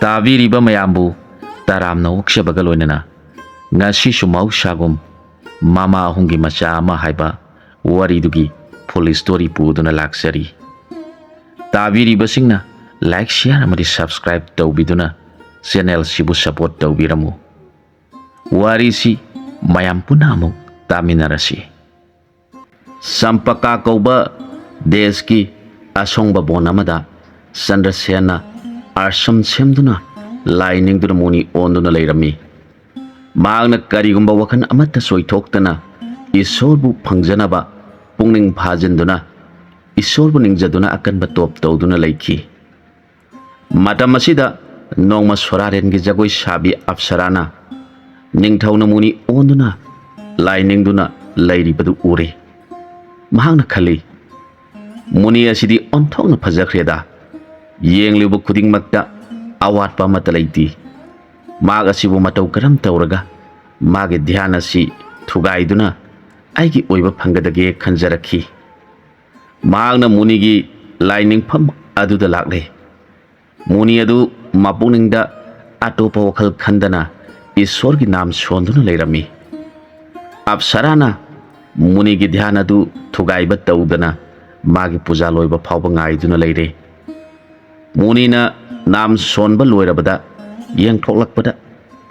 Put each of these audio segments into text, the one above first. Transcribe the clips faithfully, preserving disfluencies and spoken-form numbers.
ꯇꯥꯕꯤꯔꯤꯕ ꯃꯌꯥꯝꯕꯨ ꯇꯔꯥꯝꯅ ꯑꯣꯛꯆꯕꯒ ꯂꯣꯏꯅꯅ ꯉꯁꯤꯁꯨ ꯃꯍꯧꯁꯥꯒꯨꯝ ꯃꯃꯥ ꯑꯍꯨꯝꯒꯤ ꯃꯆꯥ ꯑꯃ ꯍꯥꯏꯕ ꯋꯥꯔꯤꯗꯨꯒꯤ full story ꯄꯨꯗꯨꯅ ꯂꯥꯛꯆꯔꯤ꯫ ꯇꯥꯕꯤꯔꯤꯕꯁꯤꯡꯅ like, share ꯑꯃꯗꯤ subscribe ꯇꯧꯕꯤꯗꯨꯅ channel ꯁꯤꯕꯨ support ꯇꯧꯕꯤꯔꯝꯃꯨ꯫ ꯋꯥꯔꯤꯁꯤ ꯃꯌꯥꯝ ꯄꯨꯟꯅ ꯑꯃꯨꯛ ꯇꯥꯃꯤꯟꯅꯔꯁꯤ꯫ ꯆꯝꯄꯀꯥ ꯀꯧꯕ ꯗꯦꯁꯀꯤ ꯑꯁꯣꯡꯕ ꯕꯣꯟ ꯑꯃꯗ ꯆꯟꯗ꯭ꯔꯁꯦꯟꯅ ꯑꯥꯁ꯭ꯔꯝ ꯁꯦꯝꯗꯨꯅ ꯂꯥꯏ ꯅꯤꯡꯗꯨꯅ ꯃꯨꯅꯤ ꯑꯣꯟꯗꯨꯅ ꯂꯩꯔꯝꯃꯤ꯫ ꯃꯍꯥꯛꯅ ꯀꯔꯤꯒꯨꯝꯕ ꯋꯥꯈꯜ ꯑꯃꯠꯇ ꯆꯣꯏꯊꯣꯛꯇꯅ ꯏꯁꯣꯔꯕꯨ ꯐꯪꯖꯅꯕ ꯄꯨꯛꯅꯤꯡ ꯐꯥꯖꯤꯟꯗꯨꯅ ꯏꯁꯣꯔꯕꯨ ꯅꯤꯡꯖꯗꯨꯅ ꯑꯀꯟꯕ ꯇꯣꯞ ꯇꯧꯗꯨꯅ ꯂꯩꯈꯤ꯫ ꯃꯇꯝ ꯑꯁꯤꯗ ꯅꯣꯡꯃ ꯁꯣꯔꯥꯔꯦꯟꯒꯤ ꯖꯒꯣꯏ ꯁꯥꯕꯤ ꯑꯞꯁꯔꯥꯅ ꯅꯤꯡꯊꯧꯅ ꯃꯨꯅꯤ ꯑꯣꯟꯗꯨꯅ ꯂꯥꯏ ꯅꯤꯡꯗꯨꯅ ꯂꯩꯔꯤꯕꯗꯨ ꯎꯔꯦ꯫ ꯃꯍꯥꯛꯅ ꯈꯜꯂꯤ, "ꯃꯨꯅꯤ ꯑꯁꯤꯗꯤ ꯑꯣꯟꯊꯣꯛꯅ ꯐꯖꯈ꯭ꯔꯦꯗ꯫ ꯌꯦꯡꯂꯤꯕ ꯈꯨꯗꯤꯡꯃꯛꯇ ꯑꯋꯥꯠꯄ ꯑꯃꯠꯇ ꯂꯩꯇꯦ꯫ ꯃꯍꯥꯛ ꯑꯁꯤꯕꯨ ꯃꯇꯧ ꯀꯔꯝ ꯇꯧꯔꯒ ꯃꯥꯒꯤ ꯙ꯭ꯌꯥꯟ ꯑꯁꯤ ꯊꯨꯒꯥꯏꯗꯨꯅ ꯑꯩꯒꯤ ꯑꯣꯏꯕ ꯐꯪꯒꯗꯒꯦ?" ꯈꯟꯖꯔꯛꯈꯤ꯫ ꯃꯍꯥꯛꯅ ꯃꯨꯅꯤꯒꯤ ꯂꯥꯏꯅꯤꯡꯐꯝ ꯑꯗꯨꯗ ꯂꯥꯛꯂꯦ꯫ ꯃꯨꯅꯤ ꯑꯗꯨ ꯃꯄꯨꯛꯅꯤꯡꯗ ꯑꯇꯣꯞꯄ ꯋꯥꯈꯜ ꯈꯟꯗꯅ ꯏꯁꯣꯔꯒꯤ ꯅꯥꯝ ꯁꯣꯟꯗꯨꯅ ꯂꯩꯔꯝꯃꯤ꯫ ꯑꯞꯁꯔꯥꯅ ꯃꯨꯅꯤꯒꯤ ꯙ꯭ꯌꯥꯟ ꯑꯗꯨ ꯊꯨꯒꯥꯏꯕ ꯇꯧꯗꯅ ꯃꯥꯒꯤ ꯄꯨꯖꯥ ꯂꯣꯏꯕ ꯐꯥꯎꯕ ꯉꯥꯏꯗꯨꯅ ꯂꯩꯔꯦ꯫ ꯃꯨꯅꯤꯅ ꯅꯥꯝ ꯁꯣꯟꯕ ꯂꯣꯏꯔꯕꯗ ꯌꯦꯡꯊꯣꯛꯂꯛꯄꯗ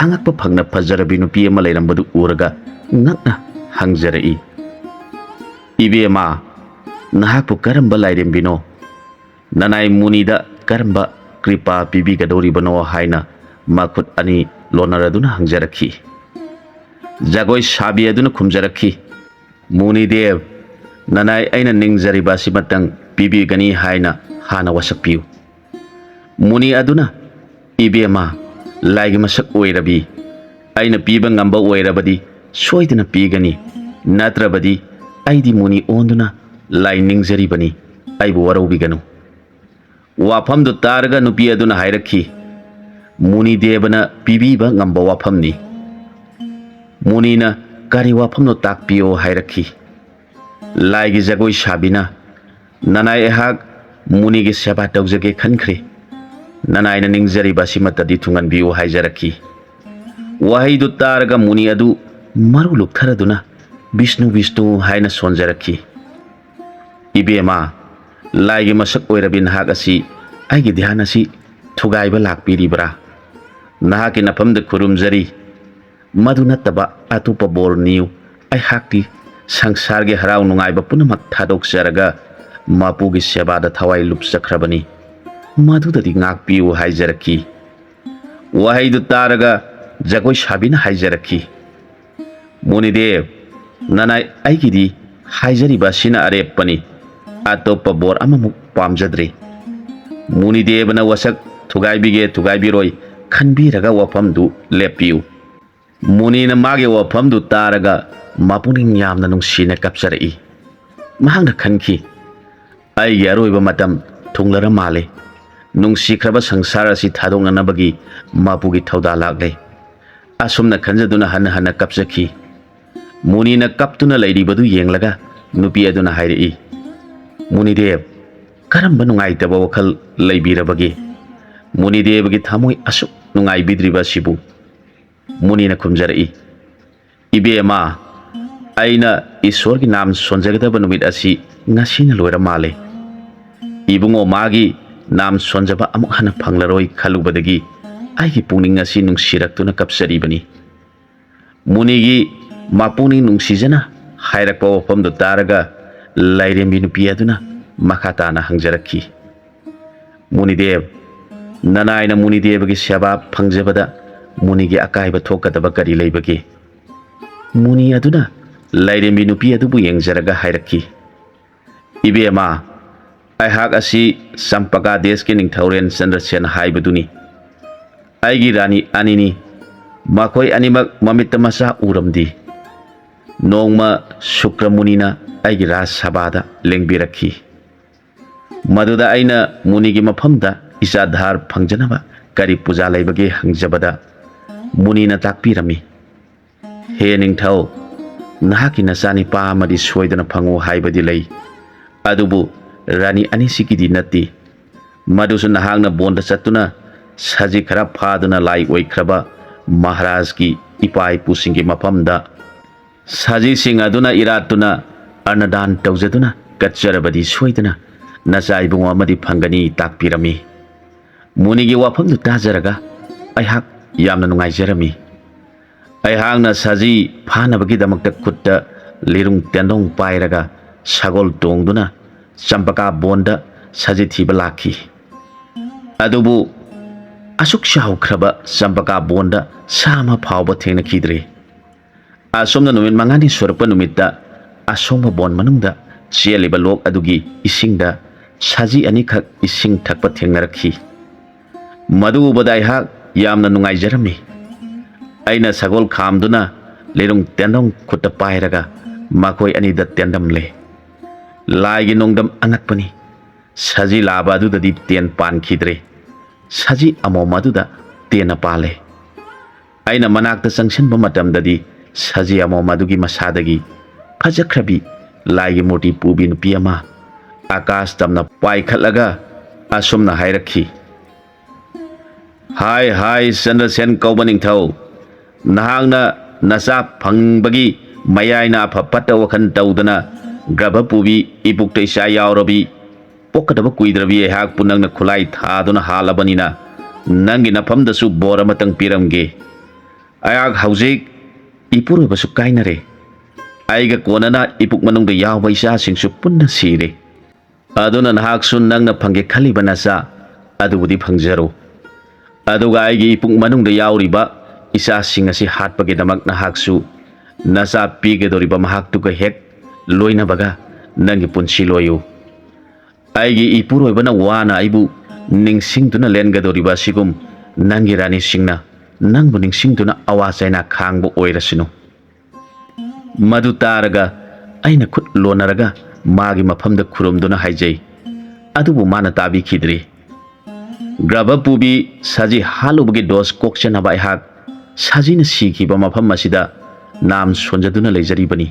ꯑꯉꯛꯄ ꯐꯪꯅ ꯐꯖꯔꯕꯤ ꯅꯨꯄꯤ ꯑꯃ ꯂꯩꯔꯝꯕꯗꯨ ꯎꯔꯒ ꯉꯛꯅ ꯍꯪꯖꯔꯛꯏ, "ꯏꯕꯦꯝꯃ, ꯅꯍꯥꯛꯄꯨ ꯀꯔꯝꯕ ꯂꯥꯏꯔꯦꯝꯕꯤꯅꯣ? ꯅꯅꯥꯏ ꯃꯨꯅꯤꯗ ꯀꯔꯝꯕ ꯀ꯭ꯔꯤꯄꯥ ꯄꯤꯕꯤꯒꯗꯧꯔꯤꯕꯅꯣ?" ꯍꯥꯏꯅ ꯃꯈꯨꯠ ꯑꯅꯤ ꯂꯣꯟꯅꯔꯗꯨꯅ ꯍꯪꯖꯔꯛꯈꯤ꯫ ꯖꯒꯣꯏ ꯁꯥꯕꯤ ꯑꯗꯨꯅ ꯈꯨꯝꯖꯔꯛꯈꯤ, "ꯃꯨꯅꯤꯗꯦꯕ, ꯅꯅꯥꯏ ꯑꯩꯅ ꯅꯤꯡꯖꯔꯤꯕ ꯑꯁꯤꯃꯇꯪ ꯄꯤꯕꯤꯒꯅꯤ ꯍꯥꯏꯅ ꯍꯥꯟꯅ ꯋꯥꯁꯛꯄꯤꯌꯨ꯫" ꯃꯨꯅꯤ ꯑꯗꯨꯅ, "ꯏꯕꯦꯝꯃ, ꯂꯥꯏꯒꯤ ꯃꯁꯛ ꯑꯣꯏꯔꯕꯤ, ꯑꯩꯅ ꯄꯤꯕ ꯉꯝꯕ ꯑꯣꯏꯔꯕꯗꯤ ꯁꯣꯏꯗꯅ ꯄꯤꯒꯅꯤ, ꯅꯠꯇ꯭ꯔꯕꯗꯤ ꯑꯩꯗꯤ ꯃꯨꯅꯤ ꯑꯣꯟꯗꯨꯅ ꯂꯥꯏ ꯅꯤꯡꯖꯔꯤꯕꯅꯤ, ꯑꯩꯕꯨ ꯋꯥꯔꯧꯕꯤꯒꯅꯨ꯫" ꯋꯥꯐꯝꯗꯨ ꯇꯥꯔꯒ ꯅꯨꯄꯤ ꯑꯗꯨꯅ ꯍꯥꯏꯔꯛꯈꯤ, "ꯃꯨꯅꯤꯗꯦꯕꯅ ꯄꯤꯕꯤꯕ ꯉꯝꯕ ꯋꯥꯐꯝꯅꯤ꯫ ꯃꯨꯅꯤꯅ ꯀꯔꯤ ꯋꯥꯐꯝꯅꯣ ꯇꯥꯛꯄꯤꯌꯣ" ꯍꯥꯏꯔꯛꯈꯤ꯫ ꯂꯥꯏꯒꯤ ꯖꯒꯣꯏ ꯁꯥꯕꯤꯅ, "ꯅꯅꯥꯏ ꯑꯩꯍꯥꯛ ꯃꯨꯅꯤꯒꯤ ꯁꯦꯕꯥ ꯇꯧꯖꯒꯦ ꯈꯟꯈ꯭ꯔꯦ꯫ ꯅꯅꯥꯏꯅ ꯅꯤꯡꯖꯔꯤꯕ ꯑꯁꯤꯃꯠꯇꯗꯤ ꯊꯨꯡꯍꯟꯕꯤꯌꯨ" ꯍꯥꯏꯖꯔꯛꯈꯤ꯫ ꯋꯥꯍꯩꯗꯨ ꯇꯥꯔꯒ ꯃꯨꯅꯤ ꯑꯗꯨ ꯃꯔꯨ ꯂꯨꯞꯊꯔꯗꯨꯅ "ꯕꯤꯁꯅꯨ, ꯕꯤꯁꯅꯨ" ꯍꯥꯏꯅ ꯁꯣꯟꯖꯔꯛꯈꯤ꯫ "ꯏꯕꯦꯝꯃ, ꯂꯥꯏꯒꯤ ꯃꯁꯛ ꯑꯣꯏꯔꯕꯤ ꯅꯍꯥꯛ ꯑꯁꯤ ꯑꯩꯒꯤ ꯙ꯭ꯌꯥꯟ ꯑꯁꯤ ꯊꯨꯒꯥꯏꯕ ꯂꯥꯛꯄꯤꯔꯤꯕ꯭ꯔꯥ? ꯅꯍꯥꯛꯀꯤ ꯅꯐꯝꯗ ꯈꯨꯔꯨꯝꯖꯔꯤ꯫ ꯃꯗꯨ ꯅꯠꯇꯕ ꯑꯇꯣꯞꯄ ꯕꯣꯔ ꯅꯤꯌꯨ꯫ ꯑꯩꯍꯥꯛꯇꯤ ꯁꯪꯁꯥꯔꯒꯤ ꯍꯔꯥꯎ ꯅꯨꯡꯉꯥꯏꯕ ꯄꯨꯝꯅꯃꯛ ꯊꯥꯗꯣꯛꯆꯔꯒ ꯃꯄꯨꯒꯤ ꯁꯦꯕꯥꯗ ꯊꯋꯥꯏ ꯂꯨꯞꯆꯈ꯭ꯔꯕꯅꯤ꯫ ꯃꯗꯨꯗꯗꯤ ꯉꯥꯛꯄꯤꯌꯨ" ꯍꯥꯏꯖꯔꯛꯈꯤ꯫ ꯋꯥꯍꯩꯗꯨ ꯇꯥꯔꯒ ꯖꯒꯣꯏ ꯁꯥꯕꯤꯅ ꯍꯥꯏꯖꯔꯛꯈꯤ, "ꯃꯨꯅꯤꯗꯦꯕ, ꯅꯅꯥꯏ ꯑꯩꯒꯤꯗꯤ ꯍꯥꯏꯖꯔꯤꯕ ꯑꯁꯤꯅ ꯑꯔꯦꯞꯄꯅꯤ꯫ ꯑꯇꯣꯞꯄ ꯕꯣꯔ ꯑꯃꯃꯨꯛ ꯄꯥꯝꯖꯗ꯭ꯔꯦ꯫ ꯃꯨꯅꯤꯗꯦꯕꯅ ꯋꯥꯁꯛ ꯊꯨꯒꯥꯏꯕꯤꯒꯦ ꯊꯨꯒꯥꯏꯕꯤꯔꯣꯏ ꯈꯟꯕꯤꯔꯒ ꯋꯥꯐꯝꯗꯨ ꯂꯦꯞꯄꯤꯌꯨ"꯫ ꯃꯨꯅꯤꯅ ꯃꯥꯒꯤ ꯋꯥꯐꯝꯗꯨ ꯇꯥꯔꯒ ꯃꯄꯨꯛꯅꯤꯡ ꯌꯥꯝꯅ ꯅꯨꯡꯁꯤꯅ ꯀꯞꯆꯔꯛꯏ꯫ ꯃꯍꯥꯛꯅ ꯈꯟꯈꯤ, "ꯑꯩꯒꯤ ꯑꯔꯣꯏꯕ ꯃꯇꯝ ꯊꯨꯡꯂꯔ ꯃꯥꯜꯂꯦ꯫ ꯅꯨꯡꯁꯤꯈ꯭ꯔꯕ ꯁꯪꯁꯥꯔ ꯑꯁꯤ ꯊꯥꯗꯣꯛꯅꯅꯕꯒꯤ ꯃꯄꯨꯒꯤ ꯊꯧꯗꯥ ꯂꯥꯛꯂꯦ"꯫ ꯑꯁꯨꯝꯅ ꯈꯟꯖꯗꯨꯅ ꯍꯟꯅ ꯍꯟꯅ ꯀꯞꯆꯈꯤ꯫ ꯃꯨꯅꯤꯅ ꯀꯞꯇꯨꯅ ꯂꯩꯔꯤꯕꯗꯨ ꯌꯦꯡꯂꯒ ꯅꯨꯄꯤ ꯑꯗꯨꯅ ꯍꯥꯏꯔꯛꯏ, "ꯃꯨꯅꯤꯗꯦꯕ, ꯀꯔꯝꯕ ꯅꯨꯡꯉꯥꯏꯇꯕ ꯋꯥꯈꯜ ꯂꯩꯕꯤꯔꯕꯒꯦ? ꯃꯨꯅꯤꯗꯦꯕꯒꯤ ꯊꯃꯣꯏ ꯑꯁꯨꯛ ꯅꯨꯡꯉꯥꯏꯕꯤꯗ꯭ꯔꯤꯕ ꯑꯁꯤꯕꯨ?" ꯃꯨꯅꯤꯅ ꯈꯨꯝꯖꯔꯛꯏ, "ꯏꯕꯦꯝꯃ, ꯑꯩꯅ ꯏꯁꯣꯔꯒꯤ ꯅꯥꯝ ꯁꯣꯟꯖꯒꯗꯕ ꯅꯨꯃꯤꯠ ꯑꯁꯤ ꯉꯁꯤꯅ ꯂꯣꯏꯔ ꯃꯥꯜꯂꯦ꯫ ꯏꯕꯨꯡꯉꯣ ꯃꯥꯒꯤ ꯅꯥꯝ ꯁꯣꯟꯖꯕ ꯑꯃꯨꯛ ꯍꯟꯅ ꯐꯪꯂꯔꯣꯏ ꯈꯜꯂꯨꯕꯗꯒꯤ ꯑꯩꯒꯤ ꯄꯨꯛꯅꯤꯡ ꯑꯁꯤ ꯅꯨꯡꯁꯤꯔꯛꯇꯨꯅ ꯀꯞꯆꯔꯤꯕꯅꯤ"꯫ ꯃꯨꯅꯤꯒꯤ ꯃꯄꯨꯛꯅꯤꯡ ꯅꯨꯡꯁꯤꯖꯅ ꯍꯥꯏꯔꯛꯄ ꯋꯥꯐꯝꯗꯨ ꯇꯥꯔꯒ ꯂꯥꯏꯔꯦꯝꯕꯤ ꯅꯨꯄꯤ ꯑꯗꯨꯅ ꯃꯈꯥ ꯇꯥꯅ ꯍꯪꯖꯔꯛꯈꯤ, "ꯃꯨꯅꯤꯗꯦꯕ, ꯅꯅꯥꯏꯅ ꯃꯨꯅꯤꯗꯦꯕꯒꯤ ꯁꯦꯕꯥ ꯐꯪꯖꯕꯗ ꯃꯨꯅꯤꯒꯤ ꯑꯀꯥꯏꯕ ꯊꯣꯛꯀꯗꯕ ꯀꯔꯤ ꯂꯩꯕꯒꯦ?" ꯃꯨꯅꯤ ꯑꯗꯨꯅ ꯂꯥꯏꯔꯦꯝꯕꯤ ꯅꯨꯄꯤ ꯑꯗꯨꯕꯨ ꯌꯦꯡꯖꯔꯒ ꯍꯥꯏꯔꯛꯈꯤ, "ꯏꯕꯦꯝꯃ, ꯑꯩꯍꯥꯛ ꯑꯁꯤ ꯆꯝꯄꯀꯥ ꯗꯦꯁꯀꯤ ꯅꯤꯡꯊꯧꯔꯦꯜ ꯆꯟꯗ꯭ꯔꯁꯦꯟ ꯍꯥꯏꯕꯗꯨꯅꯤ꯫ ꯑꯩꯒꯤ ꯔꯥꯅꯤ ꯑꯅꯤꯅꯤ꯫ ꯃꯈꯣꯏ ꯑꯅꯤꯃꯛ ꯃꯃꯤꯠꯇ ꯃꯆꯥ ꯎꯔꯝꯗꯦ꯫ ꯅꯣꯡꯃ ꯁꯨꯀ꯭ꯔꯃꯨꯅꯤꯅ ꯑꯩꯒꯤ ꯔꯥꯖ ꯁꯚꯥꯗ ꯂꯦꯡꯕꯤꯔꯛꯈꯤ꯫ ꯃꯗꯨꯗ ꯑꯩꯅ ꯃꯨꯅꯤꯒꯤ ꯃꯐꯝꯗ ꯏꯆꯥ ꯙꯥꯔ ꯐꯪꯖꯅꯕ ꯀꯔꯤ ꯄꯨꯖꯥ ꯂꯩꯕꯒꯦ ꯍꯪꯖꯕꯗ, ꯃꯨꯅꯤꯅ ꯇꯥꯛꯄꯤꯔꯝꯃꯤ, 'ꯍꯦ ꯅꯤꯡꯊꯧ, ꯅꯍꯥꯛꯀꯤ ꯅꯆꯥꯅꯤꯄꯥ ꯑꯃꯗꯤ ꯁꯣꯏꯗꯅ ꯐꯪꯉꯨ ꯍꯥꯏꯕꯗꯤ ꯂꯩ, ꯑꯗꯨꯕꯨ ꯔꯥꯅꯤ ꯑꯅꯤꯁꯤꯒꯤꯗꯤ ꯅꯠꯇꯦ꯫ ꯃꯗꯨꯁꯨ ꯅꯍꯥꯛꯅ ꯕꯣꯟꯗ ꯆꯠꯇꯨꯅ ꯁꯖꯤ ꯈꯔ ꯐꯥꯗꯨꯅ ꯂꯥꯏ ꯑꯣꯏꯈ꯭ꯔꯕ ꯃꯍꯥꯔꯥꯖꯀꯤ ꯏꯄꯥ ꯏꯄꯨꯁꯤꯡꯒꯤ ꯃꯐꯝꯗ ꯁꯖꯤꯁꯤꯡ ꯑꯗꯨꯅ ꯏꯔꯥꯠꯇꯨꯅ ꯑꯔꯅꯗꯥꯟ ꯇꯧꯖꯗꯨꯅ ꯀꯠꯆꯔꯕꯗꯤ ꯁꯣꯏꯗꯅ ꯅꯆꯥ ꯏꯕꯨꯡꯉꯣ ꯑꯃꯗꯤ ꯐꯪꯒꯅꯤ ꯇꯥꯛꯄꯤꯔꯝꯃꯤ꯫ ꯃꯨꯅꯤꯒꯤ ꯋꯥꯐꯝꯗꯨ ꯇꯥꯖꯔꯒ ꯑꯩꯍꯥꯛ ꯌꯥꯝꯅ ꯅꯨꯡꯉꯥꯏꯖꯔꯝꯃꯤ꯫ ꯑꯩꯍꯥꯛꯅ ꯁꯖꯤ ꯐꯥꯅꯕꯒꯤꯗꯃꯛꯇ ꯈꯨꯠꯇ ꯂꯤꯔꯨꯡ ꯇꯦꯟꯗꯣꯡ ꯄꯥꯏꯔꯒ ꯁꯒꯣꯜ ꯇꯣꯡꯗꯨꯅ ꯆꯝꯄꯀꯥ ꯕꯣꯟꯗ ꯁꯖꯤ ꯊꯤꯕ ꯂꯥꯛꯈꯤ꯫ ꯑꯗꯨꯕꯨ ꯑꯁꯨꯛ ꯆꯥꯎꯈ꯭ꯔꯕ ꯆꯝꯄꯀꯥ ꯕꯣꯟꯗ ꯁꯥ ꯑꯃ ꯐꯥꯎꯕ ꯊꯦꯡꯅꯈꯤꯗ꯭ꯔꯦ꯫ ꯑꯁꯨꯝꯅ ꯅꯨꯃꯤꯠ ꯃꯉꯥꯅꯤ ꯁꯨꯔꯛꯄ ꯅꯨꯃꯤꯠꯇ ꯑꯁꯣꯡꯕ ꯕꯣꯟ ꯃꯅꯨꯡꯗ ꯆꯦꯜꯂꯤꯕ ꯂꯣꯛ ꯑꯗꯨꯒꯤ ꯏꯁꯤꯡꯗ ꯁꯖꯤ ꯑꯅꯤꯈꯛ ꯏꯁꯤꯡ ꯊꯛꯄ ꯊꯦꯡꯅꯔꯛꯈꯤ꯫ ꯃꯗꯨ ꯎꯕꯗ ꯑꯩꯍꯥꯛ ꯌꯥꯝꯅ ꯅꯨꯡꯉꯥꯏꯖꯔꯝꯃꯤ꯫ ꯑꯩꯅ ꯁꯒꯣꯜ ꯈꯥꯝꯗꯨꯅ ꯂꯤꯔꯨꯡ ꯇꯦꯟꯗꯣꯡ ꯈꯨꯠꯇ ꯄꯥꯏꯔꯒ ꯃꯈꯣꯏ ꯑꯅꯤꯗ ꯇꯦꯟꯗꯝꯂꯦ꯫ ꯂꯥꯏꯒꯤ ꯅꯣꯡꯗꯝ ꯑꯉꯛꯄꯅꯤ꯫ ꯁꯖꯤ ꯂꯥꯕ ꯑꯗꯨꯗꯗꯤ ꯇꯦꯟ ꯄꯥꯟꯈꯤꯗ꯭ꯔꯦ꯫ ꯁꯖꯤ ꯑꯃꯣꯝ ꯑꯗꯨꯗ ꯇꯦꯟꯅ ꯄꯥꯜꯂꯦ꯫ ꯑꯩꯅ ꯃꯅꯥꯛꯇ ꯆꯪꯁꯤꯟꯕ ꯃꯇꯝꯗꯗꯤ ꯁꯖꯤ ꯑꯃꯣꯝ ꯑꯗꯨꯒꯤ ꯃꯁꯥꯗꯒꯤ ꯐꯖꯈ꯭ꯔꯕꯤ ꯂꯥꯏꯒꯤ ꯃꯨꯔꯇꯤ ꯄꯨꯕꯤ ꯅꯨꯄꯤ ꯑꯃ ꯑꯀꯥꯁ ꯇꯝꯅ ꯄꯥꯏꯈꯠꯂꯒ ꯑꯁꯨꯝꯅ ꯍꯥꯏꯔꯛꯈꯤ, "ꯍꯥꯏ ꯍꯥꯏ ꯆꯟꯗ꯭ꯔꯁꯦꯟ ꯀꯧꯕ ꯅꯤꯡꯊꯧ, ꯅꯍꯥꯛꯅ ꯅꯆꯥ ꯐꯪꯕꯒꯤ ꯃꯌꯥꯏꯅ ꯑꯐ ꯐꯠꯇ ꯋꯥꯈꯜ ꯇꯧꯗꯅ ꯒ꯭ꯔꯚ ꯄꯨꯕꯤ ꯏꯄꯨꯛꯇ ꯏꯆꯥ ꯌꯥꯎꯔꯕꯤ ꯄꯣꯛꯀꯗꯕ ꯀꯨꯏꯗ꯭ꯔꯕꯤ ꯑꯩꯍꯥꯛꯄꯨ ꯅꯪꯅ ꯈꯨꯠꯂꯥꯏ ꯊꯥꯗꯨꯅ ꯍꯥꯠꯂꯕꯅꯤꯅ ꯅꯪꯒꯤ ꯅꯐꯝꯗꯁꯨ ꯕꯣꯔ ꯑꯃꯇꯪ ꯄꯤꯔꯝꯒꯦ꯫ ꯑꯩꯍꯥꯛ ꯍꯧꯖꯤꯛ ꯏꯄꯨꯔꯣꯏꯕꯁꯨ ꯀꯥꯏꯅꯔꯦ꯫ ꯑꯩꯒ ꯀꯣꯟꯅꯅ ꯏꯄꯨꯛ ꯃꯅꯨꯡꯗ ꯌꯥꯎꯕ ꯏꯆꯥꯁꯤꯡꯁꯨ ꯄꯨꯟꯅ ꯁꯤꯔꯦ꯫ ꯑꯗꯨꯅ ꯅꯍꯥꯛꯁꯨ ꯅꯪꯅ ꯐꯪꯒꯦ ꯈꯜꯂꯤꯕ ꯅꯆꯥ ꯑꯗꯨꯕꯨꯗꯤ ꯐꯪꯖꯔꯣ꯫ ꯑꯗꯨꯒ ꯑꯩꯒꯤ ꯏꯄꯨꯛ ꯃꯅꯨꯡꯗ ꯌꯥꯎꯔꯤꯕ ꯏꯆꯥꯁꯤꯡ ꯑꯁꯤ ꯍꯥꯠꯄꯒꯤꯗꯃꯛ ꯅꯍꯥꯛꯁꯨ ꯅꯆꯥ ꯄꯤꯒꯗꯧꯔꯤꯕ ꯃꯍꯥꯛꯇꯨꯒ ꯍꯦꯛ ꯂꯣꯏꯅꯕꯒ ꯅꯪꯒꯤ ꯄꯨꯟꯁꯤ ꯂꯣꯏꯌꯨ꯫ ꯑꯩꯒꯤ ꯏꯄꯨꯔꯣꯏꯕꯅ ꯋꯥꯅ ꯑꯩꯕꯨ ꯅꯤꯡꯁꯤꯡꯗꯨꯅ ꯂꯦꯟꯒꯗꯧꯔꯤꯕ ꯑꯁꯤꯒꯨꯝ ꯅꯪꯒꯤ ꯔꯥꯅꯤꯁꯤꯡꯅ ꯅꯪꯕꯨ ꯅꯤꯡꯁꯤꯡꯗꯨꯅ ꯑꯋꯥ ꯆꯩꯅꯥ ꯈꯥꯡꯕ ꯑꯣꯏꯔꯁꯅꯨ꯫" ꯃꯗꯨ ꯇꯥꯔꯒ ꯑꯩꯅ ꯈꯨꯠ ꯂꯣꯟꯅꯔꯒ ꯃꯥꯒꯤ ꯃꯐꯝꯗ ꯈꯨꯔꯨꯝꯗꯨꯅ ꯍꯥꯏꯖꯩ꯫ ꯑꯗꯨꯕꯨ ꯃꯥꯅ ꯇꯥꯕꯤꯈꯤꯗ꯭ꯔꯤ꯫ ꯒ꯭ꯔꯚ ꯄꯨꯕꯤ ꯁꯖꯤ ꯍꯥꯠꯂꯨꯕꯒꯤ ꯗꯣꯁ ꯀꯣꯛꯆꯅꯕ ꯑꯩꯍꯥꯛ ꯁꯖꯤꯅ ꯁꯤꯈꯤꯕ ꯃꯐꯝ ꯑꯁꯤꯗ ꯅꯥꯝ ꯁꯣꯟꯖꯗꯨꯅ ꯂꯩꯖꯔꯤꯕꯅꯤ꯫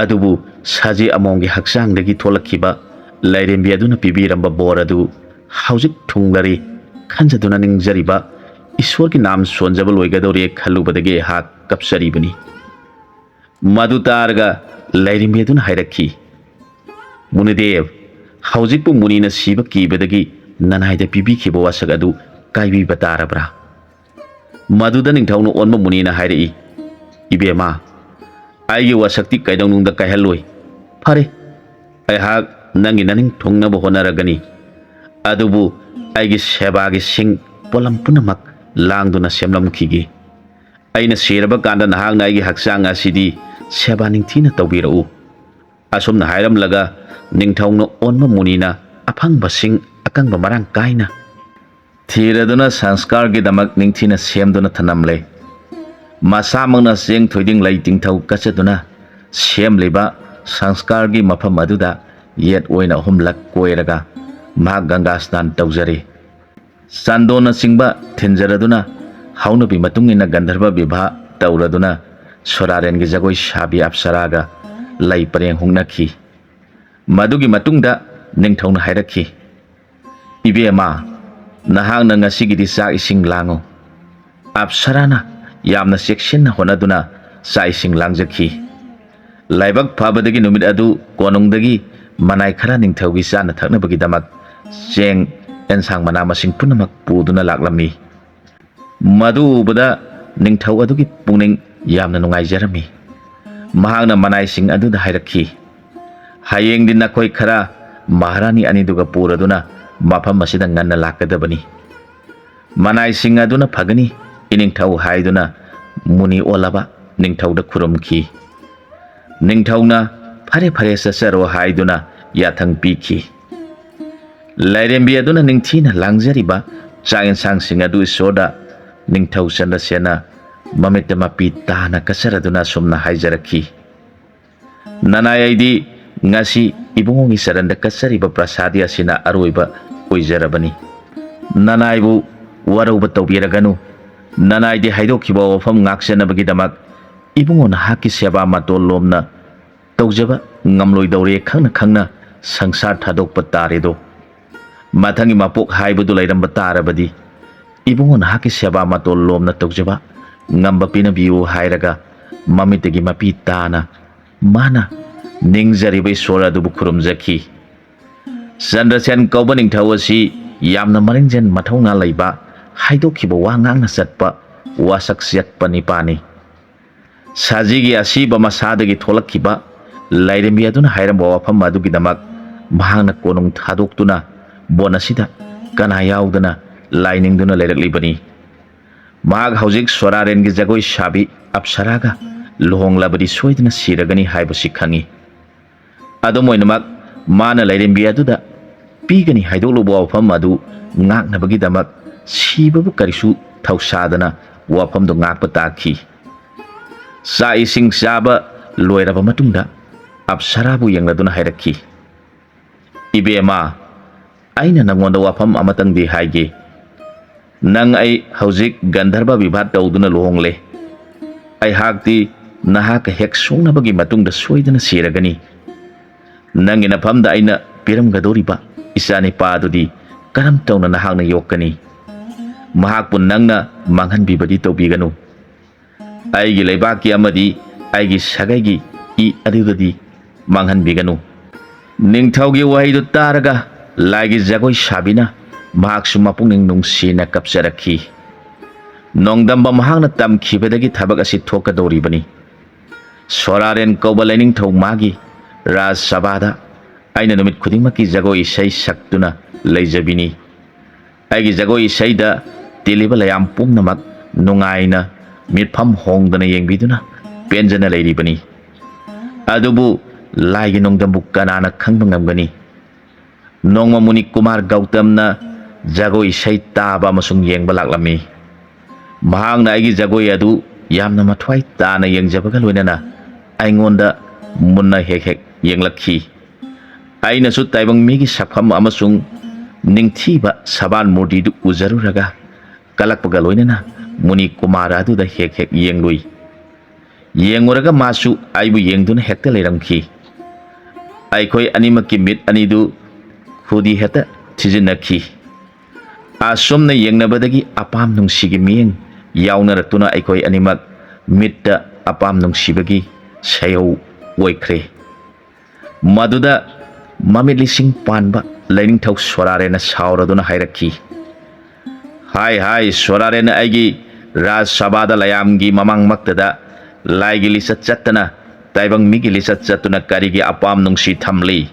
ꯑꯗꯨꯕꯨ ꯁꯖꯤ ꯑꯃꯣꯝꯒꯤ ꯍꯛꯆꯥꯡꯗꯒꯤ ꯊꯣꯛꯂꯛꯈꯤꯕ ꯂꯥꯏꯔꯦꯝꯕꯤ ꯑꯗꯨꯅ ꯄꯤꯕꯤꯔꯝꯕ ꯕꯣꯔ ꯑꯗꯨ ꯍꯧꯖꯤꯛ ꯊꯨꯡꯂꯔꯦ ꯈꯟꯖꯗꯨꯅ ꯅꯤꯡꯖꯔꯤꯕ ꯏꯁꯣꯔꯒꯤ ꯅꯥꯝ ꯁꯣꯟꯖꯕ ꯂꯣꯏꯒꯗꯧꯔꯦ ꯈꯜꯂꯨꯕꯗꯒꯤ ꯑꯩꯍꯥꯛ ꯀꯞꯆꯔꯤꯕꯅꯤ꯫ ꯃꯗꯨ ꯇꯥꯔꯒ ꯂꯥꯏꯔꯦꯝꯕꯤ ꯑꯗꯨꯅ ꯍꯥꯏꯔꯛꯈꯤ, "ꯃꯨꯅꯤꯗꯦꯕ, ꯍꯧꯖꯤꯛꯄꯨ ꯃꯨꯅꯤꯅ ꯁꯤꯕ ꯀꯤꯕꯗꯒꯤ ꯅꯅꯥꯏꯗ ꯄꯤꯕꯤꯈꯤꯕ ꯋꯥꯁꯛ ꯑꯗꯨ ꯀꯥꯏꯕꯤꯕ ꯇꯥꯔꯕ꯭ꯔꯥ?" ꯃꯗꯨꯗ ꯅꯤꯡꯊꯧꯅ ꯑꯣꯟꯕ ꯃꯨꯅꯤꯅ ꯍꯥꯏꯔꯛꯏ, "ꯏꯕꯦꯝꯃ, ꯑꯩꯒꯤ ꯋꯥꯁꯛꯇꯤ ꯀꯩꯗꯧꯅꯨꯡꯗ ꯀꯥꯏꯍꯜꯂꯣꯏ꯫ ꯐꯔꯦ, ꯑꯩꯍꯥꯛ ꯅꯪꯒꯤ ꯅꯅꯤꯡ ꯊꯨꯡꯅꯕ ꯍꯣꯠꯅꯔꯒꯅꯤ꯫ ꯑꯗꯨꯕꯨ ꯑꯩꯒꯤ ꯁꯦꯕꯥꯒꯤ ꯁꯤꯡ ꯄꯣꯠꯂꯝ ꯄꯨꯝꯅꯃꯛ ꯂꯥꯡꯗꯨꯅ ꯁꯦꯝꯂꯝꯈꯤꯒꯦ꯫ ꯑꯩꯅ ꯁꯤꯔꯕ ꯀꯥꯟꯗ ꯅꯍꯥꯛꯅ ꯑꯩꯒꯤ ꯍꯛꯆꯥꯡ ꯑꯁꯤꯗꯤ ꯁꯦꯕꯥ ꯅꯤꯡꯊꯤꯅ ꯇꯧꯕꯤꯔꯛꯎ"꯫ ꯑꯁꯨꯝꯅ ꯍꯥꯏꯔꯝꯂꯒ ꯅꯤꯡꯊꯧꯅ ꯑꯣꯟꯕ ꯃꯨꯅꯤꯅ ꯑꯐꯪꯕꯁꯤꯡ ꯑꯀꯪꯕ ꯃꯔꯥꯡ ꯀꯥꯏꯅ ꯊꯤꯔꯗꯨꯅ ꯁꯪꯁꯀꯥꯔꯒꯤꯗꯃꯛ ꯅꯤꯡꯊꯤꯅ ꯁꯦꯝꯗꯨꯅ ꯊꯅꯝꯂꯦ꯫ ꯃꯁꯥꯃꯛꯅ ꯆꯦꯡ ꯊꯣꯏꯗꯤꯡ ꯂꯩ ꯇꯤꯡꯊꯧ ꯀꯠꯆꯗꯨꯅ ꯁꯦꯝꯂꯤꯕ ꯁꯪꯁꯀꯥꯔꯒꯤ ꯃꯐꯝ ꯑꯗꯨꯗ ꯌꯦꯠ ꯑꯣꯏꯅ ꯑꯍꯨꯝꯂꯛ ꯀꯣꯏꯔꯒ ꯃꯍꯥꯛ ꯒꯪꯒꯥ ꯁ꯭ꯅꯥꯟ ꯇꯧꯖꯔꯦ꯫ ꯆꯥꯟꯗꯣꯟꯅꯆꯤꯡꯕ ꯊꯤꯟꯖꯔꯗꯨꯅ ꯍꯧꯅꯕꯤ ꯃꯇꯨꯡ ꯏꯟꯅ ꯒꯟꯙꯔꯕ ꯕꯤꯚꯥ ꯇꯧꯔꯗꯨꯅ ꯁꯣꯔꯥꯔꯦꯟꯒꯤ ꯖꯒꯣꯏ ꯁꯥꯕꯤ ꯑꯞꯁꯔꯥꯒ ꯂꯩ ꯄꯔꯦꯡ ꯍꯨꯛꯅꯈꯤ꯫ ꯃꯗꯨꯒꯤ ꯃꯇꯨꯡꯗ ꯅꯤꯡꯊꯧꯅ ꯍꯥꯏꯔꯛꯈꯤ, "ꯏꯕꯦꯝꯃ, ꯅꯍꯥꯛꯅ ꯉꯁꯤꯒꯤꯗꯤ ꯆꯥꯛ ꯏꯁꯤꯡ ꯂꯥꯡꯉꯨ"꯫ ꯑꯞꯁꯔꯥꯅ ꯌꯥꯝꯅ ꯆꯦꯛꯁꯤꯟꯅ ꯍꯣꯠꯅꯗꯨꯅ ꯆꯥꯛ ꯏꯁꯤꯡ ꯂꯥꯡꯖꯈꯤ꯫ ꯂꯥꯏꯕꯛ ꯐꯕꯗꯒꯤ ꯅꯨꯃꯤꯠ ꯑꯗꯨ ꯀꯣꯅꯨꯡꯗꯒꯤ ꯃꯅꯥꯏ ꯈꯔ ꯅꯤꯡꯊꯧꯒꯤ ꯆꯥꯅ ꯊꯛꯅꯕꯒꯤꯗꯃꯛ ꯆꯦꯡ, ꯑꯦꯟꯁꯥꯡ, ꯃꯅꯥ ꯃꯁꯤꯡ ꯄꯨꯝꯅꯃꯛ ꯄꯨꯗꯨꯅ ꯂꯥꯛꯂꯝꯃꯤ꯫ ꯃꯗꯨ ꯎꯕꯗ ꯅꯤꯡꯊꯧ ꯑꯗꯨꯒꯤ ꯄꯨꯛꯅꯤꯡ ꯌꯥꯝꯅ ꯅꯨꯡꯉꯥꯏꯖꯔꯝꯃꯤ꯫ ꯃꯍꯥꯛꯅ ꯃꯅꯥꯏꯁꯤꯡ ꯑꯗꯨꯗ ꯍꯥꯏꯔꯛꯈꯤ, "ꯍꯌꯦꯡꯗꯤ ꯅꯈꯣꯏ ꯈꯔ ꯃꯍꯥꯔꯥꯅꯤ ꯑꯅꯤꯗꯨꯒ ꯄꯨꯔꯗꯨꯅ ꯃꯐꯝ ꯑꯁꯤꯗ ꯉꯟꯅ ꯂꯥꯛꯀꯗꯕꯅꯤ꯫ ꯃꯅꯥꯏꯁꯤꯡ ꯑꯗꯨꯅ ꯐꯒꯅꯤ, ꯏꯅꯤꯡꯊꯧ" ꯍꯥꯏꯗꯨꯅ ꯃꯨꯅꯤ ꯑꯣꯜꯂꯕ ꯅꯤꯡꯊꯧꯗ ꯈꯨꯔꯨꯝꯈꯤ꯫ ꯅꯤꯡꯊꯧꯅ "ꯐꯔꯦ, ꯐꯔꯦ, ꯆꯠꯆꯔꯣ" ꯍꯥꯏꯗꯨꯅ ꯌꯥꯊꯪ ꯄꯤꯈꯤ꯫ ꯂꯥꯏꯔꯦꯝꯕꯤ ꯑꯗꯨꯅ ꯅꯤꯡꯊꯤꯅ ꯂꯥꯡꯖꯔꯤꯕ ꯆꯥꯛ ꯌꯦꯟꯁꯥꯡꯁꯤꯡ ꯑꯗꯨ ꯏꯁꯣꯔꯗ ꯅꯤꯡꯊꯧ ꯆꯟꯗ꯭ꯔꯁꯦꯅ ꯃꯃꯤꯠꯇ ꯃꯄꯤ ꯇꯥꯅ ꯀꯠꯆꯔꯗꯨꯅ ꯑꯁꯨꯝꯅ ꯍꯥꯏꯖꯔꯛꯈꯤ, "ꯅꯅꯥꯏ, ꯑꯩꯗꯤ ꯉꯁꯤ ꯏꯕꯨꯡꯉꯣꯒꯤ ꯆꯔꯟꯗ ꯀꯠꯆꯔꯤꯕ ꯄ꯭ꯔꯁꯥꯗꯤ ꯑꯁꯤꯅ ꯑꯔꯣꯏꯕ ꯑꯣꯏꯖꯔꯕꯅꯤ꯫ ꯅꯅꯥꯏꯕꯨ ꯋꯥꯔꯧꯕ ꯇꯧꯕꯤꯔꯒꯅꯨ꯫ ꯅꯅꯥꯏꯗꯤ ꯍꯥꯏꯗꯣꯛꯈꯤꯕ ꯋꯥꯐꯝ ꯉꯥꯛꯆꯅꯕꯒꯤꯗꯃꯛ ꯏꯕꯨꯡꯉꯣ ꯅꯍꯥꯛꯀꯤ ꯁꯦꯕꯥ ꯃꯇꯣꯜ ꯂꯣꯝꯅ ꯇꯧꯖꯕ ꯉꯝꯂꯣꯏꯗꯧꯔꯦ ꯈꯪꯅ ꯈꯪꯅ ꯁꯪꯁꯥꯔ ꯊꯥꯗꯣꯛꯄ ꯇꯥꯔꯦꯗꯣ꯫ ꯃꯊꯪꯒꯤ ꯃꯄꯣꯛ ꯍꯥꯏꯕꯗꯨ ꯂꯩꯔꯝꯕ ꯇꯥꯔꯕꯗꯤ, ꯏꯕꯨꯡꯉꯣ ꯅꯍꯥꯛꯀꯤ ꯁꯦꯕꯥ ꯃꯇꯣꯜ ꯂꯣꯝꯅ ꯇꯧꯖꯕ ꯉꯝꯕ ꯄꯤꯅꯕꯤꯌꯨ ꯍꯥꯏꯔꯒ, ꯃꯃꯤꯠꯇꯒꯤ ꯃꯄꯤ ꯇꯥꯅ ꯃꯥꯅ ꯅꯤꯡꯖꯔꯤꯕ ꯏꯁꯣꯔ ꯑꯗꯨꯕꯨ ꯈꯨꯔꯨꯝꯖꯈꯤ꯫ ꯆꯟꯗ꯭ꯔꯁꯦꯟ ꯀꯧꯕ ꯅꯤꯡꯊꯧ ꯑꯁꯤ ꯌꯥꯝꯅ ꯃꯔꯤꯡꯖꯦꯜ ꯃꯊꯧꯅꯥ ꯂꯩꯕ, ꯍꯥꯏꯗꯣꯛꯈꯤꯕ ꯋꯥ ꯉꯥꯛꯅ ꯆꯠꯄ ꯋꯥꯁꯛ ꯆꯦꯠꯄ ꯅꯤꯄꯥꯅꯤ꯫ ꯁꯖꯤꯒꯤ ꯑꯁꯤꯕ ꯃꯁꯥꯗꯒꯤ ꯊꯣꯛꯂꯛꯈꯤꯕ ꯂꯥꯏꯔꯦꯝꯕꯤ ꯑꯗꯨꯅ ꯍꯥꯏꯔꯝꯕ ꯋꯥꯐꯝ ꯑꯗꯨꯒꯤꯗꯃꯛ ꯃꯍꯥꯛꯅ ꯀꯣꯅꯨꯡ ꯊꯥꯗꯣꯛꯇꯨꯅ ꯕꯣꯟ ꯑꯁꯤꯗ ꯀꯅꯥ ꯌꯥꯎꯗꯅ ꯂꯥꯏ ꯅꯤꯡꯗꯨꯅ ꯂꯩꯔꯛꯂꯤꯕꯅꯤ꯫ ꯃꯍꯥꯛ ꯍꯧꯖꯤꯛ ꯁꯣꯔꯥꯔꯦꯟꯒꯤ ꯖꯒꯣꯏ ꯁꯥꯕꯤ ꯑꯞꯁꯔꯥꯒ ꯂꯨꯍꯣꯡꯂꯕꯗꯤ ꯁꯣꯏꯗꯅ ꯁꯤꯔꯒꯅꯤ ꯍꯥꯏꯕꯁꯤ ꯈꯪꯏ꯫ ꯑꯗꯨꯝ ꯑꯣꯏꯅꯃꯛ, ꯃꯥꯅ ꯂꯥꯏꯔꯦꯝꯕꯤ ꯑꯗꯨꯗ ꯄꯤꯒꯅꯤ ꯍꯥꯏꯗꯣꯛꯂꯨꯕ ꯋꯥꯐꯝ ꯑꯗꯨ ꯉꯥꯛꯅꯕꯒꯤꯗꯃꯛ ꯁꯤꯕꯕꯨ ꯀꯔꯤꯁꯨ ꯊꯧꯁꯥꯗꯅ ꯋꯥꯐꯝꯗꯨ ꯉꯥꯛꯄ ꯇꯥꯈꯤ꯫ ꯆꯥꯛ ꯏꯁꯤꯡ ꯆꯥꯕ ꯂꯣꯏꯔꯕ ꯃꯇꯨꯡꯗ ꯑꯞꯁꯔꯥꯕꯨ ꯌꯦꯡꯂꯗꯨꯅ ꯍꯥꯏꯔꯛꯈꯤ, "ꯏꯕꯦꯝꯃ, ꯑꯩꯅ ꯅꯪꯉꯣꯟꯗ ꯋꯥꯐꯝ ꯑꯃꯇꯪꯗꯤ ꯍꯥꯏꯒꯦ꯫ ꯅꯪ ꯑꯩ ꯍꯧꯖꯤꯛ ꯒꯟꯙꯔꯕ ꯕꯤꯚꯥ ꯇꯧꯗꯨꯅ ꯂꯨꯍꯣꯡꯂꯦ꯫ ꯑꯩꯍꯥꯛꯇꯤ ꯅꯍꯥꯛꯀ ꯍꯦꯛ ꯁꯣꯛꯅꯕꯒꯤ ꯃꯇꯨꯡꯗ ꯁꯣꯏꯗꯅ ꯁꯤꯔꯒꯅꯤ꯫ ꯅꯪꯒꯤ ꯅꯐꯝꯗ ꯑꯩꯅ ꯄꯤꯔꯝꯒꯗꯧꯔꯤꯕ ꯏꯆꯥꯅꯤꯄꯥ ꯑꯗꯨꯗꯤ ꯀꯔꯝ ꯇꯧꯅ ꯅꯍꯥꯛꯅ ꯌꯣꯛꯀꯅꯤ? ꯃꯍꯥꯛꯄꯨ ꯅꯪꯅ ꯃꯥꯡꯍꯟꯕꯤꯕꯗꯤ ꯇꯧꯕꯤꯒꯅꯨ꯫ ꯑꯩꯒꯤ ꯂꯩꯕꯥꯛꯀꯤ ꯑꯃꯗꯤ ꯑꯩꯒꯤ ꯁꯥꯒꯩꯒꯤ ꯏ ꯑꯗꯨꯗꯗꯤ ꯃꯥꯡꯍꯟꯕꯤꯒꯅꯨ꯫" ꯅꯤꯡꯊꯧꯒꯤ ꯋꯥꯍꯩꯗꯨ ꯇꯥꯔꯒ ꯂꯥꯏꯒꯤ ꯖꯒꯣꯏ ꯁꯥꯕꯤꯅ ꯃꯍꯥꯛꯁꯨ ꯃꯄꯨꯛꯅꯤꯡ ꯅꯨꯡꯁꯤꯅ ꯀꯞꯆꯔꯛꯈꯤ꯫ ꯅꯣꯡꯗꯝꯕ ꯃꯍꯥꯛꯅ ꯇꯝꯈꯤꯕꯗꯒꯤ ꯊꯕꯛ ꯑꯁꯤ ꯊꯣꯛꯀꯗꯧꯔꯤꯕꯅꯤ꯫ ꯁꯣꯔꯥꯔꯦꯟ ꯀꯧꯕ ꯂꯥꯏꯅꯤꯡꯊꯧ ꯃꯥꯒꯤ ꯔꯥꯖ ꯁꯚꯥꯗ ꯑꯩꯅ ꯅꯨꯃꯤꯠ ꯈꯨꯗꯤꯡꯃꯛꯀꯤ ꯖꯒꯣꯏ ꯏꯁꯩ ꯁꯛꯇꯨꯅ ꯂꯩꯖꯕꯤꯅꯤ꯫ ꯑꯩꯒꯤ ꯖꯒꯣꯏ ꯏꯁꯩꯗ ꯇꯤꯜꯂꯤꯕ ꯂꯩꯌꯥꯝ ꯄꯨꯝꯅꯃꯛ ꯅꯨꯡꯉꯥꯏꯅ ꯃꯤꯠꯐꯝ ꯍꯣꯡꯗꯅ ꯌꯦꯡꯕꯤꯗꯨꯅ ꯄꯦꯟꯖꯅ ꯂꯩꯔꯤꯕꯅꯤ꯫ ꯑꯗꯨꯕꯨ ꯂꯥꯏꯒꯤ ꯅꯣꯡꯗꯝꯕꯨ ꯀꯅꯥꯅ ꯈꯪꯕ ꯉꯝꯒꯅꯤ? ꯅꯣꯡꯃ ꯃꯨꯅꯤ ꯀꯨꯃꯥꯔ ꯒꯧꯇꯝꯅ ꯖꯒꯣꯏ ꯏꯁꯩ ꯇꯥꯕ ꯑꯃꯁꯨꯡ ꯌꯦꯡꯕ ꯂꯥꯛꯂꯝꯃꯤ꯫ ꯃꯍꯥꯛꯅ ꯑꯩꯒꯤ ꯖꯒꯣꯏ ꯑꯗꯨ ꯌꯥꯝꯅ ꯃꯊ꯭ꯋꯥꯏ ꯇꯥꯅ ꯌꯦꯡꯖꯕꯒ ꯂꯣꯏꯅꯅ ꯑꯩꯉꯣꯟꯗ ꯃꯨꯟꯅ ꯍꯦꯛ ꯍꯦꯛ ꯌꯦꯡꯂꯛꯈꯤ꯫ ꯑꯩꯅꯁꯨ ꯇꯥꯏꯕꯪ ꯃꯤꯒꯤ ꯁꯛꯐꯝ ꯑꯃꯁꯨꯡ ꯅꯤꯡꯊꯤꯕ ꯁꯕꯥꯟ ꯃꯨꯔꯇꯤꯗꯨ ꯎꯖꯔꯨꯔꯒ ꯀꯂꯛꯄꯒ ꯂꯣꯏꯅꯅ ꯃꯨꯅꯤ ꯀꯨꯃꯥꯔ ꯑꯗꯨꯗ ꯍꯦꯛ ꯍꯦꯛ ꯌꯦꯡꯂꯨꯏ꯫ ꯌꯦꯡꯉꯨꯔꯒ ꯃꯥꯁꯨ ꯑꯩꯕꯨ ꯌꯦꯡꯗꯨꯅ ꯍꯦꯛꯇ ꯂꯩꯔꯝꯈꯤ꯫ ꯑꯩꯈꯣꯏ ꯑꯅꯤꯃꯛꯀꯤ ꯃꯤꯠ ꯑꯅꯤꯗꯨ ꯈꯨꯗꯤ ꯍꯦꯛꯇ ꯊꯤꯖꯤꯟꯅꯈꯤ꯫ ꯑꯁꯨꯝꯅ ꯌꯦꯡꯅꯕꯗꯒꯤ ꯑꯄꯥꯝ ꯅꯨꯡꯁꯤꯒꯤ ꯃꯤꯠꯌꯦꯡ ꯌꯥꯎꯅꯔꯛꯇꯨꯅ ꯑꯩꯈꯣꯏ ꯑꯅꯤꯃꯛ ꯃꯤꯠꯇ ꯑꯄꯥꯝ ꯅꯨꯡꯁꯤꯕꯒꯤ ꯁꯩꯍꯧ ꯑꯣꯏꯈ꯭ꯔꯦ꯫ ꯃꯗꯨꯗ ꯃꯃꯤꯠ ꯂꯤꯁꯤꯡ ꯄꯥꯟꯕ ꯂꯥꯏꯅꯤꯡꯊꯧ ꯁꯣꯔꯥꯔꯦꯟꯅ ꯁꯥꯎꯔꯗꯨꯅ ꯍꯥꯏꯔꯛꯈꯤ, "ꯍꯥꯏ ꯍꯥꯏ ꯁꯣꯔꯥꯔꯦꯟ, ꯑꯩꯒꯤ ꯔꯥꯖ ꯁꯚꯥꯗ ꯂꯩꯌꯥꯝꯒꯤ ꯃꯃꯥꯡꯃꯛꯇꯗ ꯂꯥꯏꯒꯤ ꯂꯤꯆꯠ ꯆꯠꯇꯅ, ꯇꯥꯏꯕꯪ ꯃꯤꯒꯤ ꯂꯤꯆꯠ ꯆꯠꯇꯨꯅ ꯀꯔꯤꯒꯤ ꯑꯄꯥꯝ ꯅꯨꯡꯁꯤ ꯊꯝꯂꯤ?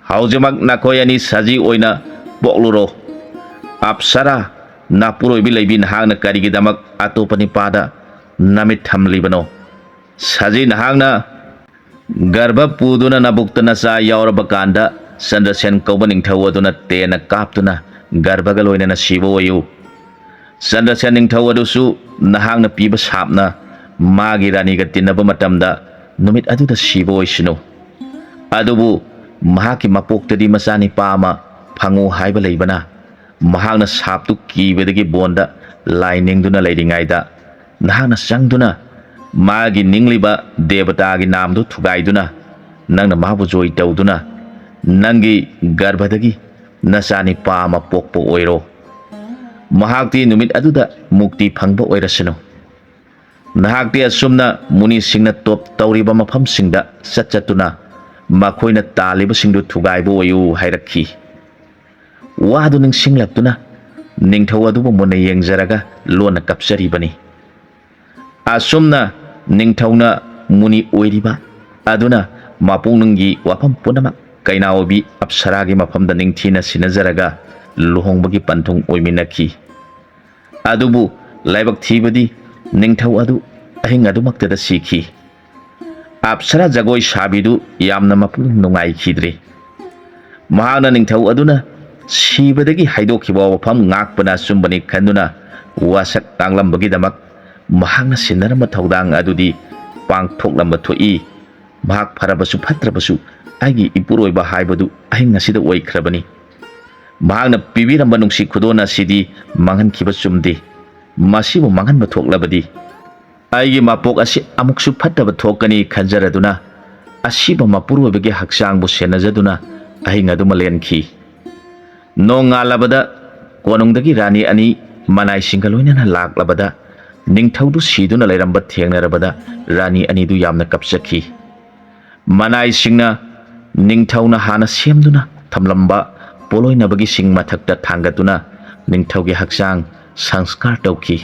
ꯍꯧꯖꯤꯛꯃꯛ ꯅꯈꯣꯏ ꯑꯅꯤ ꯁꯖꯤ ꯑꯣꯏꯅ ꯄꯣꯛꯂꯨꯔꯣ꯫ ꯑꯞꯁꯔꯥ, ꯅꯥꯄꯨꯔꯣꯏꯕꯤ ꯂꯩꯕꯤ ꯅꯍꯥꯛꯅ ꯀꯔꯤꯒꯤꯗꯃꯛ ꯑꯇꯣꯞꯄ ꯅꯤꯄꯥꯗ ꯅꯃꯤꯠ ꯊꯝꯂꯤꯕꯅꯣ? ꯁꯖꯤ ꯅꯍꯥꯛꯅ ꯒꯔꯚ ꯄꯨꯗꯨꯅ ꯅꯕꯨꯛꯇ ꯅꯆꯥ ꯌꯥꯎꯔꯕ ꯀꯥꯟꯗ ꯆꯟꯗ꯭ꯔꯁꯦꯟ ꯀꯧꯕ ꯅꯤꯡꯊꯧ ꯑꯗꯨꯅ ꯇꯦꯟꯅ ꯀꯥꯞꯇꯨꯅ ꯒꯔꯚꯒ ꯂꯣꯏꯅꯅ ꯁꯤꯕ ꯑꯣꯏꯌꯨ꯫ ꯆꯟꯗ꯭ꯔꯁꯦꯟ ꯅꯤꯡꯊꯧ ꯑꯗꯨꯁꯨ ꯅꯍꯥꯛꯅ ꯄꯤꯕ ꯁꯥꯞꯅ ꯃꯥꯒꯤ ꯔꯥꯅꯤꯒ ꯇꯤꯟꯅꯕ ꯃꯇꯝꯗ ꯅꯨꯃꯤꯠ ꯑꯗꯨꯗ ꯁꯤꯕ ꯑꯣꯏꯁꯅꯨ꯫ ꯑꯗꯨꯕꯨ ꯃꯍꯥꯛꯀꯤ ꯃꯄꯣꯛꯇꯗꯤ ꯃꯆꯥꯅꯤꯄꯥ ꯑꯃ ꯐꯪꯉꯨ ꯍꯥꯏꯕ ꯂꯩꯕꯅ, ꯃꯍꯥꯛꯅ ꯁꯥꯞꯇꯨ ꯀꯤꯕꯗꯒꯤ ꯕꯣꯟꯗ ꯂꯥꯏ ꯅꯤꯡꯗꯨꯅ ꯂꯩꯔꯤꯉꯩꯗ ꯅꯍꯥꯛꯅ ꯆꯪꯗꯨꯅ ꯃꯥꯒꯤ ꯅꯤꯡꯂꯤꯕ ꯗꯦꯕꯇꯥꯒꯤ ꯅꯥꯝꯗꯨ ꯊꯨꯒꯥꯏꯗꯨꯅ ꯅꯪꯅ ꯃꯥꯕꯨ ꯖꯣꯏ ꯇꯧꯗꯨꯅ ꯅꯪꯒꯤ ꯒꯔꯚꯗꯒꯤ ꯅꯆꯥꯅꯤꯄꯥ ꯑꯃ ꯄꯣꯛꯄ ꯑꯣꯏꯔꯣ꯫ ꯃꯍꯥꯛꯇꯤ ꯅꯨꯃꯤꯠ ꯑꯗꯨꯗ ꯃꯨꯛꯇꯤ ꯐꯪꯕ ꯑꯣꯏꯔꯁꯅꯨ꯫ ꯅꯍꯥꯛꯇꯤ ꯑꯁꯨꯝꯅ ꯃꯨꯅꯤꯁꯤꯡꯅ ꯇꯣꯞ ꯇꯧꯔꯤꯕ ꯃꯐꯝꯁꯤꯡꯗ ꯆꯠ ꯆꯠꯇꯨꯅ ꯃꯈꯣꯏꯅ ꯇꯥꯜꯂꯤꯕꯁꯤꯡꯗꯨ ꯊꯨꯒꯥꯏꯕ ꯑꯣꯏꯌꯨ" ꯍꯥꯏꯔꯛꯈꯤ꯫ ꯋꯥꯗꯨ ꯅꯤꯡꯁꯤꯡꯂꯛꯇꯨꯅ ꯅꯤꯡꯊꯧ ꯑꯗꯨꯕꯨ ꯃꯨꯟꯅ ꯌꯦꯡꯖꯔꯒ ꯂꯣꯟꯅ ꯀꯞꯆꯔꯤꯕꯅꯤ꯫ ꯑꯁꯨꯝꯅ ꯅꯤꯡꯊꯧꯅ ꯃꯨꯅꯤ ꯑꯣꯏꯔꯤꯕ ꯑꯗꯨꯅ ꯃꯄꯨꯛꯅꯤꯡꯒꯤ ꯋꯥꯐꯝ ꯄꯨꯝꯅꯃꯛ ꯀꯩꯅꯥ ꯑꯣꯏꯕꯤ ꯑꯞꯁꯔꯥꯒꯤ ꯃꯐꯝꯗ ꯅꯤꯡꯊꯤꯅ ꯁꯤꯟꯅꯖꯔꯒ ꯂꯨꯍꯣꯡꯕꯒꯤ ꯄꯟꯊꯨꯡ ꯑꯣꯏꯃꯤꯟꯅꯈꯤ꯫ ꯑꯗꯨꯕꯨ ꯂꯥꯏꯕꯛ ꯊꯤꯕꯗꯤ ꯅꯤꯡꯊꯧ ꯑꯗꯨ ꯑꯍꯤꯡ ꯑꯗꯨꯃꯛꯇꯗ ꯁꯤꯈꯤ꯫ ꯑꯞꯁꯔꯥ ꯖꯒꯣꯏ ꯁꯥꯕꯤꯗꯨ ꯌꯥꯝꯅ ꯃꯄꯨꯛꯅꯤꯡ ꯅꯨꯡꯉꯥꯏꯈꯤꯗ꯭ꯔꯦ꯫ ꯃꯍꯥꯛꯅ ꯅꯤꯡꯊꯧ ꯑꯗꯨꯅ ꯁꯤꯕꯗꯒꯤ ꯍꯥꯏꯗꯣꯛꯈꯤꯕ ꯋꯥꯐꯝ ꯉꯥꯛꯄꯅ ꯑꯆꯨꯝꯕꯅꯤ ꯈꯟꯗꯨꯅ ꯋꯥꯁꯛ ꯉꯥꯡꯂꯝꯕꯒꯤꯗꯃꯛ ꯃꯍꯥꯛꯅ ꯁꯤꯟꯅꯔꯝꯕ ꯊꯧꯗꯥꯡ ꯑꯗꯨꯗꯤ ꯄꯥꯡꯊꯣꯛꯂꯝꯕ ꯊꯣꯛꯏ꯫ ꯃꯍꯥꯛ ꯐꯔꯕꯁꯨ ꯐꯠꯇ꯭ꯔꯕꯁꯨ ꯑꯩꯒꯤ ꯏꯄꯨꯔꯣꯏꯕ ꯍꯥꯏꯕꯗꯨ ꯑꯍꯤꯡ ꯑꯁꯤꯗ ꯑꯣꯏꯈ꯭ꯔꯕꯅꯤ꯫ ꯃꯍꯥꯛꯅ ꯄꯤꯕꯤꯔꯝꯕ ꯅꯨꯡꯁꯤ ꯈꯨꯗꯣꯜ ꯑꯁꯤꯗꯤ ꯃꯥꯡꯍꯟꯈꯤꯕ ꯆꯨꯝꯗꯦ꯫ ꯃꯁꯤꯕꯨ ꯃꯥꯡꯍꯟꯕ ꯊꯣꯛꯂꯕꯗꯤ ꯑꯩꯒꯤ ꯃꯄꯣꯛ ꯑꯁꯤ ꯑꯃꯨꯛꯁꯨ ꯐꯠꯇꯕ ꯊꯣꯛꯀꯅꯤ ꯈꯟꯖꯔꯗꯨꯅ ꯑꯁꯤꯕ ꯃꯄꯨꯔꯣꯏꯕꯒꯤ ꯍꯛꯆꯥꯡꯕꯨ ꯁꯦꯟꯅꯖꯗꯨꯅ ꯑꯍꯤꯡ ꯑꯗꯨꯃ ꯂꯦꯟꯈꯤ꯫ ꯅꯣꯡꯉꯥꯜꯂꯕꯗ ꯀꯣꯅꯨꯡꯗꯒꯤ ꯔꯥꯅꯤ ꯑꯅꯤ ꯃꯅꯥꯏꯁꯤꯡꯒ ꯂꯣꯏꯅꯅ ꯂꯥꯛꯂꯕꯗ, ꯅꯤꯡꯊꯧꯗꯨ ꯁꯤꯗꯨꯅ ꯂꯩꯔꯝꯕ ꯊꯦꯡꯅꯔꯕꯗ ꯔꯥꯅꯤ ꯑꯅꯤꯗꯨ ꯌꯥꯝꯅ ꯀꯞꯆꯈꯤ꯫ ꯃꯅꯥꯏꯁꯤꯡꯅ ꯅꯤꯡꯊꯧꯅ ꯍꯥꯟꯅ ꯁꯦꯝꯗꯨꯅ ꯊꯝꯂꯝꯕ ꯄꯣꯠꯂꯣꯏꯅꯕꯒꯤ ꯁꯤꯡ ꯃꯊꯛꯇ ꯊꯥꯡꯒꯠꯇꯨꯅ ꯅꯤꯡꯊꯧꯒꯤ ꯍꯛꯆꯥꯡ ꯁꯪꯁꯀꯥꯔ ꯇꯧꯈꯤ꯫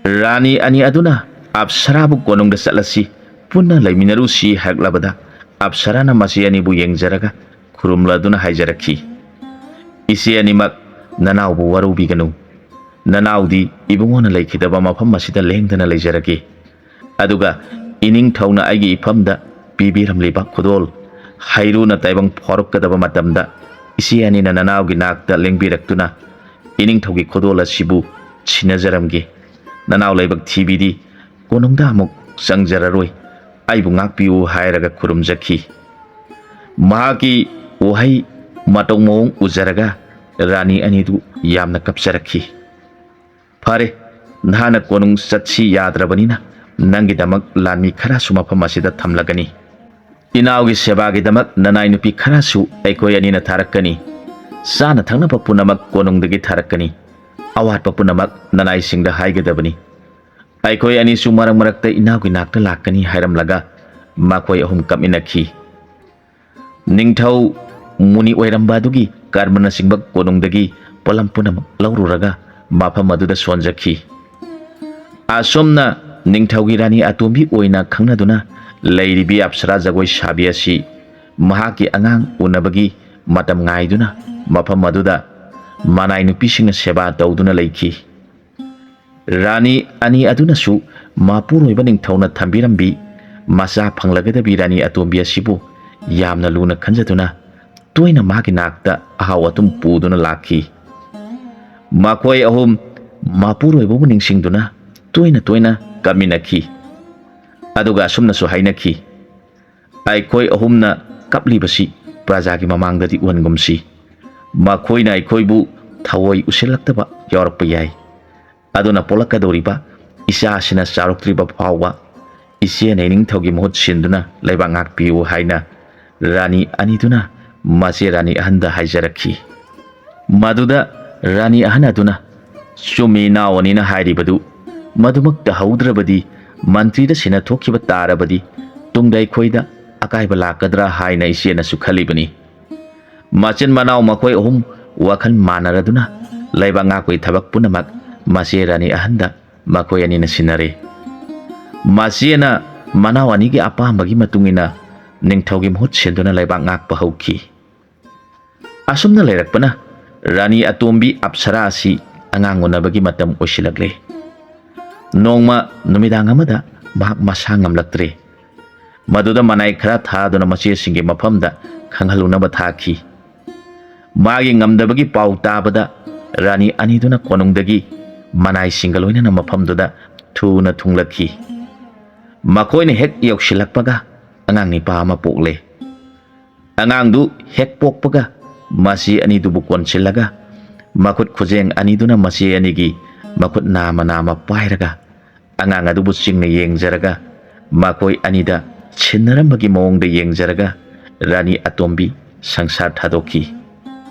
ꯔꯥꯅꯤ ꯑꯅꯤ ꯑꯗꯨꯅ ꯑꯞꯁꯔꯥꯕꯨ ꯀꯣꯅꯨꯡꯗ ꯆꯠꯂꯁꯤ, ꯄꯨꯟꯅ ꯂꯩꯃꯤꯟꯅꯔꯨꯁꯤ ꯍꯥꯏꯔꯛꯂꯕꯗ, ꯑꯞꯁꯔꯥꯅ ꯃꯆꯦ ꯑꯅꯤꯕꯨ ꯌꯦꯡꯖꯔꯒ ꯈꯨꯔꯨꯝꯂꯗꯨꯅ ꯍꯥꯏꯖꯔꯛꯈꯤ, "ꯏꯆꯦ ꯑꯅꯤꯃꯛ, ꯅꯅꯥꯎꯕꯨ ꯋꯥꯔꯧꯕꯤꯒꯅꯨ꯫ ꯅꯅꯥꯎꯗꯤ ꯏꯕꯨꯡꯉꯣꯅ ꯂꯩꯈꯤꯗꯕ ꯃꯐꯝ ꯑꯁꯤꯗ ꯂꯦꯡꯗꯅ ꯂꯩꯖꯔꯒꯦ꯫ ꯑꯗꯨꯒ ꯏꯅꯤꯡꯊꯧꯅ ꯑꯩꯒꯤ ꯏꯐꯝꯗ ꯄꯤꯕꯤꯔꯝꯂꯤꯕ ꯈꯨꯗꯣꯜ ꯍꯩꯔꯨꯅ ꯇꯥꯏꯕꯪ ꯐꯥꯎꯔꯛꯀꯗꯕ ꯃꯇꯝꯗ, ꯏꯆꯦ ꯑꯅꯤꯅ ꯅꯅꯥꯎꯒꯤ ꯅꯥꯛꯇ ꯂꯦꯡꯕꯤꯔꯛꯇꯨꯅ ꯏꯅꯤꯡꯊꯧꯒꯤ ꯈꯨꯗꯣꯜ ꯑꯁꯤꯕꯨ ꯁꯤꯟꯅꯖꯔꯝꯒꯦ꯫ ꯅꯅꯥꯎ ꯂꯥꯏꯕꯛ ꯊꯤꯕꯤꯗꯤ ꯀꯣꯅꯨꯡꯗ ꯑꯃꯨꯛ ꯆꯪꯖꯔꯔꯣꯏ꯫ ꯑꯩꯕꯨ ꯉꯥꯛꯄꯤꯌꯨ" ꯍꯥꯏꯔꯒ ꯈꯨꯔꯨꯝꯖꯈꯤ꯫ ꯃꯍꯥꯛꯀꯤ ꯋꯥꯍꯩ ꯃꯇꯧ ꯃꯑꯣꯡ ꯎꯖꯔꯒ ꯔꯥꯅꯤ ꯑꯅꯤꯗꯨ ꯌꯥꯝꯅ ꯀꯞꯆꯔꯛꯈꯤ꯫ "ꯐꯔꯦ, ꯅꯍꯥꯛꯅ ꯀꯣꯅꯨꯡ ꯆꯠꯁꯤ ꯌꯥꯗ꯭ꯔꯕꯅꯤꯅ, ꯅꯪꯒꯤꯗꯃꯛ ꯂꯥꯟꯃꯤ ꯈꯔꯁꯨ ꯃꯐꯝ ꯑꯁꯤꯗ ꯊꯝꯂꯒꯅꯤ꯫ ꯏꯅꯥꯎꯒꯤ ꯁꯦꯕꯥꯒꯤꯗꯃꯛ ꯅꯅꯥꯏ ꯅꯨꯄꯤ ꯈꯔꯁꯨ ꯑꯩꯈꯣꯏ ꯑꯅꯤꯅ ꯊꯥꯔꯛꯀꯅꯤ꯫ ꯆꯥꯅ ꯊꯛꯅꯕ ꯄꯨꯝꯅꯃꯛ ꯀꯣꯅꯨꯡꯗꯒꯤ ꯊꯥꯔꯛꯀꯅꯤ꯫ ꯑꯋꯥꯠꯄ ꯄꯨꯝꯅꯃꯛ ꯅꯅꯥꯏꯁꯤꯡꯗ ꯍꯥꯏꯒꯗꯕꯅꯤ꯫ ꯑꯩꯈꯣꯏ ꯑꯅꯤꯁꯨ ꯃꯔꯛ ꯃꯔꯛꯇ ꯏꯅꯥꯎꯒꯤ ꯅꯥꯛꯇ ꯂꯥꯛꯀꯅꯤ" ꯍꯥꯏꯔꯝꯂꯒ ꯃꯈꯣꯏ ꯑꯍꯨꯝ ꯀꯞꯃꯤꯟꯅꯈꯤ꯫ ꯅꯤꯡꯊꯧ ꯃꯨꯅꯤ ꯑꯣꯏꯔꯝꯕ ꯑꯗꯨꯒꯤ ꯀꯔꯃꯅꯆꯤꯡꯕ ꯀꯣꯅꯨꯡꯗꯒꯤ ꯄꯣꯠꯂꯝ ꯄꯨꯝꯅꯃꯛ ꯂꯧꯔꯨꯔꯒ ꯃꯐꯝ ꯑꯗꯨꯗ ꯁꯣꯟꯖꯈꯤ꯫ ꯑꯁꯨꯝꯅ ꯅꯤꯡꯊꯧꯒꯤ ꯔꯥꯅꯤ ꯑꯇꯣꯝꯕꯤ ꯑꯣꯏꯅ ꯈꯪꯅꯗꯨꯅ ꯂꯩꯔꯤꯕꯤ ꯑꯞꯁꯔꯥ ꯖꯒꯣꯏ ꯁꯥꯕꯤ ꯑꯁꯤ ꯃꯍꯥꯛꯀꯤ ꯑꯉꯥꯡ ꯎꯅꯕꯒꯤ ꯃꯇꯝ ꯉꯥꯏꯗꯨꯅ ꯃꯐꯝ ꯑꯗꯨꯗ ꯃꯅꯥꯏ ꯅꯨꯄꯤꯁꯤꯡꯅ ꯁꯦꯕꯥ ꯇꯧꯗꯨꯅ ꯂꯩꯈꯤ꯫ ꯔꯥꯅꯤ ꯑꯅꯤ ꯑꯗꯨꯅꯁꯨ ꯃꯄꯨꯔꯣꯏꯕ ꯅꯤꯡꯊꯧꯅ ꯊꯝꯕꯤꯔꯝꯕꯤ ꯃꯆꯥ ꯐꯪꯂꯒꯗꯕꯤ ꯔꯥꯅꯤ ꯑꯇꯣꯝꯕꯤ ꯑꯁꯤꯕꯨ ꯌꯥꯝꯅ ꯂꯨꯅ ꯈꯟꯖꯗꯨꯅ ꯇꯣꯏꯅ ꯃꯥꯒꯤ ꯅꯥꯛꯇ ꯑꯍꯥꯎ ꯑꯊꯨꯝ ꯄꯨꯗꯨꯅ ꯂꯥꯛꯈꯤ꯫ ꯃꯈꯣꯏ ꯑꯍꯨꯝ ꯃꯄꯨꯔꯣꯏꯕꯕꯨ ꯅꯤꯡꯁꯤꯡꯗꯨꯅ ꯇꯣꯏꯅ ꯇꯣꯏꯅ ꯀꯞꯃꯤꯟꯅꯈꯤ꯫ ꯑꯗꯨꯒ ꯑꯁꯨꯝꯅꯁꯨ ꯍꯥꯏꯅꯈꯤ, "ꯑꯩꯈꯣꯏ ꯑꯍꯨꯝꯅ ꯀꯞꯂꯤꯕꯁꯤ ꯄ꯭ꯔꯖꯥꯒꯤ ꯃꯃꯥꯡꯗꯗꯤ ꯎꯍꯟꯒꯨꯝꯁꯤ꯫ ꯃꯈꯣꯏꯅ ꯑꯩꯈꯣꯏꯕꯨ ꯊꯑꯣꯏ ꯎꯁꯤꯜꯂꯛꯇꯕ ꯌꯥꯎꯔꯛꯄ ꯌꯥꯏ꯫ ꯑꯗꯨꯅ ꯄꯣꯛꯂꯛꯀꯗꯧꯔꯤꯕ ꯏꯆꯥꯁꯤꯅ ꯆꯥꯎꯔꯛꯇ꯭ꯔꯤꯕ ꯐꯥꯎꯕ ꯏꯆꯦꯅ ꯏꯅꯤꯡꯊꯧꯒꯤ ꯃꯍꯨꯠ ꯁꯤꯟꯗꯨꯅ ꯂꯩꯕꯥꯛ ꯉꯥꯛꯄꯤꯌꯨ" ꯍꯥꯏꯅ ꯔꯥꯅꯤ ꯑꯅꯤꯗꯨꯅ ꯃꯆꯦ ꯔꯥꯅꯤ ꯑꯍꯟꯗ ꯍꯥꯏꯖꯔꯛꯈꯤ꯫ ꯃꯗꯨꯗ ꯔꯥꯅꯤ ꯑꯍꯟ ꯑꯗꯨꯅ, "ꯆꯨꯝꯃꯤ, ꯏꯅꯥꯎ ꯑꯅꯤꯅ ꯍꯥꯏꯔꯤꯕꯗꯨ꯫ ꯃꯗꯨꯃꯛ ꯇꯧꯍꯧꯗ꯭ꯔꯕꯗꯤ, ꯃꯟꯇ꯭ꯔꯤꯗ ꯁꯤꯟꯅ ꯊꯣꯛꯈꯤꯕ ꯇꯥꯔꯕꯗꯤ, ꯇꯨꯡꯗ ꯑꯩꯈꯣꯏꯗ ꯑꯀꯥꯏꯕ ꯂꯥꯛꯀꯗ꯭ꯔꯥ ꯍꯥꯏꯅ ꯏꯆꯦꯅꯁꯨ ꯈꯜꯂꯤꯕꯅꯤ꯫" ꯃꯆꯤꯟ ꯃꯅꯥꯎ ꯃꯈꯣꯏ ꯑꯍꯨꯝ ꯋꯥꯈꯜ ꯃꯥꯟꯅꯔꯗꯨꯅ ꯂꯩꯕꯥꯛ ꯉꯥꯛꯄꯒꯤ ꯊꯕꯛ ꯄꯨꯝꯅꯃꯛ ꯃꯆꯦ ꯔꯥꯅꯤ ꯑꯍꯟꯗ ꯃꯈꯣꯏ ꯑꯅꯤꯅ ꯁꯤꯟꯅꯔꯦ꯫ ꯃꯆꯦꯅ ꯃꯅꯥꯎ ꯑꯅꯤꯒꯤ ꯑꯄꯥꯝꯕꯒꯤ ꯃꯇꯨꯡ ꯏꯟꯅ ꯅꯤꯡꯊꯧꯒꯤ ꯃꯍꯨꯠ ꯁꯤꯟꯗꯨꯅ ꯂꯩꯕꯥꯛ ꯉꯥꯛꯄ ꯍꯧꯈꯤ꯫ ꯑꯁꯨꯝꯅ ꯂꯩꯔꯛꯄꯅ ꯔꯥꯅꯤ ꯑꯇꯣꯝꯕꯤ ꯑꯞꯁꯔꯥ ꯑꯁꯤ ꯑꯉꯥꯡ ꯎꯅꯕꯒꯤ ꯃꯇꯝ ꯑꯣꯏꯁꯤꯜꯂꯛꯂꯦ꯫ ꯅꯣꯡꯃ ꯅꯨꯃꯤꯗꯥꯡ ꯑꯃꯗ ꯃꯍꯥꯛ ꯃꯁꯥ ꯉꯝꯂꯛꯇ꯭ꯔꯦ꯫ ꯃꯗꯨꯗ ꯃꯅꯥꯏ ꯈꯔ ꯊꯥꯗꯨꯅ ꯃꯆꯦꯁꯤꯡꯒꯤ ꯃꯐꯝꯗ ꯈꯪꯍꯜꯂꯨꯅꯕ ꯊꯥꯈꯤ꯫ ꯃꯥꯒꯤ ꯉꯝꯗꯕꯒꯤ ꯄꯥꯎ ꯇꯥꯕꯗ ꯔꯥꯅꯤ ꯑꯅꯤꯗꯨꯅ ꯀꯣꯅꯨꯡꯗꯒꯤ ꯃꯅꯥꯏꯁꯤꯡꯒ ꯂꯣꯏꯅꯅ ꯃꯐꯝꯗꯨꯗ ꯊꯨꯅ ꯊꯨꯡꯂꯛꯈꯤ꯫ ꯃꯈꯣꯏꯅ ꯍꯦꯛ ꯌꯧꯁꯤꯜꯂꯛꯄꯒ ꯑꯉꯥꯡ ꯅꯤꯄꯥ ꯑꯃ ꯄꯣꯛꯂꯦ꯫ ꯑꯉꯥꯡꯗꯨ ꯍꯦꯛ ꯄꯣꯛꯄꯒ ꯃꯆꯦ ꯑꯅꯤꯗꯨꯕꯨ ꯀꯣꯟꯁꯤꯜꯂꯒ, ꯃꯈꯨꯠ ꯈꯨꯖꯦꯡ ꯑꯅꯤꯗꯨꯅ ꯃꯆꯦ ꯑꯅꯤꯒꯤ ꯃꯈꯨꯠ ꯅꯥꯝꯃ ꯅꯥꯝꯃ ꯄꯥꯏꯔꯒ, ꯑꯉꯥꯡ ꯑꯗꯨꯕꯨ ꯆꯤꯡꯅ ꯌꯦꯡꯖꯔꯒ, ꯃꯈꯣꯏ ꯑꯅꯤꯗ ꯁꯤꯟꯅꯔꯝꯕꯒꯤ ꯃꯑꯣꯡꯗ ꯌꯦꯡꯖꯔꯒ, ꯔꯥꯅꯤ ꯑꯇꯣꯝꯕꯤ ꯁꯪꯁꯥꯔ ꯊꯥꯗꯣꯛꯈꯤ꯫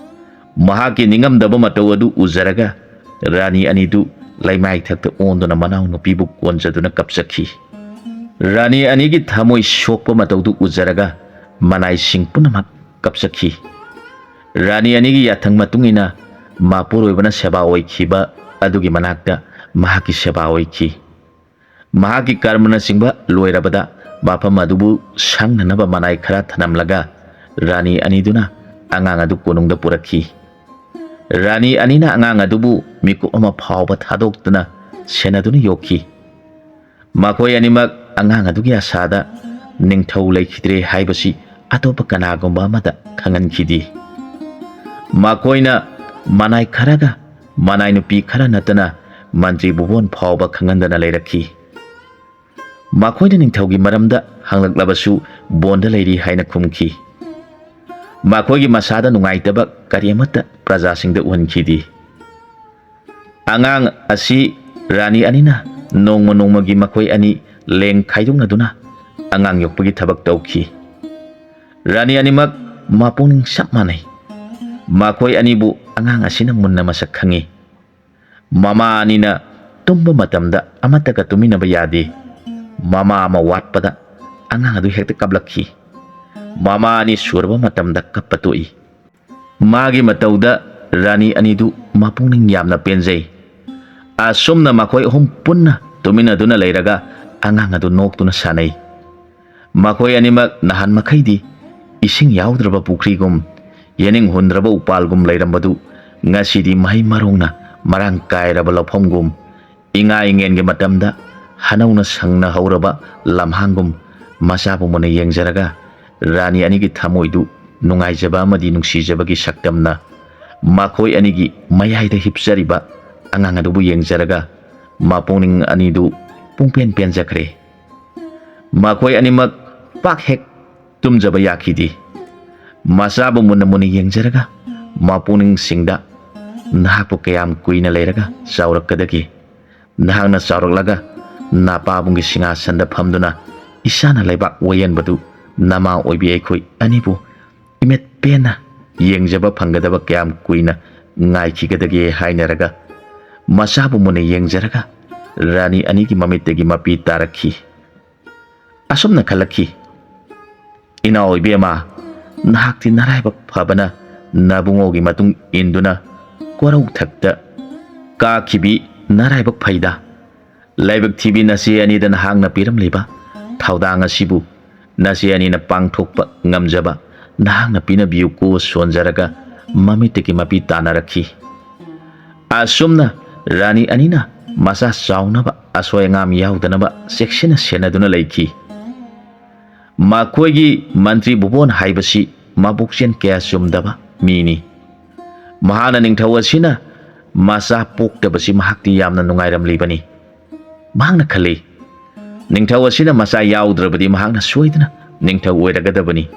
ꯃꯍꯥꯛꯀꯤ ꯅꯤꯡꯉꯝꯗꯕ ꯃꯇꯧ ꯑꯗꯨ ꯎꯖꯔꯒ, ꯔꯥꯅꯤ ꯑꯅꯤꯗꯨ ꯂꯩꯃꯥꯏꯊꯛꯇ ꯑꯣꯟꯗꯨꯅ ꯃꯅꯥꯎꯅꯨꯄꯤꯕꯨ ꯀꯣꯟꯖꯗꯨꯅ ꯀꯞꯆꯈꯤ꯫ ꯔꯥꯅꯤ ꯑꯅꯤꯒꯤ ꯊꯃꯣꯏ ꯁꯣꯛꯄ ꯃꯇꯧꯗꯨ ꯎꯖꯔꯒ, ꯃꯅꯥꯏꯁꯤꯡ ꯄꯨꯝꯅꯃꯛ ꯀꯞꯆꯈꯤ꯫ ꯔꯥꯅꯤ ꯑꯅꯤꯒꯤ ꯌꯥꯊꯪ ꯃꯇꯨꯡ ꯏꯟꯅ, ꯃꯄꯨꯔꯣꯏꯕꯅ ꯁꯦꯕꯥ ꯑꯣꯏꯈꯤꯕ ꯑꯗꯨꯒꯤ ꯃꯅꯥꯛꯇ ꯃꯍꯥꯛꯀꯤ ꯁꯦꯕꯥ ꯑꯣꯏꯈꯤ꯫ ꯃꯍꯥꯛꯀꯤ ꯀꯔꯃꯅꯆꯤꯡꯕ ꯂꯣꯏꯔꯕꯗ, ꯃꯐꯝ ꯑꯗꯨꯕꯨ ꯁꯪꯅꯅꯕ ꯃꯅꯥꯏ ꯈꯔ ꯊꯅꯝꯂꯒ, ꯔꯥꯅꯤ ꯑꯅꯤꯗꯨꯅ ꯑꯉꯥꯡ ꯑꯗꯨ ꯀꯣꯅꯨꯡꯗ ꯄꯨꯔꯛꯈꯤ꯫ ꯔꯥꯅꯤ ꯑꯅꯤꯅ ꯑꯉꯥꯡ ꯑꯗꯨꯕꯨ ꯃꯤꯀꯨꯞ ꯑꯃ ꯐꯥꯎꯕ ꯊꯥꯗꯣꯛꯇꯅ ꯁꯦꯟꯅꯗꯨꯅ ꯌꯣꯛꯈꯤ꯫ ꯃꯈꯣꯏ ꯑꯅꯤꯃꯛ ꯑꯉꯥꯡ ꯑꯗꯨꯒꯤ ꯑꯁꯥꯗ ꯅꯤꯡꯊꯧ ꯂꯩꯈꯤꯗ꯭ꯔꯦ ꯍꯥꯏꯕꯁꯤ ꯑꯇꯣꯞꯄ ꯀꯅꯥꯒꯨꯝꯕ ꯑꯃꯗ ꯈꯪꯍꯟꯈꯤꯗꯦ꯫ ꯃꯈꯣꯏꯅ ꯃꯅꯥꯏ ꯈꯔꯒ ꯃꯅꯥꯏ ꯅꯨꯄꯤ ꯈꯔ ꯅꯠꯇꯅ ꯃꯟꯇ꯭ꯔꯤ ꯕꯨꯕꯣꯟ ꯐꯥꯎꯕ ꯈꯪꯍꯟꯗꯅ ꯂꯩꯔꯛꯈꯤ꯫ ꯃꯈꯣꯏꯅ ꯅꯤꯡꯊꯧꯒꯤ ꯃꯔꯝꯗ ꯍꯪꯂꯛꯂꯕꯁꯨ ꯕꯣꯟꯗ ꯂꯩꯔꯤ ꯍꯥꯏꯅ ꯈꯨꯝꯈꯤ꯫ ꯃꯈꯣꯏꯒꯤ ꯃꯁꯥꯗ ꯅꯨꯡꯉꯥꯏꯇꯕ ꯀꯔꯤ ꯑꯃꯠꯇ ꯄ꯭ꯔꯖꯥꯁꯤꯡꯗ ꯎꯍꯟꯈꯤꯗꯦ꯫ ꯑꯉꯥꯡ ꯑꯁꯤ ꯔꯥꯅꯤ ꯑꯅꯤꯅ ꯅꯣꯡꯃ ꯅꯣꯡꯃꯒꯤ ꯃꯈꯣꯏ ꯑꯅꯤ ꯂꯦꯡ ꯈꯥꯏꯗꯣꯛꯅꯗꯨꯅ ꯑꯉꯥꯡ ꯌꯣꯛꯄꯒꯤ ꯊꯕꯛ ꯇꯧꯈꯤ꯫ ꯔꯥꯅꯤ ꯑꯅꯤꯃꯛ ꯃꯄꯨꯛꯅꯤꯡ ꯆꯞ ꯃꯥꯟꯅꯩ꯫ ꯃꯈꯣꯏ ꯑꯅꯤꯕꯨ ꯑꯉꯥꯡ ꯑꯁꯤꯅ ꯃꯨꯟꯅ ꯃꯁꯛ ꯈꯪꯏ꯫ ꯃꯃꯥ ꯑꯅꯤꯅ ꯇꯨꯝꯕ ꯃꯇꯝꯗ ꯑꯃꯠꯇꯒ ꯇꯨꯃꯤꯟꯅꯕ ꯌꯥꯗꯦ꯫ ꯃꯃꯥ ꯑꯃ ꯋꯥꯠꯄꯗ ꯑꯉꯥꯡ ꯑꯗꯨ ꯍꯦꯛꯇ ꯀꯞꯂꯛꯈꯤ꯫ ꯃꯃꯥ ꯑꯅꯤ ꯁꯨꯔꯕ ꯃꯇꯝꯗ ꯀꯞꯄ ꯇꯣꯛꯏ꯫ ꯃꯥꯒꯤ ꯃꯇꯧꯗ ꯔꯥꯅꯤ ꯑꯅꯤꯗꯨ ꯃꯄꯨꯛꯅꯤꯡ ꯌꯥꯝꯅ ꯄꯦꯟꯖꯩ꯫ ꯑꯁꯨꯝꯅ ꯃꯈꯣꯏ ꯑꯍꯨꯝ ꯄꯨꯟꯅ ꯇꯨꯃꯤꯟꯅꯗꯨꯅ ꯂꯩꯔꯒ ꯑꯉꯥꯡ ꯑꯗꯨ ꯅꯣꯛꯇꯨꯅ ꯁꯥꯟꯅꯩ꯫ ꯃꯈꯣꯏ ꯑꯅꯤꯃꯛ ꯅꯍꯥꯟ ꯃꯈꯩꯗꯤ ꯏꯁꯤꯡ ꯌꯥꯎꯗ꯭ꯔꯕ ꯄꯨꯈ꯭ꯔꯤꯒꯨꯝ, ꯌꯦꯅꯤꯡ ꯍꯨꯟꯗ꯭ꯔꯕ ꯎꯄꯥꯜꯒꯨꯝ ꯂꯩꯔꯝꯕꯗꯨ ꯉꯁꯤꯗꯤ ꯃꯍꯩ ꯃꯔꯣꯡꯅ ꯃꯔꯥꯡ ꯀꯥꯏꯔꯕ ꯂꯧꯐꯝꯒꯨꯝ, ꯏꯉꯥ ꯏꯉꯦꯟꯒꯤ ꯃꯇꯝꯗ ꯍꯅꯧꯅ ꯁꯪꯅ ꯍꯧꯔꯕ ꯂꯝꯍꯥꯡꯒꯨꯝ ꯃꯆꯥꯕꯨ ꯃꯨꯟꯅ ꯌꯦꯡꯖꯔꯒ ꯔꯥꯅꯤ ꯑꯅꯤꯒꯤ ꯊꯃꯣꯏꯗꯨ ꯅꯨꯡꯉꯥꯏꯖꯕ ꯑꯃꯗꯤ ꯅꯨꯡꯁꯤꯖꯕꯒꯤ ꯁꯛꯇꯝꯅ ꯃꯈꯣꯏ ꯑꯅꯤꯒꯤ ꯃꯌꯥꯏꯗ ꯍꯤꯞꯆꯔꯤꯕ ꯑꯉꯥꯡ ꯑꯗꯨꯕꯨ ꯌꯦꯡꯖꯔꯒ ꯃꯄꯨꯛꯅꯤꯡ ꯑꯅꯤꯗꯨ ꯄꯨꯡꯄꯦꯟ ꯄꯦꯟꯖꯈ꯭ꯔꯦ꯫ ꯃꯈꯣꯏ ꯑꯅꯤꯃꯛ ꯄꯥꯛ ꯍꯦꯛ ꯇꯨꯝꯖꯕ ꯌꯥꯈꯤꯗꯦ꯫ ꯃꯆꯥꯕꯨ ꯃꯨꯟꯅ ꯃꯨꯟꯅ ꯌꯦꯡꯖꯔꯒ ꯃꯄꯨꯛꯅꯤꯡꯁꯤꯡꯗ ꯅꯍꯥꯛꯄꯨ ꯀꯌꯥꯝ ꯀꯨꯏꯅ ꯂꯩꯔꯒ ꯆꯥꯎꯔꯛꯀꯗꯒꯦ? ꯅꯍꯥꯛꯅ ꯆꯥꯎꯔꯛꯂꯒ ꯅꯄꯥꯕꯨꯡꯒꯤ ꯁꯤꯡꯍꯥꯁꯟꯗ ꯐꯝꯗꯨꯅ ꯏꯁꯥꯅ ꯂꯩꯕꯥꯛ ꯋꯥꯌꯦꯟꯕꯗꯨ ꯅꯃꯥ ꯑꯣꯏꯕꯤ ꯑꯩꯈꯣꯏ ꯑꯅꯤꯕꯨ ꯏꯃꯤꯠ ꯄꯦꯟꯅ ꯌꯦꯡꯖꯕ ꯐꯪꯒꯗꯕ ꯀꯌꯥꯝ ꯀꯨꯏꯅ ꯉꯥꯏꯈꯤꯒꯗꯒꯦ ꯍꯥꯏꯅꯔꯒ ꯃꯆꯥꯕꯨ ꯃꯨꯟꯅ ꯌꯦꯡꯖꯔꯒ ꯔꯥꯅꯤ ꯑꯅꯤꯒꯤ ꯃꯃꯤꯠꯇꯒꯤ ꯃꯄꯤ ꯇꯥꯔꯛꯈꯤ꯫ ꯑꯁꯨꯝꯅ ꯈꯜꯂꯛꯈꯤ, "ꯏꯅꯥꯎ ꯏꯕꯦꯝꯃ, ꯅꯍꯥꯛꯇꯤ ꯅꯔꯥꯏꯕꯛ ꯐꯕꯅ ꯅꯕꯨꯡꯉꯣꯒꯤ ꯃꯇꯨꯡ ꯏꯟꯗꯨꯅ ꯀꯣꯔꯧꯊꯛꯇ ꯀꯥꯈꯤꯕꯤ ꯅꯔꯥꯏꯕꯛ ꯐꯩꯗ꯫ ꯂꯥꯏꯕꯛ ꯊꯤꯕꯤ ꯅꯆꯦ ꯑꯅꯤꯗ ꯅꯍꯥꯛꯅ ꯄꯤꯔꯝꯂꯤꯕ ꯊꯧꯗꯥꯡ ꯑꯁꯤꯕꯨ ꯅꯆꯦ ꯑꯅꯤꯅ ꯄꯥꯡꯊꯣꯛꯄ ꯉꯝꯖꯕ ꯅꯍꯥꯛꯅ ꯄꯤꯅꯕꯤꯌꯨꯀꯣ" ꯁꯣꯟꯖꯔꯒ ꯃꯃꯤꯠꯇꯒꯤ ꯃꯄꯤ ꯇꯥꯅꯔꯛꯈꯤ꯫ ꯑꯁꯨꯝꯅ ꯔꯥꯅꯤ ꯑꯅꯤꯅ ꯃꯆꯥ ꯆꯥꯎꯅꯕ ꯑꯁꯣꯏ ꯑꯉꯥꯝ ꯌꯥꯎꯗꯅꯕ ꯆꯦꯛꯁꯤꯟꯅ ꯁꯦꯟꯅꯗꯨꯅ ꯂꯩꯈꯤ꯫ ꯃꯈꯣꯏꯒꯤ ꯃꯟꯇ꯭ꯔꯤ ꯚꯨꯕꯣꯟ ꯍꯥꯏꯕꯁꯤ ꯃꯕꯨꯛꯆꯦꯜ ꯀꯌꯥ ꯆꯨꯝꯗꯕ ꯃꯤꯅꯤ꯫ ꯃꯍꯥꯛꯅ ꯅꯤꯡꯊꯧ ꯑꯁꯤꯅ ꯃꯆꯥ ꯄꯣꯛꯇꯕꯁꯤ ꯃꯍꯥꯛꯇꯤ ꯌꯥꯝꯅ ꯅꯨꯡꯉꯥꯏꯔꯝꯂꯤꯕꯅꯤ꯫ ꯃꯍꯥꯛꯅ ꯈꯜꯂꯤ, ꯅꯤꯡꯊꯧ ꯑꯁꯤꯅ ꯃꯆꯥ ꯌꯥꯎꯗ꯭ꯔꯕꯗꯤ ꯃꯍꯥꯛꯅ ꯁꯣꯏꯗꯅ ꯅꯤꯡꯊꯧ ꯑꯣꯏꯔꯒꯗꯕꯅꯤ꯫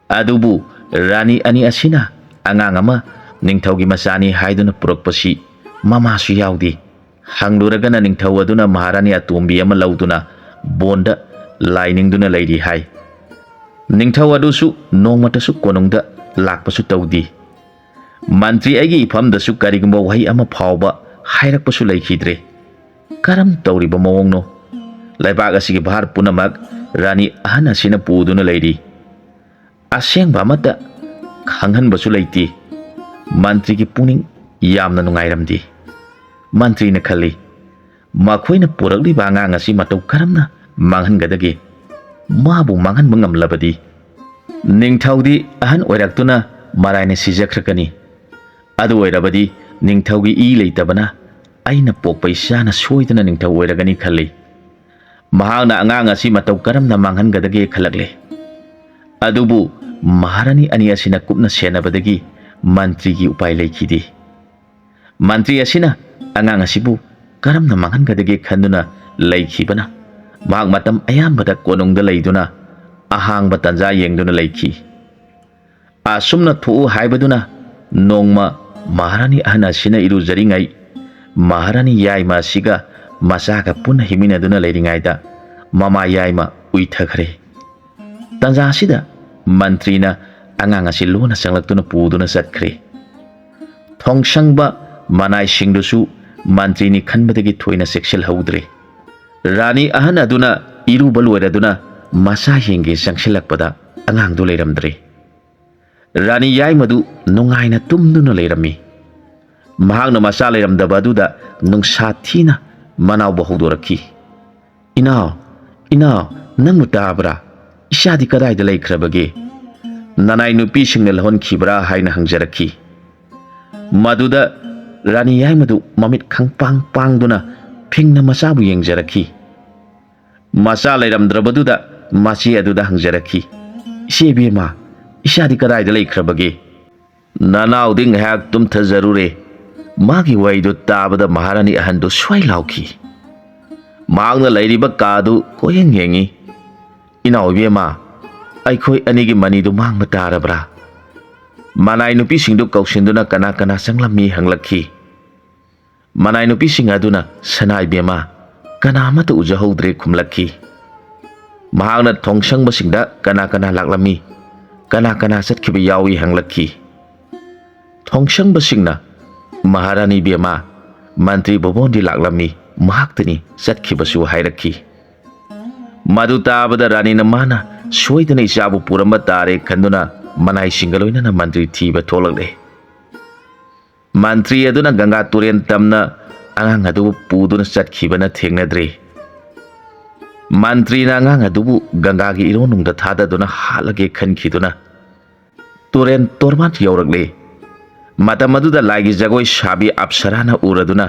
ꯑꯗꯨꯕꯨ ꯔꯥꯅꯤ ꯑꯅꯤ ꯑꯁꯤꯅ ꯑꯉꯥꯡ ꯑꯃ ꯅꯤꯡꯊꯧꯒꯤ ꯃꯆꯥꯅꯤ ꯍꯥꯏꯗꯨꯅ ꯄꯨꯔꯛꯄꯁꯤ ꯃꯃꯥꯁꯨ ꯌꯥꯎꯗꯦ꯫ ꯍꯪꯂꯨꯔꯒꯅ ꯅꯤꯡꯊꯧ ꯑꯗꯨꯅ ꯃꯍꯥꯔꯥꯅꯤ ꯑꯇꯣꯝꯕꯤ ꯑꯃ ꯂꯧꯗꯨꯅ ꯕꯣꯟꯗ ꯂꯥꯏ ꯅꯤꯡꯗꯨꯅ ꯂꯩꯔꯤ ꯍꯥꯏ꯫ ꯅꯤꯡꯊꯧ ꯑꯗꯨꯁꯨ ꯅꯣꯡꯃꯇꯁꯨ ꯀꯣꯅꯨꯡꯗ ꯂꯥꯛꯄꯁꯨ ꯇꯧꯗꯦ꯫ ꯃꯟꯇ꯭ꯔꯤ ꯑꯩꯒꯤ ꯏꯐꯝꯗꯁꯨ ꯀꯔꯤꯒꯨꯝꯕ ꯋꯥꯍꯩ ꯑꯃ ꯐꯥꯎꯕ ꯍꯥꯏꯔꯛꯄꯁꯨ ꯂꯩꯈꯤꯗ꯭ꯔꯦ꯫ ꯀꯔꯝ ꯇꯧꯔꯤꯕ ꯃꯑꯣꯡꯅꯣ? ꯂꯩꯕꯥꯛ ꯑꯁꯤꯒꯤ ꯚꯥꯔ ꯄꯨꯝꯅꯃꯛ ꯔꯥꯅꯤ ꯑꯍꯟ ꯑꯁꯤꯅ ꯄꯨꯗꯨꯅ ꯂꯩꯔꯤ꯫ ꯑꯁꯦꯡꯕ ꯑꯃꯠꯇ ꯈꯪꯍꯟꯕꯁꯨ ꯂꯩꯇꯦ꯫ ꯃꯟꯇ꯭ꯔꯤꯒꯤ ꯄꯨꯛꯅꯤꯡ ꯌꯥꯝꯅ ꯅꯨꯡꯉꯥꯏꯔꯝꯗꯦ꯫ ꯃꯟꯇ꯭ꯔꯤꯅ ꯈꯜꯂꯤ, "ꯃꯈꯣꯏꯅ ꯄꯨꯔꯛꯂꯤꯕ ꯑꯉꯥꯡ ꯑꯁꯤ ꯃꯇꯧ ꯀꯔꯝꯅ ꯃꯥꯡꯍꯟꯒꯗꯒꯦ? ꯃꯥꯕꯨ ꯃꯥꯡꯍꯟꯕ ꯉꯝꯂꯕꯗꯤ ꯅꯤꯡꯊꯧꯗꯤ ꯑꯍꯟ ꯑꯣꯏꯔꯛꯇꯨꯅ ꯃꯔꯥꯏꯅ ꯁꯤꯖꯈ꯭ꯔꯒꯅꯤ꯫ ꯑꯗꯨ ꯑꯣꯏꯔꯕꯗꯤ ꯅꯤꯡꯊꯧꯒꯤ ꯏ ꯂꯩꯇꯕꯅ ꯑꯩꯅ ꯄꯣꯛꯄ ꯏꯆꯥꯅ ꯁꯣꯏꯗꯅ ꯅꯤꯡꯊꯧ ꯑꯣꯏꯔꯒꯅꯤ" ꯈꯜꯂꯤ꯫ ꯃꯍꯥꯛꯅ ꯑꯉꯥꯡ ꯑꯁꯤ ꯃꯇꯧ ꯀꯔꯝꯅ ꯃꯥꯡꯍꯟꯒꯗꯒꯦ ꯈꯜꯂꯛꯂꯦ꯫ ꯑꯗꯨꯕꯨ ꯃꯍꯥꯔꯥꯅꯤ ꯑꯅꯤ ꯑꯁꯤꯅ ꯀꯨꯞꯅ ꯁꯦꯟꯅꯕꯗꯒꯤ ꯃꯟꯇ꯭ꯔꯤꯒꯤ ꯎꯄꯥꯏ ꯂꯩꯈꯤꯗꯦ꯫ ꯃꯟꯇ꯭ꯔꯤ ꯑꯁꯤꯅ ꯑꯉꯥꯡ ꯑꯁꯤꯕꯨ ꯀꯔꯝꯅ ꯃꯥꯡꯍꯟꯒꯗꯒꯦ ꯈꯟꯗꯨꯅ ꯂꯩꯈꯤꯕꯅ ꯃꯍꯥꯛ ꯃꯇꯝ ꯑꯌꯥꯝꯕꯗ ꯀꯣꯅꯨꯡꯗ ꯂꯩꯗꯨꯅ ꯑꯍꯥꯡꯕ ꯇꯥꯟꯖꯥ ꯌꯦꯡꯗꯨꯅ ꯂꯩꯈꯤ꯫ ꯑꯁꯨꯝꯅ ꯊꯣꯛꯎ ꯍꯥꯏꯕꯗꯨꯅ ꯅꯣꯡꯃ ꯃꯍꯥꯔꯥꯅꯤ ꯑꯍꯟ ꯑꯁꯤꯅ ꯏꯔꯨꯖꯔꯤꯉꯩ ꯃꯍꯥꯔꯥꯅꯤ ꯌꯥꯏꯃ ꯑꯁꯤꯒ ꯃꯆꯥꯒ ꯄꯨꯟꯅ ꯍꯤꯡꯃꯤꯟꯅꯗꯨꯅ ꯂꯩꯔꯤꯉꯩꯗ ꯃꯃꯥ ꯌꯥꯏꯃ ꯎꯏꯊꯈ꯭ꯔꯦ꯫ ꯇꯥꯟꯖꯥ ꯑꯁꯤꯗ ꯃꯟꯇ꯭ꯔꯤꯅ ꯑꯉꯥꯡ ꯑꯁꯤ ꯂꯣꯟꯅ ꯆꯪꯂꯛꯇꯨꯅ ꯄꯨꯗꯨꯅ ꯆꯠꯈ꯭ꯔꯦ꯫ ꯊꯣꯡꯁꯪꯕ ꯃꯅꯥꯏꯁꯤꯡꯗꯨꯁꯨ ꯃꯟꯇ꯭ꯔꯤꯅꯤ ꯈꯟꯕꯗꯒꯤ ꯊꯣꯏꯅ ꯆꯦꯛꯁꯤꯜꯍꯧꯗ꯭ꯔꯦ꯫ ꯔꯥꯅꯤ ꯑꯍꯟ ꯑꯗꯨꯅ ꯏꯔꯨꯕ ꯂꯣꯏꯔꯗꯨꯅ ꯃꯆꯥ ꯌꯦꯡꯒꯦ ꯆꯪꯁꯤꯜꯂꯛꯄꯗ ꯑꯉꯥꯡꯗꯨ ꯂꯩꯔꯝꯗ꯭ꯔꯦ꯫ ꯔꯥꯅꯤ ꯌꯥꯏꯃꯗꯨ ꯅꯨꯡꯉꯥꯏꯅ ꯇꯨꯝꯗꯨꯅ ꯂꯩꯔꯝꯃꯤ꯫ ꯃꯍꯥꯛꯅ ꯃꯆꯥ ꯂꯩꯔꯝꯗꯕ ꯑꯗꯨꯗ ꯅꯨꯡꯁꯥ ꯊꯤꯅ ꯃꯅꯥꯎꯕ ꯍꯧꯗꯣꯔꯛꯈꯤ꯫ "ꯏꯅꯥꯎ, ꯏꯅꯥꯎ, ꯅꯪꯕꯨ ꯇꯥꯕ꯭ꯔꯥ? ꯏꯆꯥꯗꯤ ꯀꯗꯥꯏꯗ ꯂꯩꯈ꯭ꯔꯕꯒꯦ? ꯅꯅꯥꯏ ꯅꯨꯄꯤꯁꯤꯡꯅ ꯂꯧꯍꯟꯈꯤꯕ꯭ꯔꯥ?" ꯍꯥꯏꯅ ꯍꯪꯖꯔꯛꯈꯤ꯫ ꯃꯗꯨꯗ ꯔꯥꯅꯤ ꯌꯥꯏꯃꯗꯨ ꯃꯃꯤꯠ ꯈꯪꯄꯥꯡ ꯄꯥꯡꯗꯨꯅ ꯐꯤꯡꯅ ꯃꯆꯥꯕꯨ ꯌꯦꯡꯖꯔꯛꯈꯤ꯫ ꯃꯆꯥ ꯂꯩꯔꯝꯗ꯭ꯔꯕꯗꯨꯗ ꯃꯆꯦ ꯑꯗꯨꯗ ꯍꯪꯖꯔꯛꯈꯤ, "ꯏꯆꯦ ꯏꯕꯦꯝꯃ, ꯏꯆꯥꯗꯤ ꯀꯗꯥꯏꯗ ꯂꯩꯈ꯭ꯔꯕꯒꯦ?" "ꯅꯅꯥꯎꯗꯤ ꯉꯥꯏꯍꯥꯛ ꯇꯨꯝꯊꯖꯔꯨꯔꯦ꯫" ꯃꯥꯒꯤ ꯋꯥꯍꯩꯗꯨ ꯇꯥꯕꯗ ꯃꯍꯥꯔꯥꯅꯤ ꯑꯍꯟꯗꯨ ꯁ꯭ꯋꯥꯏ ꯂꯥꯎꯈꯤ꯫ ꯃꯍꯥꯛꯅ ꯂꯩꯔꯤꯕ ꯀꯥꯗꯨ ꯀꯣꯏꯌꯦꯡ ꯌꯦꯡꯉꯤ꯫ "ꯏꯅꯥꯎ ꯏꯕꯦꯝꯃ, ꯑꯩꯈꯣꯏ ꯑꯅꯤꯒꯤ ꯃꯅꯤꯗꯨ ꯃꯥꯡꯕ ꯇꯥꯔꯕ꯭ꯔꯥ?" ꯃꯅꯥꯏ ꯅꯨꯄꯤꯁꯤꯡꯗꯨ ꯀꯧꯁꯤꯟꯗꯨꯅ ꯀꯅꯥ ꯀꯅꯥ ꯆꯪꯂꯝꯃꯤ ꯍꯪꯂꯛꯈꯤ꯫ ꯃꯅꯥꯏ ꯅꯨꯄꯤꯁꯤꯡ ꯑꯗꯨꯅ, "ꯁꯅꯥ ꯏꯕꯦꯝꯃ, ꯀꯅꯥ ꯑꯃꯠꯇ ꯎꯖꯍꯧꯗ꯭ꯔꯦ" ꯈꯨꯝꯂꯛꯈꯤ꯫ ꯃꯍꯥꯛꯅ ꯊꯣꯡꯁꯪꯕꯁꯤꯡꯗ ꯀꯅꯥ ꯀꯅꯥ ꯂꯥꯛꯂꯝꯃꯤ, ꯀꯅꯥ ꯀꯅꯥ ꯆꯠꯈꯤꯕ ꯌꯥꯎꯏ ꯍꯪꯂꯛꯈꯤ꯫ ꯊꯣꯡꯁꯪꯕꯁꯤꯡꯅ, "ꯃꯍꯥꯔꯥꯅꯤ ꯏꯕꯦꯝꯃ, ꯃꯟꯇ꯭ꯔꯤ ꯕꯣꯕꯣꯟꯗꯤ ꯂꯥꯛꯂꯝꯃꯤ, ꯃꯍꯥꯛꯇꯅꯤ ꯆꯠꯈꯤꯕꯁꯨ" ꯍꯥꯏꯔꯛꯈꯤ꯫ ꯃꯗꯨ ꯇꯥꯕꯗ ꯔꯥꯅꯤꯅ ꯃꯥꯅ ꯁꯣꯏꯗꯅ ꯏꯆꯥꯕꯨ ꯄꯨꯔꯝꯕ ꯇꯥꯔꯦ ꯈꯟꯗꯨꯅ ꯃꯅꯥꯏꯁꯤꯡꯒ ꯂꯣꯏꯅꯅ ꯃꯟꯇ꯭ꯔꯤ ꯊꯤꯕ ꯊꯣꯛꯂꯛꯂꯦ꯫ ꯃꯟꯇ꯭ꯔꯤ ꯑꯗꯨꯅ ꯒꯪꯒꯥ ꯇꯨꯔꯦꯟ ꯇꯝꯅ ꯑꯉꯥꯡ ꯑꯗꯨꯕꯨ ꯄꯨꯗꯨꯅ ꯆꯠꯈꯤꯕꯅ ꯊꯦꯡꯅꯗ꯭ꯔꯤ꯫ ꯃꯟꯇ꯭ꯔꯤꯅ ꯑꯉꯥꯡ ꯑꯗꯨꯕꯨ ꯒꯪꯒꯥꯒꯤ ꯏꯔꯣꯟꯅꯨꯡꯗ ꯊꯥꯗꯗꯨꯅ ꯍꯥꯠꯂꯒꯦ ꯈꯟꯈꯤꯗꯨꯅ ꯇꯨꯔꯦꯟ ꯇꯣꯔꯕꯥꯟ ꯌꯧꯔꯛꯂꯦ꯫ ꯃꯇꯝ ꯑꯗꯨꯗ ꯂꯥꯏꯒꯤ ꯖꯒꯣꯏ ꯁꯥꯕꯤ ꯑꯞꯁꯔꯥꯅ ꯎꯔꯗꯨꯅ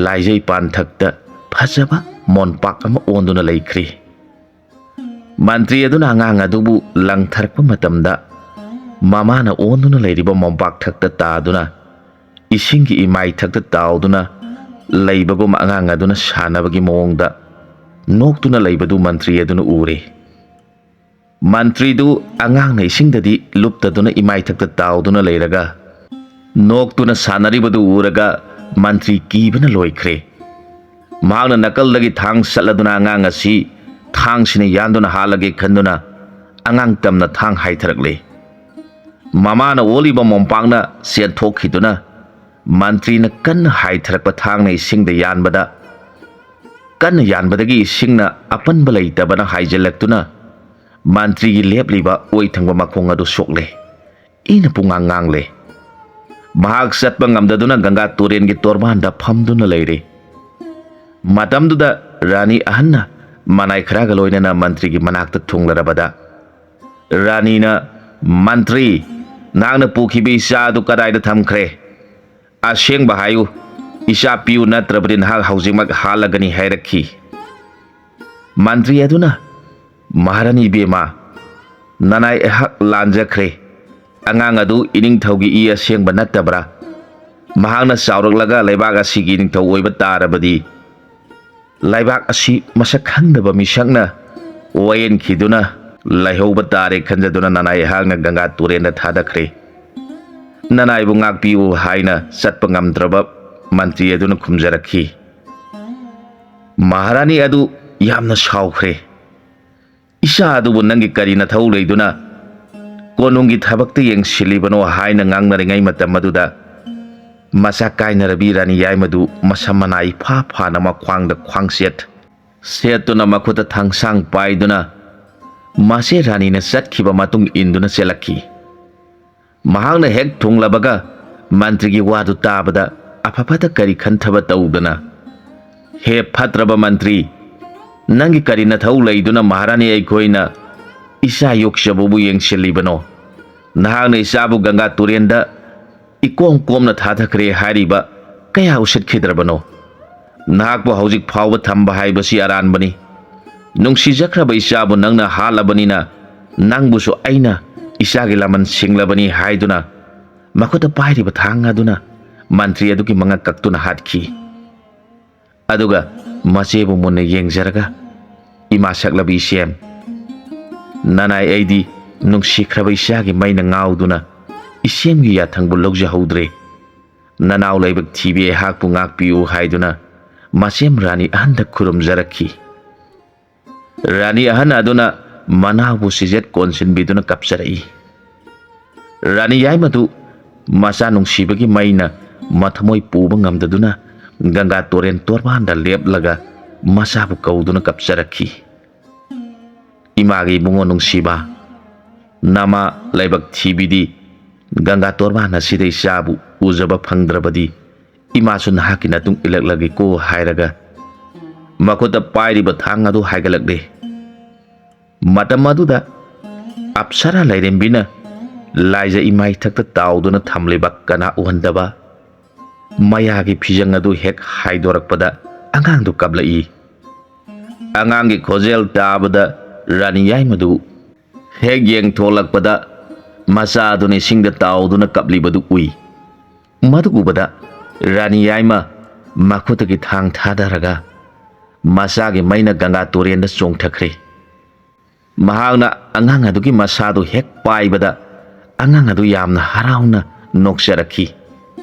ꯂꯥꯏꯖꯩ ꯄꯥꯟꯊꯛꯇ ꯐꯖꯕ ꯃꯣꯟꯄꯥꯛ ꯑꯃ ꯑꯣꯟꯗꯨꯅ ꯂꯩꯈ꯭ꯔꯦ꯫ ꯃꯟꯇ꯭ꯔꯤ ꯑꯗꯨꯅ ꯑꯉꯥꯡ ꯑꯗꯨꯕꯨ ꯂꯪꯊꯔꯛꯄ ꯃꯇꯝꯗ ꯃꯃꯥꯅ ꯑꯣꯟꯗꯨꯅ ꯂꯩꯔꯤꯕ ꯃꯣꯝꯄꯥꯛ ꯊꯛꯇ ꯇꯥꯗꯨꯅ ꯏꯁꯤꯡꯒꯤ ꯏꯃꯥꯏꯊꯛꯇ ꯇꯥꯎꯗꯨꯅ ꯂꯩꯕꯒꯨꯝ ꯑꯉꯥꯡ ꯑꯗꯨꯅ ꯁꯥꯟꯅꯕꯒꯤ ꯃꯑꯣꯡꯗ ꯅꯣꯛꯇꯨꯅ ꯂꯩꯕꯗꯨ ꯃꯟꯇ꯭ꯔꯤ ꯑꯗꯨꯅ ꯎꯔꯦ꯫ ꯃꯟꯇ꯭ꯔꯤꯗꯨ ꯑꯉꯥꯡꯅ ꯏꯁꯤꯡꯗꯗꯤ ꯂꯨꯞꯇꯗꯨꯅ ꯏꯃꯥꯏꯊꯛꯇ ꯇꯥꯎꯗꯨꯅ ꯂꯩꯔꯒ ꯅꯣꯛꯇꯨꯅ ꯁꯥꯟꯅꯔꯤꯕꯗꯨ ꯎꯔꯒ ꯃꯟꯇ꯭ꯔꯤ ꯀꯤꯕꯅ ꯂꯣꯏꯈ꯭ꯔꯦ꯫ ꯃꯍꯥꯛꯅ ꯅꯥꯀꯜꯗꯒꯤ ꯊꯥꯡ ꯁꯠꯂꯗꯨꯅ ꯑꯉꯥꯡ ꯑꯁꯤ ꯊꯥꯡꯁꯤꯅ ꯌꯥꯟꯗꯨꯅ ꯍꯥꯠꯂꯒꯦ ꯈꯟꯗꯨꯅ ꯑꯉꯥꯡ ꯇꯝꯅ ꯊꯥꯡ ꯍꯥꯏꯊꯔꯛꯂꯦ꯫ ꯃꯃꯥꯅ ꯑꯣꯜꯂꯤꯕ ꯃꯣꯝꯄꯥꯛꯅ ꯆꯦꯟꯊꯣꯛꯈꯤꯗꯨꯅ ꯃꯟꯇ꯭ꯔꯤꯅ ꯀꯟꯅ ꯍꯥꯏꯊꯔꯛꯄ ꯊꯥꯡꯅ ꯏꯁꯤꯡꯗ ꯌꯥꯟꯕꯗ, ꯀꯟꯅ ꯌꯥꯟꯕꯗꯒꯤ ꯏꯁꯤꯡꯅ ꯑꯄꯟꯕ ꯂꯩꯇꯕꯅ ꯍꯥꯏꯖꯤꯜꯂꯛꯇꯨꯅ ꯃꯟꯇ꯭ꯔꯤꯒꯤ ꯂꯦꯞꯂꯤꯕ ꯑꯣꯏ ꯊꯪꯕ ꯃꯈꯣꯡ ꯑꯗꯨ ꯁꯣꯛꯂꯦ꯫ ꯏꯅ ꯄꯨꯡꯉꯥꯡ ꯉꯥꯡꯂꯦ꯫ ꯃꯍꯥꯛ ꯆꯠꯄ ꯉꯝꯗꯗꯨꯅ ꯒꯪꯒꯥ ꯇꯨꯔꯦꯟꯒꯤ ꯇꯣꯔꯕꯥꯟꯗ ꯐꯝꯗꯨꯅ ꯂꯩꯔꯦ꯫ ꯃꯇꯝꯗꯨꯗ ꯔꯥꯅꯤ ꯑꯍꯟꯅ ꯃꯅꯥꯏ ꯈꯔꯒ ꯂꯣꯏꯅꯅ ꯃꯟꯇ꯭ꯔꯤꯒꯤ ꯃꯅꯥꯛꯇ ꯊꯨꯡꯂꯔꯕꯗ, ꯔꯥꯅꯤꯅ, "ꯃꯟꯇ꯭ꯔꯤ, ꯅꯍꯥꯛꯅ ꯄꯨꯈꯤꯕ ꯏꯆꯥ ꯑꯗꯨ ꯀꯗꯥꯏꯗ ꯊꯝꯈ꯭ꯔꯦ? ꯑꯁꯦꯡꯕ ꯍꯥꯏꯌꯨ, ꯏꯆꯥ ꯄꯤꯌꯨ, ꯅꯠꯇ꯭ꯔꯕꯗꯤ ꯅꯍꯥꯛ ꯍꯧꯖꯤꯛꯃꯛ ꯍꯥꯠꯂꯒꯅꯤ" ꯍꯥꯏꯔꯛꯈꯤ꯫ ꯃꯟꯇ꯭ꯔꯤ ꯑꯗꯨꯅ, "ꯃꯍꯥꯔꯥꯅꯤ ꯏꯕꯦꯝꯃ, ꯅꯅꯥꯏ ꯑꯩꯍꯥꯛ ꯂꯥꯟꯖꯈ꯭ꯔꯦ꯫ ꯑꯉꯥꯡ ꯑꯗꯨ ꯏꯅꯤꯡꯊꯧꯒꯤ ꯏ ꯑꯁꯦꯡꯕ ꯅꯠꯇꯕ꯭ꯔꯥ? ꯃꯍꯥꯛꯅ ꯆꯥꯎꯔꯛꯂꯒ ꯂꯩꯕꯥꯛ ꯑꯁꯤꯒꯤ ꯅꯤꯡꯊꯧ ꯑꯣꯏꯕ ꯇꯥꯔꯕꯗꯤ, ꯂꯩꯕꯥꯛ ꯑꯁꯤ ꯃꯁꯛ ꯈꯪꯗꯕ ꯃꯤꯁꯛꯅ ꯋꯥꯌꯦꯟꯈꯤꯗꯨꯅ ꯂꯩꯍꯧꯕ ꯇꯥꯔꯦ ꯈꯟꯖꯗꯨꯅ ꯅꯅꯥꯏ ꯑꯩꯍꯥꯛꯅ ꯒꯪꯒꯥ ꯇꯨꯔꯦꯟꯗ ꯊꯥꯗꯈ꯭ꯔꯦ꯫ ꯅꯅꯥꯏꯕꯨ ꯉꯥꯛꯄꯤꯌꯨ" ꯍꯥꯏꯅ ꯆꯠꯄ ꯉꯝꯗ꯭ꯔꯕ ꯃꯟꯇ꯭ꯔꯤ ꯑꯗꯨꯅ ꯈꯨꯝꯖꯔꯛꯈꯤ꯫ ꯃꯍꯥꯔꯥꯅꯤ ꯑꯗꯨ ꯌꯥꯝꯅ ꯁꯥꯎꯈ꯭ꯔꯦ꯫ "ꯏꯆꯥ ꯑꯗꯨꯕꯨ ꯅꯪꯒꯤ ꯀꯔꯤ ꯅꯊꯧ ꯂꯩꯗꯨꯅ ꯀꯣꯅꯨꯡꯒꯤ ꯊꯕꯛꯇ ꯌꯦꯡꯁꯤꯜꯂꯤꯕꯅꯣ ꯍꯥꯏꯅ ꯉꯥꯡꯅꯔꯤꯉꯩ ꯃꯇꯝ ꯑꯗꯨꯗ ꯃꯆꯥ ꯀꯥꯏꯅꯔꯕꯤ ꯔꯥꯅꯤ ꯌꯥꯏꯃꯗꯨ ꯃꯁꯝ ꯃꯅꯥ ꯏꯐꯥ ꯐꯥꯅ ꯃꯈ꯭ꯋꯥꯡꯗ ꯈ꯭ꯋꯥꯡꯁꯦꯠ ꯁꯦꯠꯇꯨꯅ ꯃꯈꯨꯠꯇ ꯊꯥꯡꯁꯥꯡ ꯄꯥꯏꯗꯨꯅ ꯃꯆꯦ ꯔꯥꯅꯤꯅ ꯆꯠꯈꯤꯕ ꯃꯇꯨꯡ ꯏꯟꯗꯨꯅ ꯆꯦꯜꯂꯛꯈꯤ꯫ ꯃꯍꯥꯛꯅ ꯍꯦꯛ ꯊꯨꯡꯂꯕꯒ ꯃꯟꯇ꯭ꯔꯤꯒꯤ ꯋꯥꯗꯨ ꯇꯥꯕꯗ ꯑꯐ ꯐꯠꯇ ꯀꯔꯤ ꯈꯟꯊꯕ ꯇꯧꯗꯅ, "ꯍꯦ ꯐꯠꯇ꯭ꯔꯕ ꯃꯟꯇ꯭ꯔꯤ, ꯅꯪꯒꯤ ꯀꯔꯤ ꯅꯊꯧ ꯂꯩꯗꯨꯅ ꯃꯍꯥꯔꯥꯅꯤ ꯑꯩꯈꯣꯏꯅ ꯏꯆꯥ ꯌꯣꯛꯆꯕꯕꯨ ꯌꯦꯡꯁꯤꯜꯂꯤꯕꯅꯣ? ꯅꯍꯥꯛꯅ ꯏꯆꯥꯕꯨ ꯒꯪꯒꯥ ꯇꯨꯔꯦꯟꯗ ꯏꯀꯣꯝ ꯀꯣꯝꯅ ꯊꯥꯊꯈ꯭ꯔꯦ ꯍꯥꯏꯔꯤꯕ ꯀꯌꯥ ꯎꯁꯤꯠꯈꯤꯗ꯭ꯔꯕꯅꯣ? ꯅꯍꯥꯛꯄꯨ ꯍꯧꯖꯤꯛ ꯐꯥꯎꯕ ꯊꯝꯕ ꯍꯥꯏꯕꯁꯤ ꯑꯔꯥꯟꯕꯅꯤ꯫ ꯅꯨꯡꯁꯤꯖꯈ꯭ꯔꯕ ꯏꯆꯥꯕꯨ ꯅꯪꯅ ꯍꯥꯠꯂꯕꯅꯤꯅ ꯅꯪꯕꯨꯁꯨ ꯑꯩꯅ ꯏꯆꯥꯒꯤ ꯂꯃꯟ ꯁꯤꯡꯂꯕꯅꯤ" ꯍꯥꯏꯗꯨꯅ ꯃꯈꯨꯠꯇ ꯄꯥꯏꯔꯤꯕ ꯊꯥꯡ ꯑꯗꯨꯅ ꯃꯟꯇ꯭ꯔꯤ ꯑꯗꯨꯒꯤ ꯃꯉꯛ ꯀꯛꯇꯨꯅ ꯍꯥꯠꯈꯤ꯫ ꯑꯗꯨꯒ ꯃꯆꯦꯕꯨ ꯃꯨꯟꯅ ꯌꯦꯡꯖꯔꯒ, "ꯏꯃꯥ ꯁꯛꯂꯕꯤ ꯏꯆꯦꯝ, ꯅꯅꯥꯏ ꯑꯩꯗꯤ ꯅꯨꯡꯁꯤꯈ꯭ꯔꯕ ꯏꯆꯥꯒꯤ ꯃꯩꯅ ꯉꯥꯎꯗꯨꯅ ꯏꯆꯦꯝꯒꯤ ꯌꯥꯊꯪꯕꯨ ꯂꯧꯖꯍꯧꯗ꯭ꯔꯦ꯫ ꯅꯅꯥꯎ ꯂꯥꯏꯕꯛ ꯊꯤꯕꯤ ꯑꯩꯍꯥꯛꯄꯨ ꯉꯥꯛꯄꯤꯌꯨ" ꯍꯥꯏꯗꯨꯅ ꯃꯆꯦꯝ ꯔꯥꯅꯤ ꯑꯍꯟꯗ ꯈꯨꯔꯨꯝꯖꯔꯛꯈꯤ꯫ ꯔꯥꯅꯤ ꯑꯍꯟ ꯑꯗꯨꯅ ꯃꯅꯥꯎꯕꯨ ꯁꯤꯖꯦꯠ ꯀꯣꯟꯁꯤꯟꯕꯤꯗꯨꯅ ꯀꯞꯆꯔꯛꯏ꯫ ꯔꯥꯅꯤ ꯌꯥꯏꯃꯗꯨ ꯃꯆꯥ ꯅꯨꯡꯁꯤꯕꯒꯤ ꯃꯩꯅ ꯃꯊꯃꯣꯏ ꯄꯨꯕ ꯉꯝꯗꯗꯨꯅ ꯒꯪꯒꯥ ꯇꯨꯔꯦꯟ ꯇꯣꯔꯕꯥꯟꯗ ꯂꯦꯞꯂꯒ ꯃꯆꯥꯕꯨ ꯀꯧꯗꯨꯅ ꯀꯞꯆꯔꯛꯈꯤ꯫ "ꯏꯃꯥꯒꯤ ꯏꯕꯨꯡꯉꯣ ꯅꯨꯡꯁꯤꯕ, ꯅꯃꯥ ꯂꯥꯏꯕꯛ ꯊꯤꯕꯤꯗꯤ ꯒꯪꯒꯥ ꯇꯣꯔꯕꯥꯟ ꯑꯁꯤꯗ ꯏꯆꯥꯕꯨ ꯎꯖꯕ ꯐꯪꯗ꯭ꯔꯕꯗꯤ ꯏꯃꯥꯁꯨ ꯅꯍꯥꯛꯀꯤ ꯅꯇꯨꯡ ꯏꯜꯂꯛꯂꯒꯦꯀꯣ" ꯍꯥꯏꯔꯒ ꯃꯈꯨꯠꯇ ꯄꯥꯏꯔꯤꯕ ꯊꯥꯡ ꯑꯗꯨ ꯍꯥꯏꯒꯠꯂꯛꯂꯦ꯫ ꯃꯇꯝ ꯑꯗꯨꯗ ꯑꯞꯁꯔꯥ ꯂꯥꯏꯔꯦꯝꯕꯤꯅ ꯂꯥꯏꯖ ꯏꯃꯥꯏꯊꯛꯇ ꯇꯥꯎꯗꯨꯅ ꯊꯝꯂꯤꯕ ꯀꯅꯥ ꯎꯍꯟꯗꯕ ꯃꯌꯥꯒꯤ ꯐꯤꯖꯪ ꯑꯗꯨ ꯍꯦꯛ ꯍꯥꯏꯗꯣꯔꯛꯄꯗ ꯑꯉꯥꯡꯗꯨ ꯀꯞꯂꯛꯏ꯫ ꯑꯉꯥꯡꯒꯤ ꯈꯣꯟꯖꯦꯜ ꯇꯥꯕꯗ ꯔꯥꯅꯤ ꯌꯥꯏꯃꯗꯨ ꯍꯦꯛ ꯌꯦꯡꯊꯣꯛꯂꯛꯄꯗ ꯃꯆꯥ ꯑꯗꯨꯅ ꯏꯁꯤꯡꯗ ꯇꯥꯎꯗꯨꯅ ꯀꯞꯂꯤꯕꯗꯨ ꯎꯏ꯫ ꯃꯗꯨ ꯎꯕꯗ ꯔꯥꯅꯤ ꯌꯥꯏꯃ ꯃꯈꯨꯠꯇꯒꯤ ꯊꯥꯡ ꯊꯥꯗꯔꯒ ꯃꯆꯥꯒꯤ ꯃꯩꯅ ꯒꯪꯒꯥ ꯇꯨꯔꯦꯟꯗ ꯆꯣꯡꯊꯈ꯭ꯔꯦ꯫ ꯃꯍꯥꯛꯅ ꯑꯉꯥꯡ ꯑꯗꯨꯒꯤ ꯃꯁꯥꯗꯨ ꯍꯦꯛ ꯄꯥꯏꯕꯗ ꯑꯉꯥꯡ ꯑꯗꯨ ꯌꯥꯝꯅ ꯍꯔꯥꯎꯅ ꯅꯣꯛꯆꯔꯛꯈꯤ꯫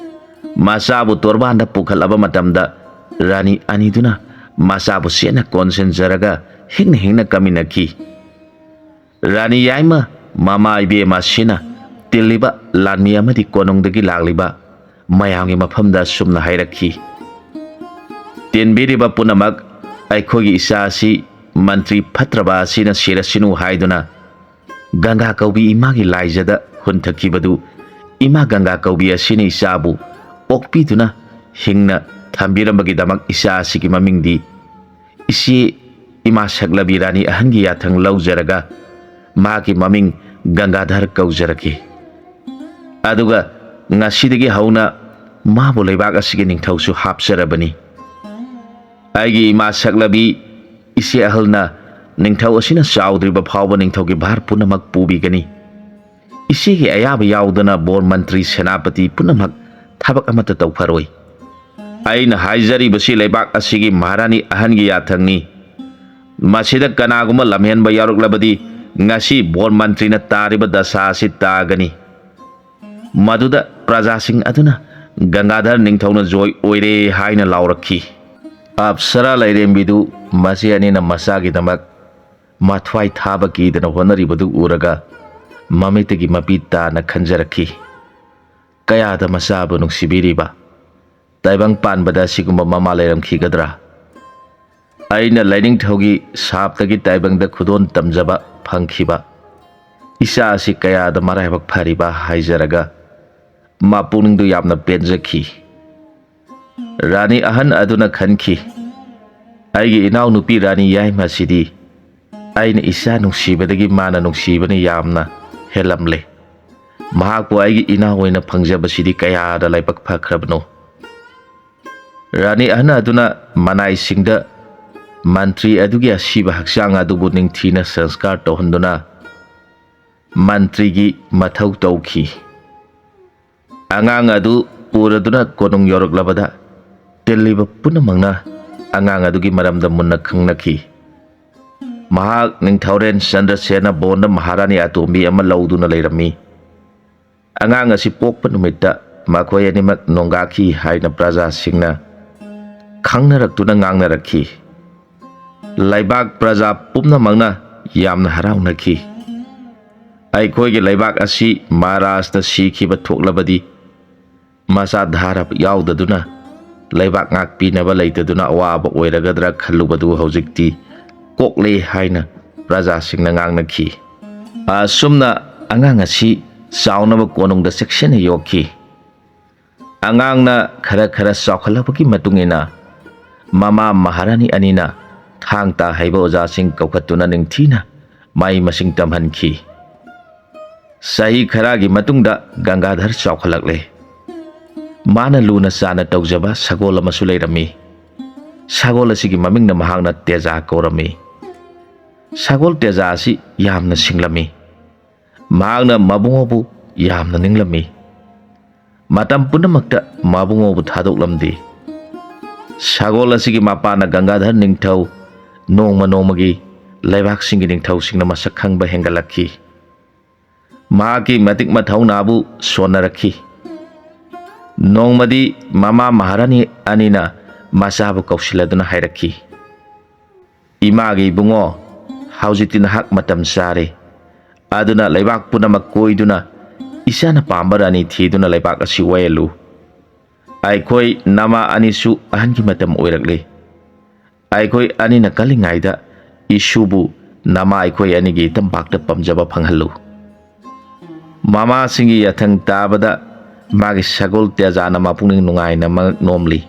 ꯃꯆꯥꯕꯨ ꯇꯣꯔꯕꯥꯟꯗ ꯄꯨꯈꯠꯂꯕ ꯃꯇꯝꯗ ꯔꯥꯅꯤ ꯑꯅꯤꯗꯨꯅ ꯃꯆꯥꯕꯨ ꯆꯦꯠꯅ ꯀꯣꯟꯁꯤꯟꯖꯔꯒ ꯍꯤꯡꯅ ꯍꯤꯡꯅ ꯀꯥꯃꯤꯟꯅꯈꯤ꯫ ꯔꯥꯅꯤ ꯌꯥꯏꯃ ꯃꯃꯥ ꯏꯕꯦꯝꯃ ꯑꯁꯤꯅ ꯇꯤꯜꯂꯤꯕ ꯂꯥꯟꯃꯤ ꯑꯃꯗꯤ ꯀꯣꯅꯨꯡꯗꯒꯤ ꯂꯥꯛꯂꯤꯕ ꯃꯌꯥꯝꯒꯤ ꯃꯐꯝꯗ ꯑꯁꯨꯝꯅ ꯍꯥꯏꯔꯛꯈꯤ, "ꯇꯤꯟꯕꯤꯔꯤꯕ ꯄꯨꯝꯅꯃꯛ ꯑꯩꯈꯣꯏꯒꯤ ꯏꯆꯥ ꯑꯁꯤ ꯃꯟꯇ꯭ꯔꯤ ꯐꯠꯇ꯭ꯔꯕ ꯑꯁꯤꯅ ꯁꯤꯔꯁꯤꯅꯨ ꯍꯥꯏꯗꯨꯅ ꯒꯪꯒꯥ ꯀꯧꯕꯤ ꯏꯃꯥꯒꯤ ꯂꯥꯏꯖꯗ ꯍꯨꯟꯊꯈꯤꯕꯗꯨ, ꯏꯃꯥ ꯒꯪꯒꯥ ꯀꯧꯕꯤ ꯑꯁꯤꯅ ꯏꯆꯥꯕꯨ ꯑꯣꯛꯄꯤꯗꯨꯅ ꯍꯤꯡꯅ ꯊꯝꯕꯤꯔꯝꯕꯒꯤꯗꯃꯛ ꯏꯆꯥ ꯑꯁꯤꯒꯤ ꯃꯃꯤꯡꯗꯤ ꯏꯆꯦ ꯏꯃꯥ ꯁꯛꯂꯕꯤ ꯔꯥꯅꯤ ꯑꯍꯟꯒꯤ ꯌꯥꯊꯪ ꯂꯧꯖꯔꯒ ꯃꯍꯥꯛꯀꯤ ꯃꯃꯤꯡ ꯒꯪꯒꯥꯙꯔ ꯀꯧꯖꯔꯛꯈꯤ꯫ ꯑꯗꯨꯒ ꯉꯁꯤꯗꯒꯤ ꯍꯧꯅ ꯃꯥꯕꯨ ꯂꯩꯕꯥꯛ ꯑꯁꯤꯒꯤ ꯅꯤꯡꯊꯧꯁꯨ ꯍꯥꯞꯆꯔꯕꯅꯤ꯫ ꯑꯩꯒꯤ ꯏꯃꯥ ꯁꯛꯂꯕꯤ ꯏꯆꯦ ꯑꯍꯜꯅ ꯅꯤꯡꯊꯧ ꯑꯁꯤꯅ ꯆꯥꯎꯗ꯭ꯔꯤꯕ ꯐꯥꯎꯕ ꯅꯤꯡꯊꯧꯒꯤ ꯚꯥꯔ ꯄꯨꯝꯅꯃꯛ ꯄꯨꯕꯤꯒꯅꯤ꯫ ꯏꯆꯦꯒꯤ ꯑꯌꯥꯕ ꯌꯥꯎꯗꯅ ꯕꯣꯔ ꯃꯟꯇ꯭ꯔꯤ ꯁꯦꯅꯥꯄꯇꯤ ꯄꯨꯝꯅꯃꯛ ꯊꯕꯛ ꯑꯃꯠꯇ ꯇꯧꯐꯔꯣꯏ꯫ ꯑꯩꯅ ꯍꯥꯏꯖꯔꯤꯕꯁꯤ ꯂꯩꯕꯥꯛ ꯑꯁꯤꯒꯤ ꯃꯍꯥꯔꯥꯅꯤ ꯑꯍꯟꯒꯤ ꯌꯥꯊꯪꯅꯤ꯫ ꯃꯁꯤꯗ ꯀꯅꯥꯒꯨꯝꯕ ꯂꯝꯍꯦꯟꯕ ꯌꯥꯎꯔꯛꯂꯕꯗꯤ ꯉꯁꯤ ꯕꯣꯔ ꯃꯟꯇ꯭ꯔꯤꯅ ꯇꯥꯔꯤꯕ ꯗꯁꯥ ꯑꯁꯤ ꯇꯥꯒꯅꯤ꯫" ꯃꯗꯨꯗ ꯄ꯭ꯔꯖꯥꯁꯤꯡ ꯑꯗꯨꯅ ꯒꯪꯒꯥꯙꯔ ꯅꯤꯡꯊꯧꯅ ꯖꯣꯏ ꯑꯣꯏꯔꯦ ꯍꯥꯏꯅ ꯂꯥꯎꯔꯛꯈꯤ꯫ ꯑꯞꯁꯔꯥ ꯂꯥꯏꯔꯦꯝꯕꯤꯗꯨ ꯃꯆꯦ ꯑꯅꯤꯅ ꯃꯆꯥꯒꯤꯗꯃꯛ ꯃꯊ꯭ꯋꯥꯏ ꯊꯥꯕ ꯀꯤꯗꯅ ꯍꯣꯠꯅꯔꯤꯕꯗꯨ ꯎꯔꯒ ꯃꯃꯤꯠꯇꯒꯤ ꯃꯄꯤ ꯇꯥꯅ ꯈꯟꯖꯔꯛꯈꯤ꯫ ꯀꯌꯥꯗ ꯃꯆꯥꯕꯨ ꯅꯨꯡꯁꯤꯕꯤꯔꯤꯕ, ꯇꯥꯏꯕꯪ ꯄꯥꯟꯕꯗ ꯑꯁꯤꯒꯨꯝꯕ ꯃꯃꯥ ꯂꯩꯔꯝꯈꯤꯒꯗ꯭ꯔꯥ? ꯑꯩꯅ ꯂꯥꯏꯅꯤꯡꯊꯧꯒꯤ ꯁꯥꯞꯇꯒꯤ ꯇꯥꯏꯕꯪꯗ ꯈꯨꯗꯣꯜ ꯇꯝꯖꯕ ꯐꯪꯈꯤꯕ ꯏꯆꯥ ꯑꯁꯤ ꯀꯌꯥꯗ ꯃꯔꯥꯏꯕꯛ ꯐꯔꯤꯕ ꯍꯥꯏꯖꯔꯒ ꯃꯄꯨꯛꯅꯤꯡꯗꯨ ꯌꯥꯝꯅ ꯄꯦꯟꯖꯈꯤ꯫ ꯔꯥꯅꯤ ꯑꯍꯟ ꯑꯗꯨꯅ ꯈꯟꯈꯤ, "ꯑꯩꯒꯤ ꯏꯅꯥꯎꯅꯨꯄꯤ ꯔꯥꯅꯤ ꯌꯥꯏꯃ ꯑꯁꯤꯗꯤ ꯑꯩꯅ ꯏꯆꯥ ꯅꯨꯡꯁꯤꯕꯗꯒꯤ ꯃꯥꯅ ꯅꯨꯡꯁꯤꯕꯅ ꯌꯥꯝꯅ ꯍꯦꯜꯂꯝꯂꯦ꯫ ꯃꯍꯥꯛꯄꯨ ꯑꯩꯒꯤ ꯏꯅꯥꯎ ꯑꯣꯏꯅ ꯐꯪꯖꯕꯁꯤꯗꯤ ꯀꯌꯥꯗ ꯂꯥꯏꯕꯛ ꯐꯈ꯭ꯔꯕꯅꯣ꯫" ꯔꯥꯅꯤ ꯑꯍꯟ ꯑꯗꯨꯅ ꯃꯅꯥꯏꯁꯤꯡꯗ ꯃꯟꯇ꯭ꯔꯤ ꯑꯗꯨꯒꯤ ꯑꯁꯤꯕ ꯍꯛꯆꯥꯡ ꯑꯗꯨꯕꯨ ꯅꯤꯡꯊꯤꯅ ꯁꯪꯁꯀꯥꯔ ꯇꯧꯍꯟꯗꯨꯅ ꯃꯟꯇ꯭ꯔꯤꯒꯤ ꯃꯊꯧ ꯇꯧꯈꯤ꯫ ꯑꯉꯥꯡ ꯑꯗꯨ ꯄꯨꯔꯗꯨꯅ ꯀꯣꯅꯨꯡ ꯌꯧꯔꯛꯂꯕꯗ ꯇꯤꯜꯂꯤꯕ ꯄꯨꯝꯅꯃꯛꯅ ꯑꯉꯥꯡ ꯑꯗꯨꯒꯤ ꯃꯔꯝꯗ ꯃꯨꯟꯅ ꯈꯪꯅꯈꯤ꯫ ꯃꯍꯥꯛ ꯅꯤꯡꯊꯧꯔꯦꯜ ꯆꯟꯗ꯭ꯔꯁꯦꯅ ꯕꯣꯟꯗ ꯃꯍꯥꯔꯥꯅꯤ ꯑꯇꯣꯝꯕꯤ ꯑꯃ ꯂꯧꯗꯨꯅ ꯂꯩꯔꯝꯃꯤ꯫ ꯑꯉꯥꯡ ꯑꯁꯤ ꯄꯣꯛꯄ ꯅꯨꯃꯤꯠꯇ ꯃꯈꯣꯏ ꯑꯅꯤꯃꯛ ꯅꯣꯡꯒꯥꯈꯤ ꯍꯥꯏꯅ ꯄ꯭ꯔꯖꯥꯁꯤꯡꯅ ꯈꯪꯅꯔꯛꯇꯨꯅ ꯉꯥꯡꯅꯔꯛꯈꯤ꯫ ꯂꯩꯕꯥꯛ ꯄ꯭ꯔꯖꯥ ꯄꯨꯝꯅꯃꯛꯅ ꯌꯥꯝꯅ ꯍꯔꯥꯎꯅꯈꯤ꯫ ꯑꯩꯈꯣꯏꯒꯤ ꯂꯩꯕꯥꯛ ꯑꯁꯤ ꯃꯍꯥꯔꯥꯖꯅ ꯁꯤꯈꯤꯕ ꯊꯣꯛꯂꯕꯗꯤ, ꯃꯆꯥ ꯙꯥꯔꯥ ꯌꯥꯎꯗꯗꯨꯅ ꯂꯩꯕꯥꯛ ꯉꯥꯛꯄꯤꯅꯕ ꯂꯩꯇꯗꯨꯅ ꯑꯋꯥꯕ ꯑꯣꯏꯔꯒꯗ꯭ꯔꯥ ꯈꯜꯂꯨꯕꯗꯨ ꯍꯧꯖꯤꯛꯇꯤ ꯀꯣꯛꯂꯦ ꯍꯥꯏꯅ ꯄ꯭ꯔꯖꯥꯁꯤꯡꯅ ꯉꯥꯡꯅꯈꯤ꯫ ꯑꯁꯨꯝꯅ ꯑꯉꯥꯡ ꯑꯁꯤ ꯆꯥꯎꯅꯕ ꯀꯣꯅꯨꯡꯗ ꯆꯦꯛꯁꯤꯟꯅ ꯌꯣꯛꯈꯤ꯫ ꯑꯉꯥꯡꯅ ꯈꯔ ꯈꯔ ꯆꯥꯎꯈꯠꯂꯛꯄꯒꯤ ꯃꯇꯨꯡ ꯏꯟꯅ ꯃꯃꯥ ꯃꯍꯥꯔꯥꯅꯤ ꯑꯅꯤꯅ ꯊꯥꯡ ꯇꯥ ꯍꯩꯕ ꯑꯣꯖꯥꯁꯤꯡ ꯀꯧꯈꯠꯇꯨꯅ ꯅꯤꯡꯊꯤꯅ ꯃꯍꯩ ꯃꯁꯤꯡ ꯇꯝꯍꯟꯈꯤ꯫ ꯆꯍꯤ ꯈꯔꯒꯤ ꯃꯇꯨꯡꯗ ꯒꯪꯒꯥꯙꯔ ꯆꯥꯎꯈꯠꯂꯛꯂꯦ꯫ ꯃꯥꯅ ꯂꯨꯅ ꯆꯥꯅ ꯇꯧꯖꯕ ꯁꯒꯣꯜ ꯑꯃꯁꯨ ꯂꯩꯔꯝꯃꯤ꯫ ꯁꯒꯣꯜ ꯑꯁꯤꯒꯤ ꯃꯃꯤꯡꯅ ꯃꯍꯥꯛꯅ ꯇꯦꯖꯥ ꯀꯧꯔꯝꯃꯤ꯫ ꯁꯒꯣꯜ ꯇꯦꯖꯥ ꯑꯁꯤ ꯌꯥꯝꯅ ꯁꯤꯡꯂꯝꯃꯤ꯫ ꯃꯍꯥꯛꯅ ꯃꯕꯨꯡꯉꯣꯕꯨ ꯌꯥꯝꯅ ꯅꯤꯡꯂꯝꯃꯤ꯫ ꯃꯇꯝ ꯄꯨꯝꯅꯃꯛꯇ ꯃꯕꯨꯡꯉꯣꯕꯨ ꯊꯥꯗꯣꯛꯂꯝꯗꯦ꯫ ꯁꯒꯣꯜ ꯑꯁꯤꯒꯤ ꯃꯄꯥꯅ ꯒꯪꯒꯥꯙꯔ ꯅꯤꯡꯊꯧ ꯅꯣꯡꯃ ꯅꯣꯡꯃꯒꯤ ꯂꯩꯕꯥꯛꯁꯤꯡꯒꯤ ꯅꯤꯡꯊꯧꯁꯤꯡꯅ ꯃꯁꯛ ꯈꯪꯕ ꯍꯦꯟꯒꯠꯂꯛꯈꯤ꯫ ꯃꯍꯥꯛꯀꯤ ꯃꯇꯤꯛ ꯃꯊꯧꯅꯥꯕꯨ ꯁꯣꯟꯅꯔꯛꯈꯤ꯫ ꯅꯣꯡꯃꯗꯤ ꯃꯃꯥ ꯃꯍꯥꯔꯥꯅꯤ ꯑꯅꯤꯅ ꯃꯆꯥꯕꯨ ꯀꯧꯁꯤꯜꯂꯗꯨꯅ ꯍꯥꯏꯔꯛꯈꯤ, "ꯏꯃꯥꯒꯤ ꯏꯕꯨꯡꯉꯣ, ꯍꯧꯖꯤꯛꯇꯤ ꯅꯍꯥꯛ ꯃꯇꯝ ꯆꯥꯔꯦ꯫ ꯑꯗꯨꯅ ꯂꯩꯕꯥꯛ ꯄꯨꯝꯅꯃꯛ ꯀꯣꯏꯗꯨꯅ ꯏꯆꯥꯅ ꯄꯥꯝꯕ ꯔꯥꯅꯤ ꯊꯤꯗꯨꯅ ꯂꯩꯕꯥꯛ ꯑꯁꯤ ꯋꯥꯌꯦꯜꯂꯨ꯫ ꯑꯩꯈꯣꯏ ꯅꯃꯥ ꯑꯅꯤꯁꯨ ꯑꯍꯟꯒꯤ ꯃꯇꯝ ꯑꯣꯏꯔꯛꯂꯦ꯫ ꯑꯩꯈꯣꯏ ꯑꯅꯤꯅ ꯀꯜꯂꯤꯉꯩꯗ ꯏꯁꯨꯕꯨ ꯅꯃꯥ ꯑꯩꯈꯣꯏ ꯑꯅꯤꯒꯤ ꯏꯇꯝꯄꯥꯛꯇ ꯄꯥꯝꯖꯕ ꯐꯪꯍꯜꯂꯨ꯫" ꯃꯃꯥꯁꯤꯡꯒꯤ ꯌꯥꯊꯪ ꯇꯥꯕꯗ ꯃꯥꯒꯤ ꯁꯒꯣꯜ ꯇꯦꯖꯥꯅ ꯃꯄꯨꯛꯅꯤꯡ ꯅꯨꯡꯉꯥꯏꯅ ꯃꯉꯛ ꯅꯣꯝꯂꯤ꯫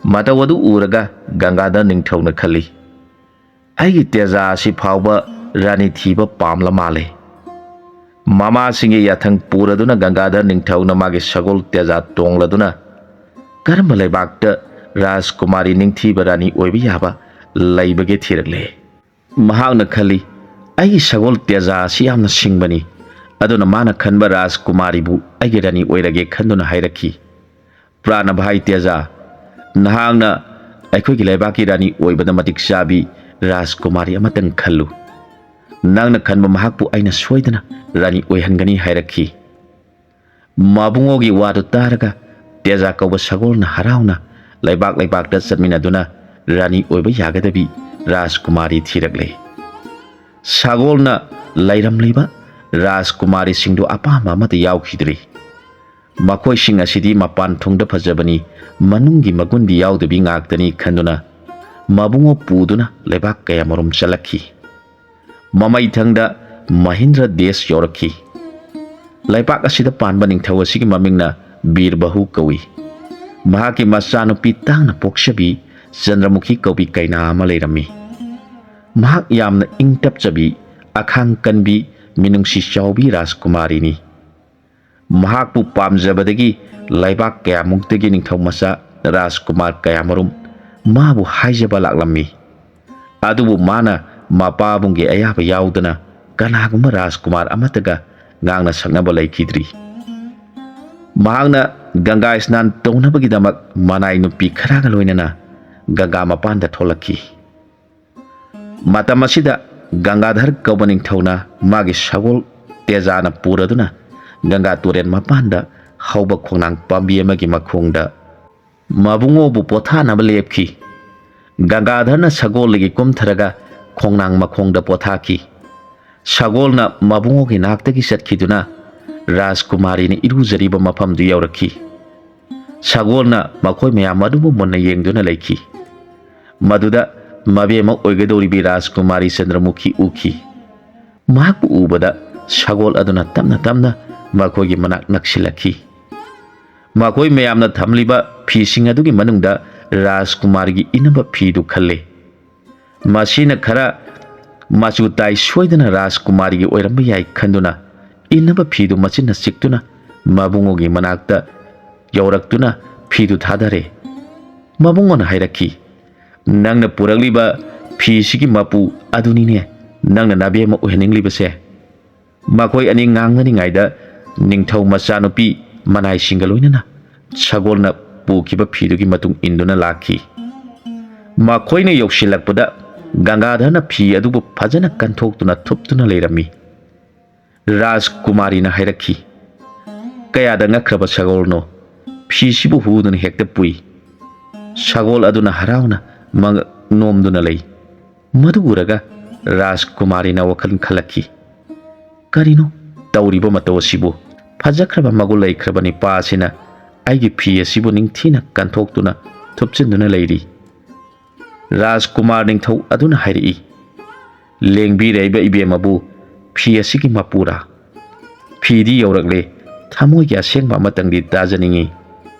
ꯃꯇꯧ ꯑꯗꯨ ꯎꯔꯒ ꯒꯪꯒꯥꯙꯔ ꯅꯤꯡꯊꯧꯅ ꯈꯜꯂꯤ, "ꯑꯩꯒꯤ ꯇꯦꯖꯥ ꯑꯁꯤ ꯐꯥꯎꯕ ꯔꯥꯅꯤ ꯊꯤꯕ ꯄꯥꯝꯂ ꯃꯥꯜꯂꯦ꯫" ꯃꯃꯥꯁꯤꯡꯒꯤ ꯌꯥꯊꯪ ꯄꯨꯔꯗꯨꯅ ꯒꯪꯒꯥꯙꯔ ꯅꯤꯡꯊꯧꯅ ꯃꯥꯒꯤ ꯁꯒꯣꯜ ꯇꯦꯖꯥ ꯇꯣꯡꯂꯗꯨꯅ ꯀꯔꯝꯕ ꯂꯩꯕꯥꯛꯇ ꯔꯥꯖꯀꯨꯃꯥꯔꯤ ꯅꯤꯡꯊꯤꯕ ꯔꯥꯅꯤ ꯑꯣꯏꯕ ꯌꯥꯕ ꯂꯩꯕꯒꯦ ꯊꯤꯔꯛꯂꯦ꯫ ꯃꯍꯥꯛꯅ ꯈꯜꯂꯤ, "ꯑꯩꯒꯤ ꯁꯒꯣꯜ ꯇꯦꯖꯥ ꯑꯁꯤ ꯌꯥꯝꯅ ꯁꯤꯡꯕꯅꯤ, ꯑꯗꯨꯅ ꯃꯥꯅ ꯈꯟꯕ ꯔꯥꯖꯀꯨꯃꯥꯔꯤꯕꯨ ꯑꯩꯒꯤ ꯔꯥꯅꯤ ꯑꯣꯏꯔꯒꯦ" ꯈꯟꯗꯨꯅ ꯍꯥꯏꯔꯛꯈꯤ꯫ "ꯄ꯭ꯔꯥꯅꯚꯥꯏ ꯇꯦꯖꯥ, ꯅꯍꯥꯛꯅ ꯑꯩꯈꯣꯏꯒꯤ ꯂꯩꯕꯥꯛꯀꯤ ꯔꯥꯅꯤ ꯑꯣꯏꯕꯗ ꯃꯇꯤꯛ ꯆꯥꯕꯤ ꯔꯥꯖꯀꯨꯃꯥꯔꯤ ꯑꯃꯇꯪ ꯈꯜꯂꯨ꯫ ꯅꯪꯅ ꯈꯟꯕ ꯃꯍꯥꯛꯄꯨ ꯑꯩꯅ ꯁꯣꯏꯗꯅ ꯔꯥꯅꯤ ꯑꯣꯏꯍꯟꯒꯅꯤ" ꯍꯥꯏꯔꯛꯈꯤ꯫ ꯃꯕꯨꯡꯉꯣꯒꯤ ꯋꯥꯗꯨ ꯇꯥꯔꯒ ꯇꯦꯖꯥ ꯀꯧꯕ ꯁꯒꯣꯜꯅ ꯍꯔꯥꯎꯅ ꯂꯩꯕꯥꯛ ꯂꯩꯕꯥꯛꯇ ꯆꯠꯃꯤꯟꯅꯗꯨꯅ ꯔꯥꯅꯤ ꯑꯣꯏꯕ ꯌꯥꯒꯗꯕꯤ ꯔꯥꯖꯀꯨꯃꯥꯔꯤ ꯊꯤꯔꯛꯂꯦ꯫ ꯁꯒꯣꯜꯅ ꯂꯩꯔꯝꯂꯤꯕ ꯔꯥꯖꯀꯨꯃꯥꯔꯤꯁꯤꯡꯗꯨ ꯑꯄꯥꯝꯕ ꯑꯃꯠꯇ ꯌꯥꯎꯈꯤꯗ꯭ꯔꯤ꯫ ꯃꯈꯣꯏꯁꯤꯡ ꯑꯁꯤꯗꯤ ꯃꯄꯥꯟ ꯊꯣꯡꯗ ꯐꯖꯕꯅꯤ, ꯃꯅꯨꯡꯒꯤ ꯃꯒꯨꯟꯗꯤ ꯌꯥꯎꯗꯕꯤ ꯉꯥꯛꯇꯅꯤ ꯈꯟꯗꯨꯅ ꯃꯕꯨꯡꯉꯣ ꯄꯨꯗꯨꯅ ꯂꯩꯕꯥꯛ ꯀꯌꯥꯃꯔꯨꯝ ꯆꯠꯂꯛꯈꯤ꯫ ꯃꯃꯩꯊꯪꯗ ꯃꯍꯤꯟꯗ꯭ꯔ ꯗꯦꯁ ꯌꯧꯔꯛꯈꯤ꯫ ꯂꯩꯕꯥꯛ ꯑꯁꯤꯗ ꯄꯥꯟꯕ ꯅꯤꯡꯊꯧ ꯑꯁꯤꯒꯤ ꯃꯃꯤꯡꯅ ꯕꯤꯔꯕꯍꯨ ꯀꯧꯏ꯫ ꯃꯍꯥꯛꯀꯤ ꯃꯆꯥꯅꯨꯄꯤ ꯇꯥꯡꯅ ꯄꯣꯛꯆꯕꯤ ꯆꯟꯗ꯭ꯔꯃꯨꯈꯤ ꯀꯧꯕꯤ ꯀꯩꯅꯥ ꯑꯃ ꯂꯩꯔꯝꯃꯤ꯫ ꯃꯍꯥꯛ ꯌꯥꯝꯅ ꯏꯪ ꯇꯞꯆꯕꯤ, ꯑꯈꯥꯡ ꯀꯟꯕꯤ, ꯃꯤꯅꯨꯡꯁꯤ ꯆꯥꯎꯕꯤ ꯔꯥꯖꯀꯨꯃꯥꯔꯤꯅꯤ꯫ ꯃꯍꯥꯛꯄꯨ ꯄꯥꯝꯖꯕꯗꯒꯤ ꯂꯩꯕꯥꯛ ꯀꯌꯥꯃꯨꯛꯇꯒꯤ ꯅꯤꯡꯊꯧ ꯃꯆꯥ ꯔꯥꯖꯀꯨꯃꯥꯔ ꯀꯌꯥꯃꯔꯨꯝ ꯃꯥꯕꯨ ꯍꯥꯏꯖꯕ ꯂꯥꯛꯂꯝꯃꯤ꯫ ꯑꯗꯨꯕꯨ ꯃꯥꯅ ꯃꯄꯥꯕꯨꯡꯒꯤ ꯑꯌꯥꯕ ꯌꯥꯎꯗꯅ ꯀꯅꯥꯒꯨꯝꯕ ꯔꯥꯖꯀꯨꯃꯥꯔ ꯑꯃꯠꯇꯒ ꯉꯥꯡꯅ ꯁꯛꯅꯕ ꯂꯩꯈꯤꯗ꯭ꯔꯤ꯫ ꯃꯍꯥꯛꯅ ꯒꯪꯒꯥ ꯁ꯭ꯅꯥꯟ ꯇꯧꯅꯕꯒꯤꯗꯃꯛ ꯃꯅꯥꯏ ꯅꯨꯄꯤ ꯈꯔꯒ ꯂꯣꯏꯅꯅ ꯒꯪꯒꯥ ꯃꯄꯥꯟꯗ ꯊꯣꯛꯂꯛꯈꯤ꯫ ꯃꯇꯝ ꯑꯁꯤꯗ ꯒꯪꯒꯥꯙꯔ ꯀꯧꯕ ꯅꯤꯡꯊꯧꯅ ꯃꯥꯒꯤ ꯁꯒꯣꯜ ꯇꯦꯖꯥꯅ ꯄꯨꯔꯗꯨꯅ ꯒꯪꯒꯥ ꯇꯨꯔꯦꯜ ꯃꯄꯥꯟꯗ ꯍꯧꯕ ꯈꯣꯡꯅꯥꯡ ꯄꯥꯝꯕꯤ ꯑꯃꯒꯤ ꯃꯈꯣꯡꯗ ꯃꯕꯨꯡꯉꯣꯕꯨ ꯄꯣꯊꯥꯅꯕ ꯂꯦꯞꯈꯤ꯫ ꯒꯪꯒꯥꯙꯔꯅ ꯁꯒꯣꯜꯗꯒꯤ ꯀꯨꯝꯊꯔꯒ ꯈꯣꯡꯅꯥꯡ ꯃꯈꯣꯡꯗ ꯄꯣꯊꯥꯈꯤ꯫ ꯁꯒꯣꯜꯅ ꯃꯕꯨꯡꯉꯣꯒꯤ ꯅꯥꯛꯇꯒꯤ ꯆꯠꯈꯤꯗꯨꯅ ꯔꯥꯖꯀꯨꯃꯥꯔꯤꯅ ꯏꯔꯨꯖꯔꯤꯕ ꯃꯐꯝꯗꯨ ꯌꯧꯔꯛꯈꯤ꯫ ꯁꯒꯣꯜꯅ ꯃꯈꯣꯏ ꯃꯌꯥꯝ ꯑꯗꯨꯕꯨ ꯃꯨꯟꯅ ꯌꯦꯡꯗꯨꯅ ꯂꯩꯈꯤ꯫ ꯃꯗꯨꯗ ꯃꯕꯦꯝꯃ ꯑꯣꯏꯒꯗꯧꯔꯤꯕꯤ ꯔꯥꯖꯀꯨꯃꯥꯔꯤ ꯆꯟꯗ꯭ꯔꯃꯨꯈꯤ ꯎꯈꯤ꯫ ꯃꯍꯥꯛꯄꯨ ꯎꯕꯗ ꯁꯒꯣꯜ ꯑꯗꯨꯅ ꯇꯞꯅ ꯇꯞꯅ ꯃꯈꯣꯏꯒꯤ ꯃꯅꯥꯛ ꯅꯛꯁꯤꯜꯂꯛꯈꯤ꯫ ꯃꯈꯣꯏ ꯃꯌꯥꯝꯅ ꯊꯝꯂꯤꯕ ꯐꯤꯁꯤꯡ ꯑꯗꯨꯒꯤ ꯃꯅꯨꯡꯗ ꯔꯥꯖꯀꯨꯃꯥꯔꯤꯒꯤ ꯏꯅꯕ ꯐꯤꯗꯨ ꯈꯜꯂꯦ꯫ ꯃꯁꯤꯅ ꯈꯔ ꯃꯆꯨ ꯇꯥꯏ ꯁꯣꯏꯗꯅ ꯔꯥꯖꯀꯨꯃꯥꯔꯤꯒꯤ ꯑꯣꯏꯔꯝꯕ ꯌꯥꯏ ꯈꯟꯗꯨꯅ ꯏꯅꯕ ꯐꯤꯗꯨ ꯃꯆꯤꯟꯅ ꯆꯤꯛꯇꯨꯅ ꯃꯕꯨꯡꯉꯣꯒꯤ ꯃꯅꯥꯛꯇ ꯌꯧꯔꯛꯇꯨꯅ ꯐꯤꯗꯨ ꯊꯥꯗꯔꯦ꯫ ꯃꯕꯨꯡꯉꯣꯅ ꯍꯥꯏꯔꯛꯈꯤ, "ꯅꯪꯅ ꯄꯨꯔꯛꯂꯤꯕ ꯐꯤꯁꯤꯒꯤ ꯃꯄꯨ ꯑꯗꯨꯅꯤꯅꯦ ꯅꯪꯅ ꯅꯕꯦꯝꯃ ꯑꯣꯏꯍꯟꯅꯤꯡꯂꯤꯕꯁꯦ?" ꯃꯈꯣꯏ ꯑꯅꯤ ꯉꯥꯡꯅꯔꯤꯉꯩꯗ ꯅꯤꯡꯊꯧ ꯃꯆꯥꯅꯨꯄꯤ ꯃꯅꯥꯏꯁꯤꯡꯒ ꯂꯣꯏꯅꯅ ꯁꯒꯣꯜꯅ ꯄꯨꯈꯤꯕ ꯐꯤꯗꯨꯒꯤ ꯃꯇꯨꯡ ꯏꯟꯗꯨꯅ ꯂꯥꯛꯈꯤ꯫ ꯃꯈꯣꯏꯅ ꯌꯧꯁꯤꯜꯂꯛꯄꯗ ꯒꯪꯒꯥꯙꯔꯅ ꯐꯤ ꯑꯗꯨꯕꯨ ꯐꯖꯅ ꯀꯟꯊꯣꯛꯇꯨꯅ ꯊꯨꯞꯇꯨꯅ ꯂꯩꯔꯝꯃꯤ꯫ ꯔꯥꯖꯀꯨꯃꯥꯔꯤꯅ ꯍꯥꯏꯔꯛꯈꯤ, "ꯀꯌꯥꯗ ꯉꯛꯈ꯭ꯔꯕ ꯁꯒꯣꯜꯅꯣ! ꯐꯤꯁꯤꯕꯨ ꯍꯨꯗꯨꯅ ꯍꯦꯛꯇ ꯄꯨꯏ꯫" ꯁꯒꯣꯜ ꯑꯗꯨꯅ ꯍꯔꯥꯎꯅ ꯃꯉꯛ ꯅꯣꯝꯗꯨꯅ ꯂꯩ꯫ ꯃꯗꯨ ꯎꯔꯒ ꯔꯥꯖꯀꯨꯃꯥꯔꯤꯅ ꯋꯥꯈꯜ ꯈꯜꯂꯛꯈꯤ, "ꯀꯔꯤꯅꯣ ꯇꯧꯔꯤꯕ ꯃꯇꯧ ꯑꯁꯤꯕꯨ? ꯐꯖꯈ꯭ꯔꯕ ꯃꯒꯨꯟ ꯂꯩꯈ꯭ꯔꯕ ꯅꯤꯄꯥ ꯑꯁꯤꯅ ꯑꯩꯒꯤ ꯐꯤ ꯑꯁꯤꯕꯨ ꯅꯤꯡꯊꯤꯅ ꯀꯟꯊꯣꯛꯇꯨꯅ ꯊꯨꯞꯆꯤꯟꯗꯨꯅ ꯂꯩꯔꯤ꯫" ꯔꯥꯖꯀꯨꯃꯥꯔ ꯅꯤꯡꯊꯧ ꯑꯗꯨꯅ ꯍꯥꯏꯔꯛꯏ, "ꯂꯦꯡꯕꯤꯔꯛꯏꯕ ꯏꯕꯦꯝꯃꯕꯨ ꯐꯤ ꯑꯁꯤꯒꯤ ꯃꯄꯨꯔꯥ? ꯐꯤꯗꯤ ꯌꯧꯔꯛꯂꯦ, ꯊꯃꯣꯏꯒꯤ ꯑꯁꯦꯡꯕ ꯑꯃꯇꯪꯗꯤ ꯇꯥꯖꯅꯤꯡꯏ꯫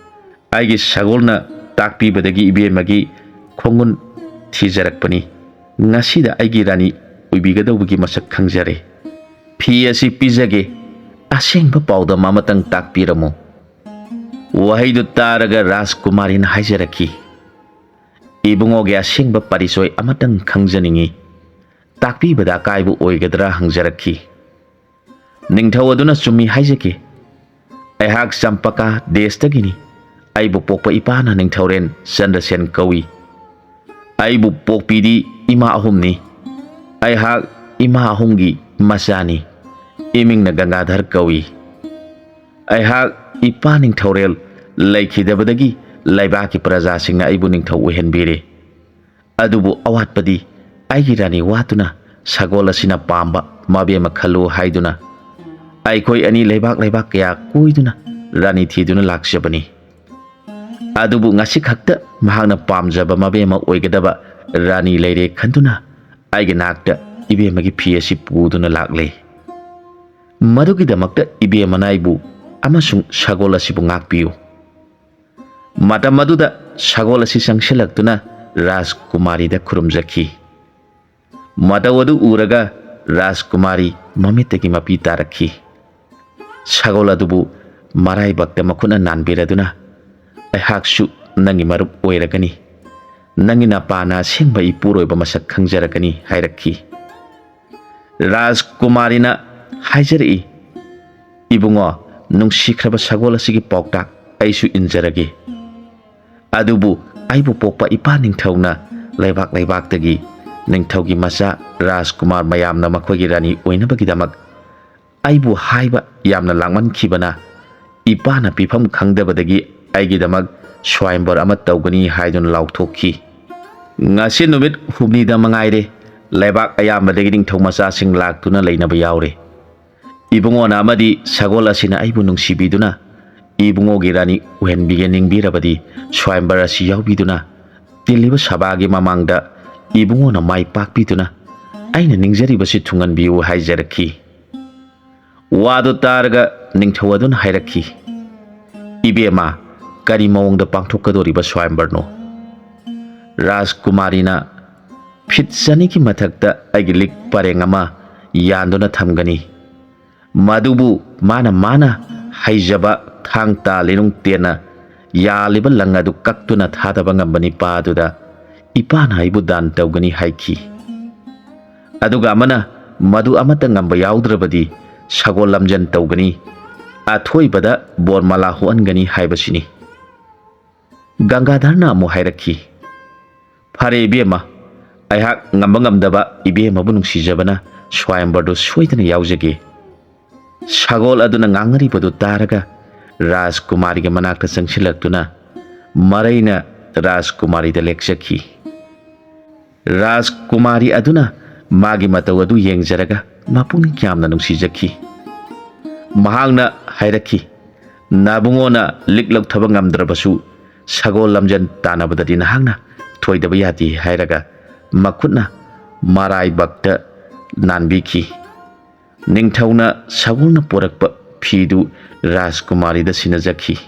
ꯑꯩꯒꯤ ꯁꯒꯣꯜꯅ ꯇꯥꯛꯄꯤꯕꯗꯒꯤ ꯏꯕꯦꯝꯃꯒꯤ ꯈꯣꯡꯒꯨꯟ ꯊꯤꯖꯔꯛꯄꯅꯤ꯫ ꯉꯁꯤꯗ ꯑꯩꯒꯤ ꯔꯥꯅꯤ ꯑꯣꯏꯕꯤꯒꯗꯧꯕꯒꯤ ꯃꯁꯛ ꯈꯪꯖꯔꯦ꯫ ꯐꯤ ꯑꯁꯤ ꯄꯤꯖꯒꯦ, ꯑꯁꯦꯡꯕ ꯄꯥꯎꯗꯝ ꯑꯃꯇꯪ ꯇꯥꯛꯄꯤꯔꯝꯃꯨ꯫" ꯋꯥꯍꯩꯗꯨ ꯇꯥꯔꯒ ꯔꯥꯖꯀꯨꯃꯥꯔꯤꯅ ꯍꯥꯏꯖꯔꯛꯈꯤ, "ꯏꯕꯨꯡꯉꯣꯒꯤ ꯑꯁꯦꯡꯕ ꯄꯥꯔꯤꯁꯣꯏ ꯑꯃꯇꯪ ꯈꯪꯖꯅꯤꯡꯏ꯫ ꯇꯥꯛꯄꯤꯕꯗ ꯑꯀꯥꯏꯕ ꯑꯣꯏꯒꯗ꯭ꯔꯥ?" ꯍꯪꯖꯔꯛꯈꯤ꯫ ꯅꯤꯡꯊꯧ ꯑꯗꯨꯅ, "ꯆꯨꯝꯃꯤ ꯍꯥꯏꯖꯒꯦ꯫ ꯑꯩꯍꯥꯛ ꯆꯝꯄꯀꯥ ꯗꯦꯁꯇꯒꯤꯅꯤ꯫ ꯑꯩꯕꯨ ꯄꯣꯛꯄ ꯏꯄꯥꯅ ꯅꯤꯡꯊꯧꯔꯦꯟ ꯆꯟꯗ꯭ꯔꯁꯦꯟ ꯀꯧꯏ꯫ ꯑꯩꯕꯨ ꯄꯣꯛꯄꯤꯗꯤ ꯏꯃꯥ ꯑꯍꯨꯝꯅꯤ꯫ ꯑꯩꯍꯥꯛ ꯏꯃꯥ ꯑꯍꯨꯝꯒꯤ ꯃꯆꯥꯅꯤ꯫ ꯏꯃꯤꯡꯅ ꯒꯪꯒꯥꯙꯔ ꯀꯧꯏ꯫ ꯑꯩꯍꯥꯛ ꯏꯄꯥ ꯅꯤꯡꯊꯧꯔꯦꯜ ꯂꯩꯈꯤꯗꯕꯗꯒꯤ ꯂꯩꯕꯥꯛꯀꯤ ꯄ꯭ꯔꯖꯥꯁꯤꯡꯅ ꯑꯩꯕꯨ ꯅꯤꯡꯊꯧ ꯑꯣꯏꯍꯟꯕꯤꯔꯦ꯫ ꯑꯗꯨꯕꯨ ꯑꯋꯥꯠꯄꯗꯤ ꯑꯩꯒꯤ ꯔꯥꯅꯤ ꯋꯥꯠꯇꯨꯅ ꯁꯒꯣꯜ ꯑꯁꯤꯅ ꯄꯥꯝꯕ ꯃꯕꯦꯝꯃ ꯈꯜꯂꯨ ꯍꯥꯏꯗꯨꯅ ꯑꯩꯈꯣꯏ ꯑꯅꯤ ꯂꯩꯕꯥꯛ ꯂꯩꯕꯥꯛ ꯀꯌꯥ ꯀꯣꯏꯗꯨꯅ ꯔꯥꯅꯤ ꯊꯤꯗꯨꯅ ꯂꯥꯛꯆꯕꯅꯤ꯫ ꯑꯗꯨꯕꯨ ꯉꯁꯤ ꯈꯛꯇ ꯃꯍꯥꯛꯅ ꯄꯥꯝꯖꯕ ꯃꯕꯦꯝꯃ ꯑꯣꯏꯒꯗꯕ ꯔꯥꯅꯤ ꯂꯩꯔꯦ ꯈꯟꯗꯨꯅ ꯑꯩꯒꯤ ꯅꯥꯛꯇ ꯏꯕꯦꯝꯃꯒꯤ ꯐꯤ ꯑꯁꯤ ꯄꯨꯗꯨꯅ ꯂꯥꯛꯂꯦ꯫ ꯃꯗꯨꯒꯤꯗꯃꯛꯇ ꯏꯕꯦꯝꯃꯅ ꯑꯩꯕꯨ ꯑꯃꯁꯨꯡ ꯁꯒꯣꯜ ꯑꯁꯤꯕꯨ ꯉꯥꯛꯄꯤꯌꯨ꯫" ꯃꯇꯝ ꯑꯗꯨꯗ ꯁꯒꯣꯜ ꯑꯁꯤ ꯆꯪꯁꯤꯜꯂꯛꯇꯨꯅ ꯔꯥꯖꯀꯨꯃꯥꯔꯤꯗ ꯈꯨꯔꯨꯝꯖꯈꯤ꯫ ꯃꯇꯧ ꯑꯗꯨ ꯎꯔꯒ ꯔꯥꯖꯀꯨꯃꯥꯔꯤ ꯃꯃꯤꯠꯇꯒꯤ ꯃꯄꯤ ꯇꯥꯔꯛꯈꯤ꯫ ꯁꯒꯣꯜ ꯑꯗꯨꯕꯨ ꯃꯔꯥꯏꯕꯛꯇ ꯃꯈꯨꯠꯅ ꯅꯥꯟꯕꯤꯔꯗꯨꯅ, "ꯑꯩꯍꯥꯛꯁꯨ ꯅꯪꯒꯤ ꯃꯔꯨꯞ ꯑꯣꯏꯔꯒꯅꯤ, ꯅꯪꯒꯤ ꯅꯄꯥꯅ ꯑꯁꯦꯡꯕ ꯏꯄꯨꯔꯣꯏꯕ ꯃꯁꯛ ꯈꯪꯖꯔꯒꯅꯤ" ꯍꯥꯏꯔꯛꯈꯤ꯫ ꯔꯥꯖꯀꯨꯃꯥꯔꯤꯅ ꯍꯥꯏꯖꯔꯛꯏ, "ꯏꯕꯨꯡꯉꯣ, ꯅꯨꯡꯁꯤꯈ꯭ꯔꯕ ꯁꯒꯣꯜ ꯑꯁꯤꯒꯤ ꯄꯥꯎꯇꯥꯛ ꯑꯩꯁꯨ ꯏꯟꯖꯔꯒꯦ꯫ ꯑꯗꯨꯕꯨ ꯑꯩꯕꯨ ꯄꯣꯛꯄ ꯏꯄꯥ ꯅꯤꯡꯊꯧꯅ ꯂꯩꯕꯥꯛ ꯂꯩꯕꯥꯛꯇꯒꯤ ꯅꯤꯡꯊꯧꯒꯤ ꯃꯆꯥ ꯔꯥꯖꯀꯨꯃꯥꯔ ꯃꯌꯥꯝꯅ ꯃꯈꯣꯏꯒꯤ ꯔꯥꯅꯤ ꯑꯣꯏꯅꯕꯒꯤꯗꯃꯛ ꯑꯩꯕꯨ ꯍꯥꯏꯕ ꯌꯥꯝꯅ ꯂꯥꯡꯃꯟꯈꯤꯕꯅ ꯏꯄꯥꯅ ꯄꯤꯐꯝ ꯈꯪꯗꯕꯗꯒꯤ ꯑꯩꯒꯤꯗꯃꯛ ꯁ꯭ꯋꯥꯌꯝꯕꯔ ꯑꯃ ꯇꯧꯒꯅꯤ ꯍꯥꯏꯗꯨꯅ ꯂꯥꯎꯊꯣꯛꯈꯤ꯫ ꯉꯁꯤ ꯅꯨꯃꯤꯠ ꯍꯨꯝꯅꯤꯗ ꯃꯉꯥꯏꯔꯦ, ꯂꯩꯕꯥꯛ ꯑꯌꯥꯝꯕꯗꯒꯤ ꯅꯤꯡꯊꯧ ꯃꯆꯥꯁꯤꯡ ꯂꯥꯛꯇꯨꯅ ꯂꯩꯅꯕ ꯌꯥꯎꯔꯦ꯫ "ꯏꯕꯨꯡꯉꯣꯅ ꯑꯃꯗꯤ ꯁꯒꯣꯜ ꯑꯁꯤꯅ ꯑꯩꯕꯨ ꯅꯨꯡꯁꯤꯕꯤꯗꯨꯅ ꯏꯕꯨꯡꯉꯣꯒꯤ ꯔꯥꯅꯤ ꯑꯣꯏꯍꯟꯕꯤꯒꯦ ꯅꯤꯡꯕꯤꯔꯕꯗꯤ ꯁ꯭ꯋꯥꯌꯝꯕꯔ ꯑꯁꯤ ꯌꯥꯎꯕꯤꯗꯨꯅ ꯇꯤꯜꯂꯤꯕ ꯁꯚꯥꯒꯤ ꯃꯃꯥꯡꯗ ꯏꯕꯨꯡꯉꯣꯅ ꯃꯥꯏ ꯄꯥꯛꯄꯤꯗꯨꯅ ꯑꯩꯅ ꯅꯤꯡꯖꯔꯤꯕꯁꯤ ꯊꯨꯡꯍꯟꯕꯤꯌꯨ" ꯍꯥꯏꯖꯔꯛꯈꯤ꯫ ꯋꯥꯗꯨ ꯇꯥꯔꯒ ꯅꯤꯡꯊꯧ ꯑꯗꯨꯅ ꯍꯥꯏꯔꯛꯈꯤ, "ꯏꯕꯦꯝꯃ, ꯀꯔꯤ ꯃꯑꯣꯡꯗ ꯄꯥꯡꯊꯣꯛꯀꯗꯧꯔꯤꯕ ꯁ꯭ꯋꯥꯌꯝꯕꯔꯅꯣ?" "ꯔꯥꯖꯀꯨꯃꯥꯔꯤꯅ ꯐꯤꯠ ꯆꯅꯤꯒꯤ ꯃꯊꯛꯇ ꯑꯩꯒꯤ ꯂꯤꯛ ꯄꯔꯦꯡ ꯑꯃ ꯌꯥꯟꯗꯨꯅ ꯊꯝꯒꯅꯤ꯫ ꯃꯗꯨꯕꯨ ꯃꯥꯅ ꯃꯥꯅ ꯍꯩꯖꯕ ꯊꯥꯡ ꯇꯥ ꯂꯤꯔꯨꯡ ꯇꯦꯟꯅ ꯌꯥꯜꯂꯤꯕ ꯂꯪ ꯑꯗꯨ ꯀꯛꯇꯨꯅ ꯊꯥꯗꯕ ꯉꯝꯕ ꯅꯤꯄꯥ ꯑꯗꯨꯗ ꯏꯄꯥꯅ ꯑꯩꯕꯨ ꯗꯥꯟ ꯇꯧꯒꯅꯤ" ꯍꯥꯏꯈꯤ꯫ ꯑꯗꯨꯒ ꯑꯃꯅ ꯃꯗꯨ ꯑꯃꯠꯇ ꯉꯝꯕ ꯌꯥꯎꯗ꯭ꯔꯕꯗꯤ ꯁꯒꯣꯜ ꯂꯝꯖꯟ ꯇꯧꯒꯅꯤ, ꯑꯊꯣꯏꯕꯗ ꯕꯣꯔꯃꯥꯂꯥ ꯍꯨꯛꯍꯟꯒꯅꯤ ꯍꯥꯏꯕꯁꯤꯅꯤ꯫ ꯒꯪꯒꯥꯙꯔꯅ ꯑꯃꯨꯛ ꯍꯥꯏꯔꯛꯈꯤ, "ꯐꯔꯦ ꯏꯕꯦꯝꯃ, ꯑꯩꯍꯥꯛ ꯉꯝꯕ ꯉꯝꯗꯕ ꯏꯕꯦꯝꯃꯕꯨ ꯅꯨꯡꯁꯤꯖꯕꯅ ꯁ꯭ꯋꯥꯌꯝꯕꯔꯗꯨ ꯁꯣꯏꯗꯅ ꯌꯥꯎꯖꯒꯦ꯫ ꯁꯒꯣꯜ ꯑꯗꯨꯅ ꯉꯥꯡꯅꯔꯤꯕꯗꯨ ꯇꯥꯔꯒ ꯔꯥꯖꯀꯨꯃꯥꯔꯤꯒꯤ ꯃꯅꯥꯛꯇ ꯆꯪꯁꯤꯜꯂꯛꯇꯨꯅ ꯃꯔꯩꯅ ꯔꯥꯖꯀꯨꯃꯥꯔꯤꯗ ꯂꯦꯛꯆꯈꯤ꯫ ꯔꯥꯖꯀꯨꯃꯥꯔꯤ ꯑꯗꯨꯅ ꯃꯥꯒꯤ ꯃꯇꯧ ꯑꯗꯨ ꯌꯦꯡꯖꯔꯒ ꯃꯄꯨꯛꯅꯤꯡ ꯌꯥꯝꯅ ꯅꯨꯡꯁꯤꯖꯈꯤ꯫ ꯃꯍꯥꯛꯅ ꯍꯥꯏꯔꯛꯈꯤ, "ꯅꯥꯕꯨꯡꯉꯣꯅ ꯂꯤꯛ ꯂꯧꯊꯕ ꯉꯝꯗ꯭ꯔꯕꯁꯨ ꯁꯒꯣꯜ ꯂꯝꯖꯟ ꯇꯥꯟꯅꯕꯗꯗꯤ ꯅꯍꯥꯛꯅ ꯊꯣꯏꯗꯕ ꯌꯥꯗꯦ" ꯍꯥꯏꯔꯒ ꯃꯈꯨꯠꯅ ꯃꯔꯥꯏꯕꯛꯇ ꯅꯥꯟꯕꯤꯈꯤ꯫ ꯅꯤꯡꯊꯧꯅ ꯁꯒꯣꯜꯅ ꯄꯨꯔꯛꯄ ꯐꯤꯗꯨ ꯔꯥꯖꯀꯨꯃꯥꯔꯤꯗ ꯁꯤꯟꯅꯖꯈꯤ꯫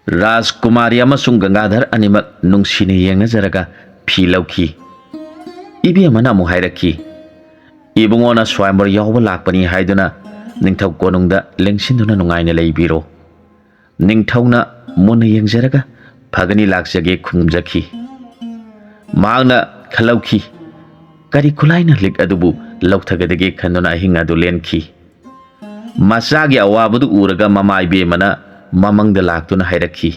ꯔꯥꯖꯀꯨꯃꯥꯔꯤ ꯑꯃꯁꯨꯡ ꯒꯪꯒꯥꯙꯔ ꯑꯅꯤꯃꯛ ꯅꯨꯡꯁꯤꯅ ꯌꯦꯡꯅꯖꯔꯒ ꯐꯤ ꯂꯧꯈꯤ꯫ ꯏꯕꯦꯝꯃꯅ ꯑꯃꯨꯛ ꯍꯥꯏꯔꯛꯈꯤ, "ꯏꯕꯨꯡꯉꯣꯅ ꯁ꯭ꯋꯥꯌꯝꯕꯔ ꯌꯥꯎꯕ ꯂꯥꯛꯄꯅꯤ ꯍꯥꯏꯗꯨꯅ ꯅꯤꯡꯊꯧ ꯀꯣꯅꯨꯡꯗ ꯂꯦꯡꯁꯤꯟꯗꯨꯅ ꯅꯨꯡꯉꯥꯏꯅ ꯂꯩꯕꯤꯔꯣ"꯫ ꯅꯤꯡꯊꯧꯅ ꯃꯨꯟꯅ ꯌꯦꯡꯖꯔꯒ "ꯐꯒꯅꯤ, ꯂꯥꯛꯆꯒꯦ" ꯈꯨꯝꯖꯈꯤ꯫ ꯃꯍꯥꯛꯅ ꯈꯜꯍꯧꯈꯤ, ꯀꯔꯤ ꯈꯨꯠꯂꯥꯏꯅ ꯂꯤꯛ ꯑꯗꯨꯕꯨ ꯂꯧꯊꯒꯗꯒꯦ ꯈꯟꯗꯨꯅ ꯑꯍꯤꯡ ꯑꯗꯨ ꯂꯦꯟꯈꯤ꯫ ꯃꯆꯥꯒꯤ ꯑꯋꯥꯕꯗꯨ ꯎꯔꯒ ꯃꯃꯥ ꯏꯕꯦꯝꯃꯅ ꯃꯃꯪꯗ ꯂꯥꯛꯇꯨꯅ ꯍꯥꯏꯔꯛꯈꯤ,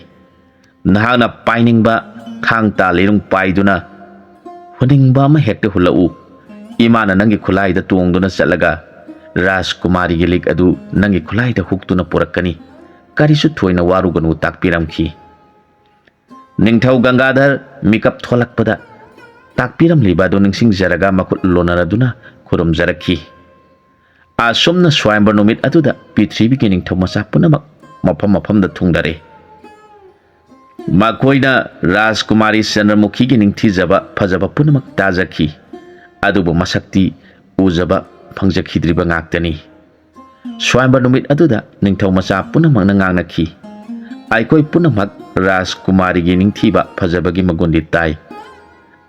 "ꯅꯍꯥꯛꯅ ꯄꯥꯏꯅꯤꯡꯕ ꯊꯥꯡ ꯇꯥ ꯂꯤꯔꯨꯡ ꯄꯥꯏꯗꯨꯅ ꯍꯨꯟꯅꯤꯡꯕ ꯑꯃ ꯍꯦꯛꯇ ꯍꯨꯜꯂꯛꯎ꯫ ꯏꯃꯥꯅ ꯅꯪꯒꯤ ꯈꯨꯠꯂꯥꯏꯗ ꯇꯣꯡꯗꯨꯅ ꯆꯠꯂꯒ ꯔꯥꯖꯀꯨꯃꯥꯔꯤꯒꯤ ꯂꯤꯛ ꯑꯗꯨ ꯅꯪꯒꯤ ꯈꯨꯠꯂꯥꯏꯗ ꯍꯨꯛꯇꯨꯅ ꯄꯨꯔꯛꯀꯅꯤ꯫ ꯀꯔꯤꯁꯨ ꯊꯣꯏꯅ ꯋꯥꯔꯨꯒꯅꯨ" ꯇꯥꯛꯄꯤꯔꯝꯈꯤ꯫ ꯅꯤꯡꯊꯧ ꯒꯪꯒꯥꯙꯔ ꯃꯤꯀꯞ ꯊꯣꯛꯂꯛꯄꯗ ꯇꯥꯛꯄꯤꯔꯝꯂꯤꯕ ꯑꯗꯨ ꯅꯤꯡꯁꯤꯡꯖꯔꯒ ꯃꯈꯨꯠ ꯂꯣꯟꯅꯔꯗꯨꯅ ꯈꯨꯔꯨꯝꯖꯔꯛꯈꯤ꯫ ꯑꯁꯨꯝꯅ ꯁ꯭ꯋꯥꯌꯝꯕꯔ ꯅꯨꯃꯤꯠ ꯑꯗꯨꯗ ꯄ꯭ꯔꯤꯊꯤꯕꯤꯒꯤ ꯅꯤꯡꯊꯧ ꯃꯆꯥ ꯄꯨꯝꯅꯃꯛ ꯃꯐꯝ ꯃꯐꯝꯗ ꯊꯨꯡꯗꯔꯦ꯫ ꯃꯈꯣꯏꯅ ꯔꯥꯖꯀꯨꯃꯥꯔꯤ ꯆꯟꯗ꯭ꯔꯃꯨꯈꯤꯒꯤ ꯅꯤꯡꯊꯤꯖꯕ ꯐꯖꯕ ꯄꯨꯝꯅꯃꯛ ꯇꯥꯖꯈꯤ, ꯑꯗꯨꯕꯨ ꯃꯁꯛꯇꯤ ꯎꯖꯕ ꯐꯪꯖꯈꯤꯗ꯭ꯔꯤꯕ ꯉꯥꯛꯇꯅꯤ꯫ ꯁ꯭ꯋꯥꯌꯝꯕꯔ ꯅꯨꯃꯤꯠ ꯑꯗꯨꯗ ꯅꯤꯡꯊꯧ ꯃꯆꯥ ꯄꯨꯝꯅꯃꯛꯅ ꯉꯥꯡꯅꯈꯤ, "ꯑꯩꯈꯣꯏ ꯄꯨꯝꯅꯃꯛ ꯔꯥꯖꯀꯨꯃꯥꯔꯤꯒꯤ ꯅꯤꯡꯊꯤꯕ ꯐꯖꯕꯒꯤ ꯃꯒꯨꯟꯗꯤ ꯇꯥꯏ,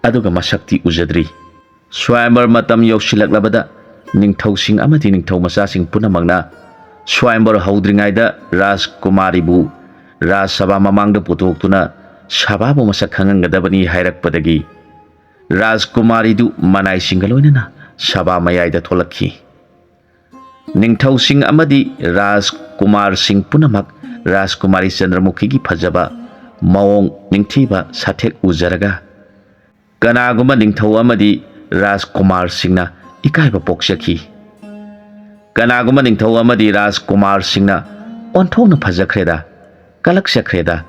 ꯑꯗꯨꯒ ꯃꯁꯛꯇꯤ ꯎꯖꯗ꯭ꯔꯤ"꯫ ꯁ꯭ꯋꯥꯌꯝꯕꯔ ꯃꯇꯝ ꯌꯧꯁꯤꯜꯂꯛꯂꯕꯗ ꯅꯤꯡꯊꯧꯁꯤꯡ ꯑꯃꯗꯤ ꯅꯤꯡꯊꯧ ꯃꯆꯥꯁꯤꯡ ꯄꯨꯝꯅꯃꯛꯅ ꯁ꯭ꯋꯥꯌꯝꯕꯔ ꯍꯧꯗ꯭ꯔꯤꯉꯩꯗ ꯔꯥꯖꯀꯨꯃꯥꯔꯤꯕꯨ ꯔꯥꯖꯁꯚꯥ ꯃꯃꯥꯡꯗ ꯄꯨꯊꯣꯛꯇꯨꯅ ꯁꯚꯥꯕꯨ ꯃꯁꯛ ꯈꯪꯍꯟꯒꯗꯕꯅꯤ ꯍꯥꯏꯔꯛꯄꯗꯒꯤ ꯔꯥꯖꯀꯨꯃꯥꯔꯤꯗꯨ ꯃꯅꯥꯏꯁꯤꯡꯒ ꯂꯣꯏꯅꯅ ꯁꯚꯥ ꯃꯌꯥꯏꯗ ꯊꯣꯛꯂꯛꯈꯤ꯫ ꯅꯤꯡꯊꯧꯁꯤꯡ ꯑꯃꯗꯤ ꯔꯥꯖꯀꯨꯃꯥꯔꯁꯤꯡ ꯄꯨꯝꯅꯃꯛ ꯔꯥꯖꯀꯨꯃꯥꯔꯤ ꯆꯟꯗ꯭ꯔꯃꯨꯈꯤꯒꯤ ꯐꯖꯕ ꯃꯑꯣꯡ, ꯅꯤꯡꯊꯤꯕ ꯁꯥꯊꯦꯛ ꯎꯖꯔꯒ ꯀꯅꯥꯒꯨꯝꯕ ꯅꯤꯡꯊꯧ ꯑꯃꯗꯤ ꯔꯥꯖꯀꯨꯃꯥꯔꯁꯤꯡꯅ ꯏꯀꯥꯏꯕ ꯄꯣꯛꯆꯈꯤ꯫ ꯀꯅꯥꯒꯨꯝꯕ ꯅꯤꯡꯊꯧ ꯑꯃꯗꯤ ꯔꯥꯖꯀꯨꯃꯥꯔꯁꯤꯡꯅ "ꯑꯣꯟꯊꯣꯛꯅ ꯐꯖꯈ꯭ꯔꯦꯗ, ꯀꯂꯛꯆꯈ꯭ꯔꯦꯗ,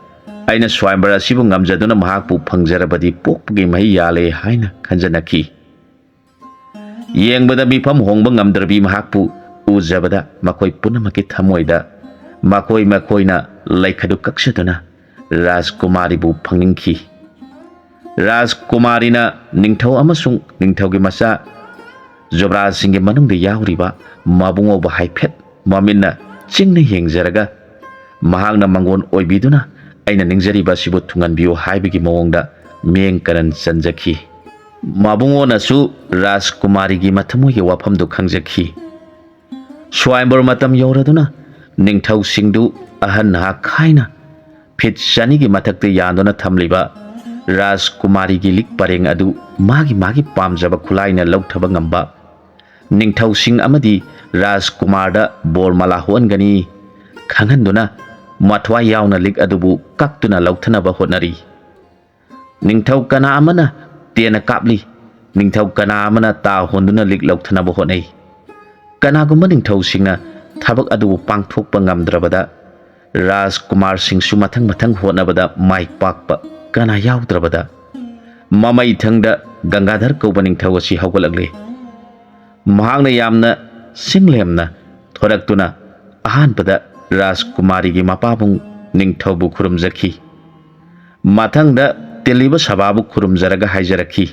ꯑꯩꯅ ꯁ꯭ꯋꯥꯌꯝꯕꯔ ꯑꯁꯤꯕꯨ ꯉꯝꯖꯗꯨꯅ ꯃꯍꯥꯛꯄꯨ ꯐꯪꯖꯔꯕꯗꯤ ꯄꯣꯛꯄꯒꯤ ꯃꯍꯩ ꯌꯥꯜꯂꯦ" ꯍꯥꯏꯅ ꯈꯟꯖꯅꯈꯤ꯫ ꯌꯦꯡꯕꯗ ꯃꯤꯐꯝ ꯍꯣꯡꯕ ꯉꯝꯗ꯭ꯔꯕꯤ ꯃꯍꯥꯛꯄꯨ ꯎꯖꯕꯗ ꯃꯈꯣꯏ ꯄꯨꯝꯅꯃꯛꯀꯤ ꯊꯃꯣꯏꯗ ꯃꯈꯣꯏ ꯃꯈꯣꯏꯅ ꯂꯩꯈꯗꯨ ꯀꯛꯆꯗꯨꯅ ꯔꯥꯖꯀꯨꯃꯥꯔꯤꯕꯨ ꯐꯪꯅꯤꯡꯈꯤ꯫ ꯔꯥꯖꯀꯨꯃꯥꯔꯤꯅ ꯅꯤꯡꯊꯧ ꯑꯃꯁꯨꯡ ꯅꯤꯡꯊꯧꯒꯤ ꯃꯆꯥ ꯖꯨꯕꯔꯥꯖꯁꯤꯡꯒꯤ ꯃꯅꯨꯡꯗ ꯌꯥꯎꯔꯤꯕ ꯃꯕꯨꯡꯉꯣꯕꯨ ꯍꯥꯏꯐꯦꯠ ꯃꯃꯤꯠꯅ ꯆꯤꯡꯅ ꯌꯦꯡꯖꯔꯒ ꯃꯍꯥꯛꯅ ꯃꯉꯣꯟ ꯑꯣꯏꯕꯤꯗꯨꯅ ꯑꯩꯅ ꯅꯤꯡꯖꯔꯤꯕ ꯑꯁꯤꯕꯨ ꯊꯨꯡꯍꯟꯕꯤꯌꯨ ꯍꯥꯏꯕꯒꯤ ꯃꯑꯣꯡꯗ ꯃꯤꯠꯌꯦꯡ ꯀꯔꯟ ꯆꯟꯖꯈꯤ꯫ ꯃꯕꯨꯡꯉꯣꯅꯁꯨ ꯔꯥꯖꯀꯨꯃꯥꯔꯤꯒꯤ ꯃꯊꯃꯣꯏꯒꯤ ꯋꯥꯐꯝꯗꯨ ꯈꯪꯖꯈꯤ꯫ ꯁ꯭ꯋꯥꯌꯝꯕꯔ ꯃꯇꯝ ꯌꯧꯔꯗꯨꯅ ꯅꯤꯡꯊꯧꯁꯤꯡꯗꯨ ꯑꯍꯟ ꯅꯍꯥ ꯈꯥꯏꯅ ꯐꯤꯠ ꯆꯅꯤꯒꯤ ꯃꯊꯛꯇ ꯌꯥꯟꯗꯨꯅ ꯊꯝꯂꯤꯕ ꯔꯥꯖꯀꯨꯃꯥꯔꯤꯒꯤ ꯂꯤꯛ ꯄꯔꯦꯡ ꯑꯗꯨ ꯃꯥꯒꯤ ꯃꯥꯒꯤ ꯄꯥꯝꯖꯕ ꯈꯨꯠꯂꯥꯏꯅ ꯂꯧꯊꯕ ꯉꯝꯕ ꯅꯤꯡꯊꯧꯁꯤꯡ ꯑꯃꯗꯤ ꯔꯥꯖꯀꯨꯃꯥꯔꯗ ꯕꯣꯔꯃꯥꯂꯥ ꯍꯨꯍꯟꯒꯅꯤ ꯈꯪꯍꯟꯗꯨꯅ ꯃꯊ꯭ꯋꯥꯏ ꯌꯥꯎꯅ ꯂꯤꯛ ꯑꯗꯨꯕꯨ ꯀꯛꯇꯨꯅ ꯂꯧꯊꯅꯕ ꯍꯣꯠꯅꯔꯤ꯫ ꯅꯤꯡꯊꯧ ꯀꯅꯥ ꯑꯃꯅ ꯇꯦꯟꯅ ꯀꯥꯞꯂꯤ, ꯅꯤꯡꯊꯧ ꯀꯅꯥ ꯑꯃꯅ ꯇꯥ ꯍꯣꯟꯗꯨꯅ ꯂꯤꯛ ꯂꯧꯊꯅꯕ ꯍꯣꯠꯅꯩ꯫ ꯀꯅꯥꯒꯨꯝꯕ ꯅꯤꯡꯊꯧꯁꯤꯡꯅ ꯊꯕꯛ ꯑꯗꯨꯕꯨ ꯄꯥꯡꯊꯣꯛꯄ ꯉꯝꯗ꯭ꯔꯕꯗ ꯔꯥꯖꯀꯨꯃꯥꯔꯁꯤꯡꯁꯨ ꯃꯊꯪ ꯃꯊꯪ ꯍꯣꯠꯅꯕꯗ ꯃꯥꯏ ꯄꯥꯛꯄ ꯀꯅꯥ ꯌꯥꯎꯗ꯭ꯔꯕꯗ ꯃꯃꯩꯊꯪꯗ ꯒꯪꯒꯥꯙꯔ ꯀꯧꯕ ꯅꯤꯡꯊꯧ ꯑꯁꯤ ꯍꯧꯒꯠꯂꯛꯂꯦ꯫ ꯃꯍꯥꯛꯅ ꯌꯥꯝꯅ ꯁꯤꯡꯂꯦꯝꯅ ꯊꯣꯔꯛꯇꯨꯅ ꯑꯍꯥꯟꯕꯗ ꯔꯥꯖꯀꯨꯃꯥꯔꯤꯒꯤ ꯃꯄꯥꯕꯨꯡ ꯅꯤꯡꯊꯧꯕꯨ ꯈꯨꯔꯨꯝꯖꯈꯤ꯫ ꯃꯊꯪꯗ ꯇꯤꯜꯂꯤꯕ ꯁꯚꯥꯕꯨ ꯈꯨꯔꯨꯝꯖꯔꯒ ꯍꯥꯏꯖꯔꯛꯈꯤ,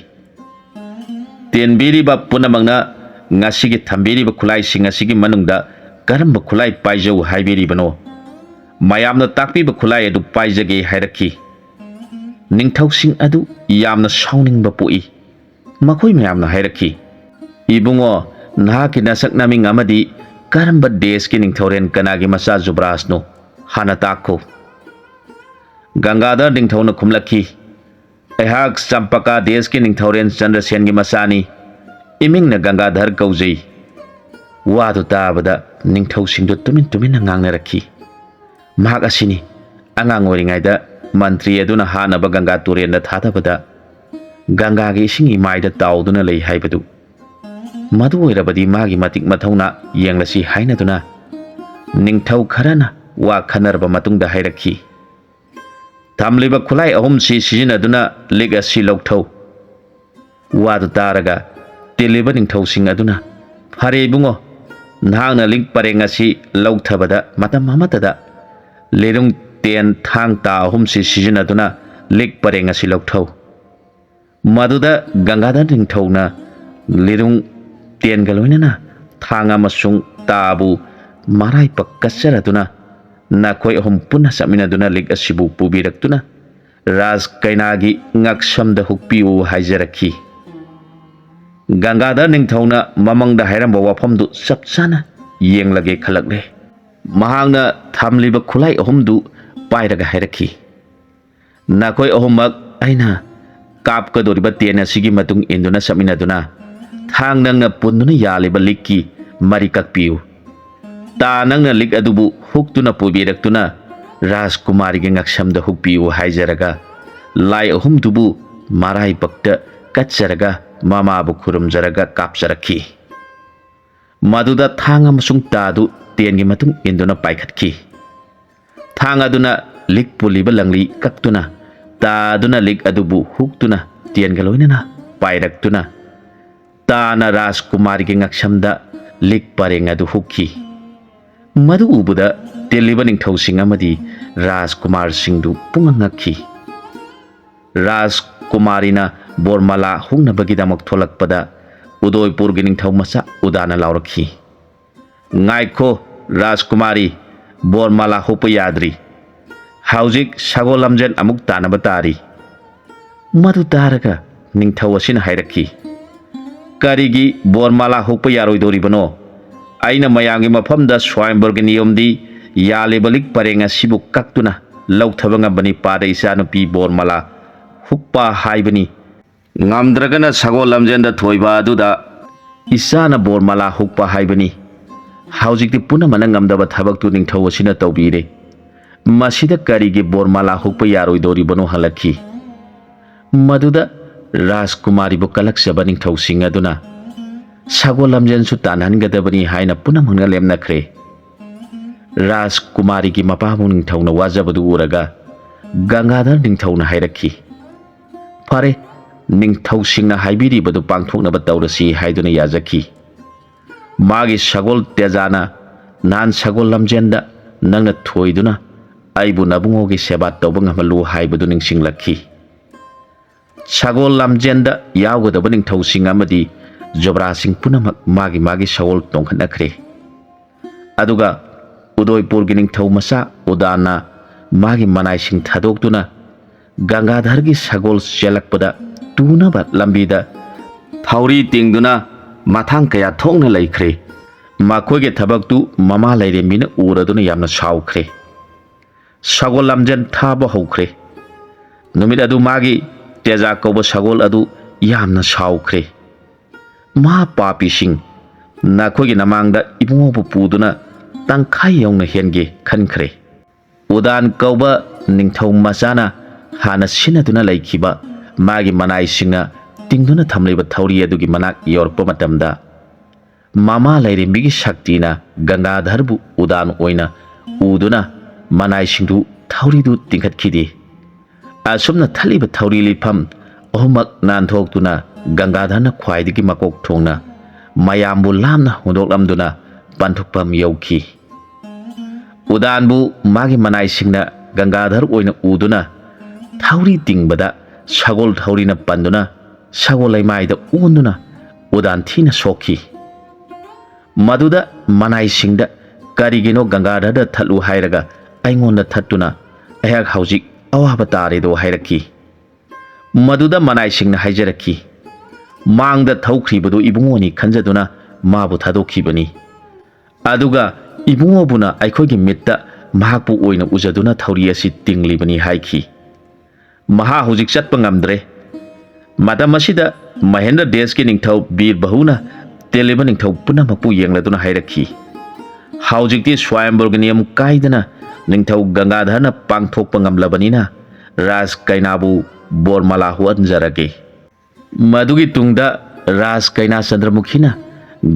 "ꯇꯦꯟꯕꯤꯔꯤꯕ ꯄꯨꯝꯅꯃꯛꯅ ꯉꯁꯤꯒꯤ ꯊꯝꯕꯤꯔꯤꯕ ꯈꯨꯠꯂꯥꯏꯁꯤꯡ ꯑꯁꯤꯒꯤ ꯃꯅꯨꯡꯗ ꯀꯔꯝꯕ ꯈꯨꯠꯂꯥꯏ ꯄꯥꯏꯖꯧ ꯍꯥꯏꯕꯤꯔꯤꯕꯅꯣ? ꯃꯌꯥꯝꯅ ꯇꯥꯛꯄꯤꯕ ꯈꯨꯠꯂꯥꯏ ꯑꯗꯨ ꯄꯥꯏꯖꯒꯦ" ꯍꯥꯏꯔꯛꯈꯤ꯫ ꯅꯤꯡꯊꯧꯁꯤꯡ ꯑꯗꯨ ꯌꯥꯝꯅ ꯁꯥꯎꯅꯤꯡꯕ ꯄꯣꯛꯏ꯫ ꯃꯈꯣꯏ ꯃꯌꯥꯝꯅ ꯍꯥꯏꯔꯛꯈꯤ, "ꯏꯕꯨꯡꯉꯣ, ꯅꯍꯥꯛꯀꯤ ꯅꯁꯛ ꯅꯃꯤꯡ ꯑꯃꯗꯤ ꯀꯔꯝꯕ ꯗꯦꯁꯀꯤ ꯅꯤꯡꯊꯧꯔꯦꯟ ꯀꯅꯥꯒꯤ ꯃꯆꯥ ꯖꯨꯕꯔꯥꯖꯅꯣ? ꯍꯥꯟꯅ ꯇꯥꯛꯈꯣ꯫" ꯒꯪꯒꯥꯙꯔ ꯅꯤꯡꯊꯧꯅ ꯈꯨꯝꯂꯛꯈꯤ, "ꯑꯩꯍꯥꯛ ꯆꯝꯄꯀꯥ ꯗꯦꯁꯀꯤ ꯅꯤꯡꯊꯧꯔꯦꯟ ꯆꯟꯗ꯭ꯔꯁꯦꯟꯒꯤ ꯃꯆꯥꯅꯤ꯫ ꯏꯃꯤꯡꯅ ꯒꯪꯒꯥꯙꯔ ꯀꯧꯖꯩ꯫" ꯋꯥꯗꯨ ꯇꯥꯕꯗ ꯅꯤꯡꯊꯧꯁꯤꯡꯗꯨ ꯇꯨꯃꯤꯟ ꯇꯨꯃꯤꯟꯅ ꯉꯥꯡꯅꯔꯛꯈꯤ꯫ "ꯃꯍꯥꯛ ꯑꯁꯤꯅꯤ, ꯑꯉꯥꯡ ꯑꯣꯏꯔꯤꯉꯩꯗ ꯃꯟꯇ꯭ꯔꯤ ꯑꯗꯨꯅ ꯍꯥꯠꯅꯕ ꯒꯪꯒꯥ ꯇꯨꯔꯦꯜꯗ ꯊꯥꯗꯕꯗ ꯒꯪꯒꯥꯒꯤ ꯏꯁꯤꯡ ꯏꯃꯥꯏꯗ ꯇꯥꯎꯗꯨꯅ ꯂꯩ ꯍꯥꯏꯕꯗꯨ꯫ ꯃꯗꯨ ꯑꯣꯏꯔꯕꯗꯤ ꯃꯥꯒꯤ ꯃꯇꯤꯛ ꯃꯊꯧꯅꯥ ꯌꯦꯡꯂꯁꯤ" ꯍꯥꯏꯅꯗꯨꯅ ꯅꯤꯡꯊꯧ ꯈꯔꯅ ꯋꯥ ꯈꯟꯅꯔꯕ ꯃꯇꯨꯡꯗ ꯍꯥꯏꯔꯛꯈꯤ, "ꯊꯝꯂꯤꯕ ꯈꯨꯠꯂꯥꯏ ꯑꯍꯨꯝꯁꯤ ꯁꯤꯖꯤꯟꯅꯗꯨꯅ ꯂꯤꯛ ꯑꯁꯤ ꯂꯧꯊꯧ꯫" ꯋꯥꯗꯨ ꯇꯥꯔꯒ ꯇꯤꯜꯂꯤꯕ ꯅꯤꯡꯊꯧꯁꯤꯡ ꯑꯗꯨꯅ, "ꯐꯔꯦ ꯏꯕꯨꯡꯉꯣ, ꯅꯍꯥꯛꯅ ꯂꯤꯛ ꯄꯔꯦꯡ ꯑꯁꯤ ꯂꯧꯊꯕꯗ ꯃꯇꯝ ꯑꯃꯠꯇꯗ ꯂꯤꯔꯨꯡ ꯇꯦꯟ ꯊꯥꯡ ꯇꯥ ꯑꯍꯨꯝꯁꯤ ꯁꯤꯖꯤꯟꯅꯗꯨꯅ ꯂꯤꯛ ꯄꯔꯦꯡ ꯑꯁꯤ ꯂꯧꯊꯧ꯫" ꯃꯗꯨꯗ ꯒꯪꯒꯥꯙꯔ ꯅꯤꯡꯊꯧꯅ ꯂꯤꯔꯨꯡ ꯇꯦꯟꯒ ꯂꯣꯏꯅꯅ ꯊꯥꯡ ꯑꯃꯁꯨꯡ ꯇꯥꯕꯨ ꯃꯔꯥꯏꯕꯛ ꯀꯠꯆꯔꯗꯨꯅ, "ꯅꯈꯣꯏ ꯑꯍꯨꯝ ꯄꯨꯟꯅ ꯆꯠꯃꯤꯟꯅꯗꯨꯅ ꯂꯤꯛ ꯑꯁꯤꯕꯨ ꯄꯨꯕꯤꯔꯛꯇꯨꯅ ꯔꯥꯖ ꯀꯩꯅꯥꯒꯤ ꯉꯛꯁꯝꯗ ꯍꯨꯛꯄꯤꯌꯨ" ꯍꯥꯏꯖꯔꯛꯈꯤ꯫ ꯒꯪꯒꯥꯙꯔ ꯅꯤꯡꯊꯧꯅ ꯃꯃꯥꯡꯗ ꯍꯥꯏꯔꯝꯕ ꯋꯥꯐꯝꯗꯨ ꯆꯞ ꯆꯥꯅ ꯌꯦꯡꯂꯒꯦ ꯈꯜꯂꯛꯂꯦ꯫ ꯃꯍꯥꯛꯅ ꯊꯝꯂꯤꯕ ꯈꯨꯠꯂꯥꯏ ꯑꯍꯨꯝꯗꯨ ꯄꯥꯏꯔꯒ ꯍꯥꯏꯔꯛꯈꯤ, "ꯅꯈꯣꯏ ꯑꯍꯨꯝꯃꯛ ꯑꯩꯅ ꯀꯥꯞꯀꯗꯧꯔꯤꯕ ꯇꯦꯟ ꯑꯁꯤꯒꯤ ꯃꯇꯨꯡ ꯏꯟꯗꯨꯅ ꯆꯠꯃꯤꯟꯅꯗꯨꯅ, ꯊꯥꯡ ꯅꯪꯅ ꯄꯨꯟꯗꯨꯅ ꯌꯥꯜꯂꯤꯕ ꯂꯤꯛꯀꯤ ꯃꯔꯤ ꯀꯛꯄꯤꯌꯨ꯫ ꯇꯥ ꯅꯪꯅ ꯂꯤꯛ ꯑꯗꯨꯕꯨ ꯍꯨꯛꯇꯨꯅ ꯄꯨꯕꯤꯔꯛꯇꯨꯅ ꯔꯥꯖꯀꯨꯃꯥꯔꯤꯒꯤ ꯉꯛꯁꯝꯗ ꯍꯨꯛꯄꯤꯌꯨ" ꯍꯥꯏꯖꯔꯒ, ꯂꯥꯏ ꯑꯍꯨꯝꯗꯨꯕꯨ ꯃꯔꯥꯏꯕꯛꯇ ꯀꯠꯆꯔꯒ, ꯃꯃꯥꯕꯨ ꯈꯨꯔꯨꯝꯖꯔꯒ ꯀꯥꯞꯆꯔꯛꯈꯤ꯫ ꯃꯗꯨꯗ ꯊꯥꯡ ꯑꯃꯁꯨꯡ ꯇꯥꯗꯨ ꯇꯦꯟꯒꯤ ꯃꯇꯨꯡ ꯏꯟꯗꯨꯅ ꯄꯥꯏꯈꯠꯈꯤ꯫ ꯊꯥꯡ ꯑꯗꯨꯅ ꯂꯤꯛ ꯄꯨꯜꯂꯤꯕ ꯂꯪꯂꯤ ꯀꯛꯇꯨꯅ, ꯇꯥꯗꯨꯅ ꯂꯤꯛ ꯑꯗꯨꯕꯨ ꯍꯨꯛꯇꯨꯅ ꯇꯦꯟꯒ ꯂꯣꯏꯅꯅ ꯄꯥꯏꯔꯛꯇꯨꯅ, ꯇꯥꯅ ꯔꯥꯖꯀꯨꯃꯥꯔꯤꯒꯤ ꯉꯛꯁꯝꯗ ꯂꯤꯛ ꯄꯔꯦꯡ ꯑꯗꯨ ꯍꯨꯛꯈꯤ꯫ ꯃꯗꯨ ꯎꯕꯗ ꯇꯤꯜꯂꯤꯕ ꯅꯤꯡꯊꯧꯁꯤꯡ ꯑꯃꯗꯤ ꯔꯥꯖꯀꯨꯃꯥꯔꯁꯤꯡꯗꯨ ꯄꯨꯡꯉꯛ ꯉꯛꯈꯤ꯫ ꯔꯥꯖꯀꯨꯃꯥꯔꯤꯅ ꯕꯣꯔꯃꯥꯂꯥ ꯍꯨꯛꯅꯕꯒꯤꯗꯃꯛ ꯊꯣꯛꯂꯛꯄꯗ ꯎꯗꯣꯏꯄꯨꯔꯒꯤ ꯅꯤꯡꯊꯧ ꯃꯆꯥ ꯎꯗꯥꯅ ꯂꯥꯎꯔꯛꯈꯤ, "ꯉꯥꯏꯈꯣ ꯔꯥꯖꯀꯨꯃꯥꯔꯤ, ꯕꯣꯔꯃꯥꯂꯥ ꯍꯨꯛꯄ ꯌꯥꯗ꯭ꯔꯤ꯫ ꯍꯧꯖꯤꯛ ꯁꯒꯣꯜ ꯂꯝꯖꯦꯟ ꯑꯃꯨꯛ ꯇꯥꯟꯅꯕ ꯇꯥꯔꯤ꯫" ꯃꯗꯨ ꯇꯥꯔꯒ ꯅꯤꯡꯊꯧ ꯑꯁꯤꯅ ꯍꯥꯏꯔꯛꯈꯤ, "ꯀꯔꯤꯒꯤ ꯕꯣꯔꯃꯥꯂꯥ ꯍꯨꯛꯄ ꯌꯥꯔꯣꯏꯗꯧꯔꯤꯕꯅꯣ? ꯑꯩꯅ ꯃꯌꯥꯝꯒꯤ ꯃꯐꯝꯗ ꯁ꯭ꯋꯥꯌꯝꯕꯔꯒꯤ ꯅꯤꯌꯣꯝꯗꯤ ꯌꯥꯜꯂꯤꯕ ꯂꯤꯛ ꯄꯔꯦꯡ ꯑꯁꯤꯕꯨ ꯀꯛꯇꯨꯅ ꯂꯧꯊꯕ ꯉꯝꯕꯅꯤ꯫ ꯄꯥꯗ ꯏꯆꯥꯅꯨꯄꯤ ꯕꯣꯔꯃꯥꯂꯥ ꯍꯨꯛꯄ ꯍꯥꯏꯕꯅꯤ꯫ ꯉꯝꯗ꯭ꯔꯒꯅ ꯁꯒꯣꯜ ꯂꯝꯖꯦꯟꯗ ꯊꯣꯏꯕ ꯑꯗꯨꯗ ꯏꯆꯥꯅ ꯕꯣꯔꯃꯥꯂꯥ ꯍꯨꯛꯄ ꯍꯥꯏꯕꯅꯤ꯫ ꯍꯧꯖꯤꯛꯇꯤ ꯄꯨꯝꯅꯃꯛꯅ ꯉꯝꯗꯕ ꯊꯕꯛꯇꯨ ꯅꯤꯡꯊꯧ ꯑꯁꯤꯅ ꯇꯧꯕꯤꯔꯦ꯫ ꯃꯁꯤꯗ ꯀꯔꯤꯒꯤ ꯕꯣꯔꯃꯥꯂꯥ ꯍꯨꯛꯄ ꯌꯥꯔꯣꯏꯗꯧꯔꯤꯕꯅꯣ?" ꯍꯪꯂꯛꯈꯤ꯫ ꯃꯗꯨꯗ ꯔꯥꯖꯀꯨꯃꯥꯔꯤꯕꯨ ꯀꯂꯛꯆꯕ ꯅꯤꯡꯊꯧꯁꯤꯡ ꯑꯗꯨꯅ ꯁꯒꯣꯜ ꯂꯝꯖꯦꯟꯁꯨ ꯇꯥꯟꯅꯍꯟꯒꯗꯕꯅꯤ ꯍꯥꯏꯅ ꯄꯨꯝꯅꯃꯛꯅ ꯂꯦꯞꯅꯈ꯭ꯔꯦ꯫ ꯔꯥꯖꯀꯨꯃꯥꯔꯤꯒꯤ ꯃꯄꯥꯕꯨ ꯅꯤꯡꯊꯧꯅ ꯋꯥꯖꯕꯗꯨ ꯎꯔꯒ ꯒꯪꯒꯥꯙꯔ ꯅꯤꯡꯊꯧꯅ ꯍꯥꯏꯔꯛꯈꯤ, "ꯐꯔꯦ, ꯅꯤꯡꯊꯧꯁꯤꯡꯅ ꯍꯥꯏꯕꯤꯔꯤꯕꯗꯨ ꯄꯥꯡꯊꯣꯛꯅꯕ ꯇꯧꯔꯁꯤ" ꯍꯥꯏꯗꯨꯅ ꯌꯥꯖꯈꯤ꯫ ꯃꯥꯒꯤ ꯁꯒꯣꯜ ꯇꯦꯖꯥꯅ ꯅꯍꯥꯟ ꯁꯒꯣꯜ ꯂꯝꯖꯦꯟꯗ ꯅꯪꯅ ꯊꯣꯏꯗꯨꯅ ꯑꯩꯕꯨ ꯅꯕꯨꯡꯉꯣꯒꯤ ꯁꯦꯕꯥ ꯇꯧꯕ ꯉꯝꯍꯜꯂꯨ ꯍꯥꯏꯕꯗꯨ ꯅꯤꯡꯁꯤꯡꯂꯛꯈꯤ꯫ ꯁꯒꯣꯜ ꯂꯝꯖꯦꯟꯗ ꯌꯥꯎꯒꯗꯕ ꯅꯤꯡꯊꯧꯁꯤꯡ ꯑꯃꯗꯤ ꯖꯨꯕꯔꯥꯖꯁꯤꯡ ꯄꯨꯝꯅꯃꯛ ꯃꯥꯒꯤ ꯃꯥꯒꯤ ꯁꯒꯣꯜ ꯇꯣꯡꯈꯠꯅꯈ꯭ꯔꯦ꯫ ꯑꯗꯨꯒ ꯎꯗꯣꯏꯄꯨꯔꯒꯤ ꯅꯤꯡꯊꯧ ꯃꯆꯥ ꯎꯗꯥꯟꯅ ꯃꯥꯒꯤ ꯃꯅꯥꯏꯁꯤꯡ ꯊꯥꯗꯣꯛꯇꯨꯅ ꯒꯪꯒꯥꯙꯔꯒꯤ ꯁꯒꯣꯜ ꯆꯦꯜꯂꯛꯄꯗ ꯇꯨꯅꯕ ꯂꯝꯕꯤꯗ ꯊꯧꯔꯤ ꯇꯤꯡꯗꯨꯅ ꯃꯊꯥꯡ ꯀꯌꯥ ꯊꯣꯛꯅ ꯂꯩꯈ꯭ꯔꯦ꯫ ꯃꯈꯣꯏꯒꯤ ꯊꯕꯛꯇꯨ ꯃꯃꯥ ꯂꯥꯏꯔꯦꯝꯕꯤꯅ ꯎꯔꯗꯨꯅ ꯌꯥꯝꯅ ꯁꯥꯎꯈ꯭ꯔꯦ꯫ ꯁꯒꯣꯜ ꯂꯝꯖꯦꯟ ꯊꯥꯕ ꯍꯧꯈ꯭ꯔꯦ꯫ ꯅꯨꯃꯤꯠ ꯑꯗꯨ ꯃꯥꯒꯤ ꯇꯦꯖꯥ ꯀꯧꯕ ꯁꯒꯣꯜ ꯑꯗꯨ ꯌꯥꯝꯅ ꯁꯥꯎꯈ꯭ꯔꯦ꯫ "ꯃꯍꯥ ꯄꯥꯄꯤꯁꯤꯡ, ꯅꯈꯣꯏꯒꯤ ꯅꯃꯥꯡꯗ ꯏꯕꯨꯡꯉꯣꯕꯨ ꯄꯨꯗꯨꯅ ꯇꯪꯈꯥꯏ ꯌꯧꯅ ꯍꯦꯟꯒꯦ ꯈꯟꯈ꯭ꯔꯦ꯫" ꯎꯗꯥꯟ ꯀꯧꯕ ꯅꯤꯡꯊꯧ ꯃꯆꯥꯅ ꯍꯥꯟꯅ ꯁꯤꯟꯅꯗꯨꯅ ꯂꯩꯈꯤꯕ ꯃꯥꯒꯤ ꯃꯅꯥꯏꯁꯤꯡꯅ ꯇꯤꯡꯗꯨꯅ ꯊꯝꯂꯤꯕ ꯊꯧꯔꯤ ꯑꯗꯨꯒꯤ ꯃꯅꯥꯛ ꯌꯧꯔꯛꯄ ꯃꯇꯝꯗ, ꯃꯃꯥ ꯂꯥꯏꯔꯦꯝꯕꯤꯒꯤ ꯁꯛꯇꯤꯅ ꯒꯪꯒꯥꯙꯔꯕꯨ ꯎꯗꯥꯟ ꯑꯣꯏꯅ ꯎꯗꯨꯅ ꯃꯅꯥꯏꯁꯤꯡꯗꯨ ꯊꯧꯔꯤꯗꯨ ꯇꯤꯡꯈꯠꯈꯤꯗꯦ꯫ ꯑꯁꯨꯝꯅ ꯊꯠꯂꯤꯕ ꯊꯧꯔꯤ ꯂꯤꯠꯐꯝ ꯑꯍꯨꯝꯃꯛ ꯅꯥꯟꯊꯣꯛꯇꯨꯅ ꯒꯪꯒꯥꯙꯔꯅ ꯈ꯭ꯋꯥꯏꯗꯒꯤ ꯃꯀꯣꯛ ꯊꯣꯡꯅ ꯃꯌꯥꯝꯕꯨ ꯂꯥꯞꯅ ꯍꯨꯟꯗꯣꯛꯂꯝꯗꯨꯅ ꯄꯟꯊꯨꯡꯐꯝ ꯌꯧꯈꯤ꯫ ꯎꯗꯥꯟꯕꯨ ꯃꯥꯒꯤ ꯃꯅꯥꯏꯁꯤꯡꯅ ꯒꯪꯒꯥꯙꯔ ꯑꯣꯏꯅ ꯎꯗꯨꯅ ꯊꯧꯔꯤ ꯇꯤꯡꯕꯗ ꯁꯒꯣꯜ ꯊꯧꯔꯤꯅ ꯄꯟꯗꯨꯅ ꯁꯒꯣꯜ ꯂꯩꯃꯥꯏꯗ ꯑꯣꯟꯗꯨꯅ ꯎꯗꯥꯟ ꯊꯤꯅ ꯁꯣꯛꯈꯤ꯫ ꯃꯗꯨꯗ ꯃꯅꯥꯏꯁꯤꯡꯗ "ꯀꯔꯤꯒꯤꯅꯣ ꯒꯪꯒꯥꯙꯔꯗ ꯊꯠꯂꯨ ꯍꯥꯏꯔꯒ ꯑꯩꯉꯣꯟꯗ ꯊꯠꯇꯨꯅ ꯑꯩꯍꯥꯛ ꯍꯧꯖꯤꯛ ꯑꯋꯥꯕ ꯇꯥꯔꯦꯗꯣ?" ꯍꯥꯏꯔꯛꯈꯤ꯫ ꯃꯗꯨꯗ ꯃꯅꯥꯏꯁꯤꯡꯅ ꯍꯥꯏꯖꯔꯛꯈꯤ, "ꯃꯥꯡꯗ ꯊꯧꯈ꯭ꯔꯤꯕꯗꯨ ꯏꯕꯨꯡꯉꯣꯅꯤ ꯈꯟꯖꯗꯨꯅ ꯃꯥꯕꯨ ꯊꯥꯗꯣꯛꯈꯤꯕꯅꯤ꯫ ꯑꯗꯨꯒ ꯏꯕꯨꯡꯉꯣꯕꯨꯅ ꯑꯩꯈꯣꯏꯒꯤ ꯃꯤꯠꯇ ꯃꯍꯥꯛꯄꯨ ꯑꯣꯏꯅ ꯎꯖꯗꯨꯅ ꯊꯧꯔꯤ ꯑꯁꯤ ꯇꯤꯡꯂꯤꯕꯅꯤ" ꯍꯥꯏꯈꯤ꯫ "ꯃꯍꯥꯛ ꯍꯧꯖꯤꯛ ꯆꯠꯄ ꯉꯝꯗ꯭ꯔꯦ"꯫ ꯃꯇꯝ ꯑꯁꯤꯗ ꯃꯍꯦꯟꯗ꯭ꯔ ꯗꯦꯁꯀꯤ ꯅꯤꯡꯊꯧ ꯕꯤꯔ ꯕꯍꯨꯅ ꯇꯤꯜꯂꯤꯕ ꯅꯤꯡꯊꯧ ꯄꯨꯝꯅꯃꯛꯄꯨ ꯌꯦꯡꯂꯗꯨꯅ ꯍꯥꯏꯔꯛꯈꯤ, "ꯍꯧꯖꯤꯛꯇꯤ ꯁ꯭ꯋꯥꯌꯝꯕꯔꯒꯤ ꯅꯤꯌꯝ ꯀꯥꯏꯗꯅ ꯅꯤꯡꯊꯧ ꯒꯪꯒꯥꯙꯔꯅ ꯄꯥꯡꯊꯣꯛꯄ ꯉꯝꯂꯕꯅꯤꯅ ꯔꯥꯖ ꯀꯩꯅꯥꯕꯨ ꯕꯣꯔꯃꯥꯂꯥ ꯍꯨꯍꯟꯖꯔꯒꯦ"꯫ ꯃꯗꯨꯒꯤ ꯇꯨꯡꯗ ꯔꯥꯖ ꯀꯩꯅꯥ ꯆꯟꯗ꯭ꯔꯃꯨꯈꯤꯅ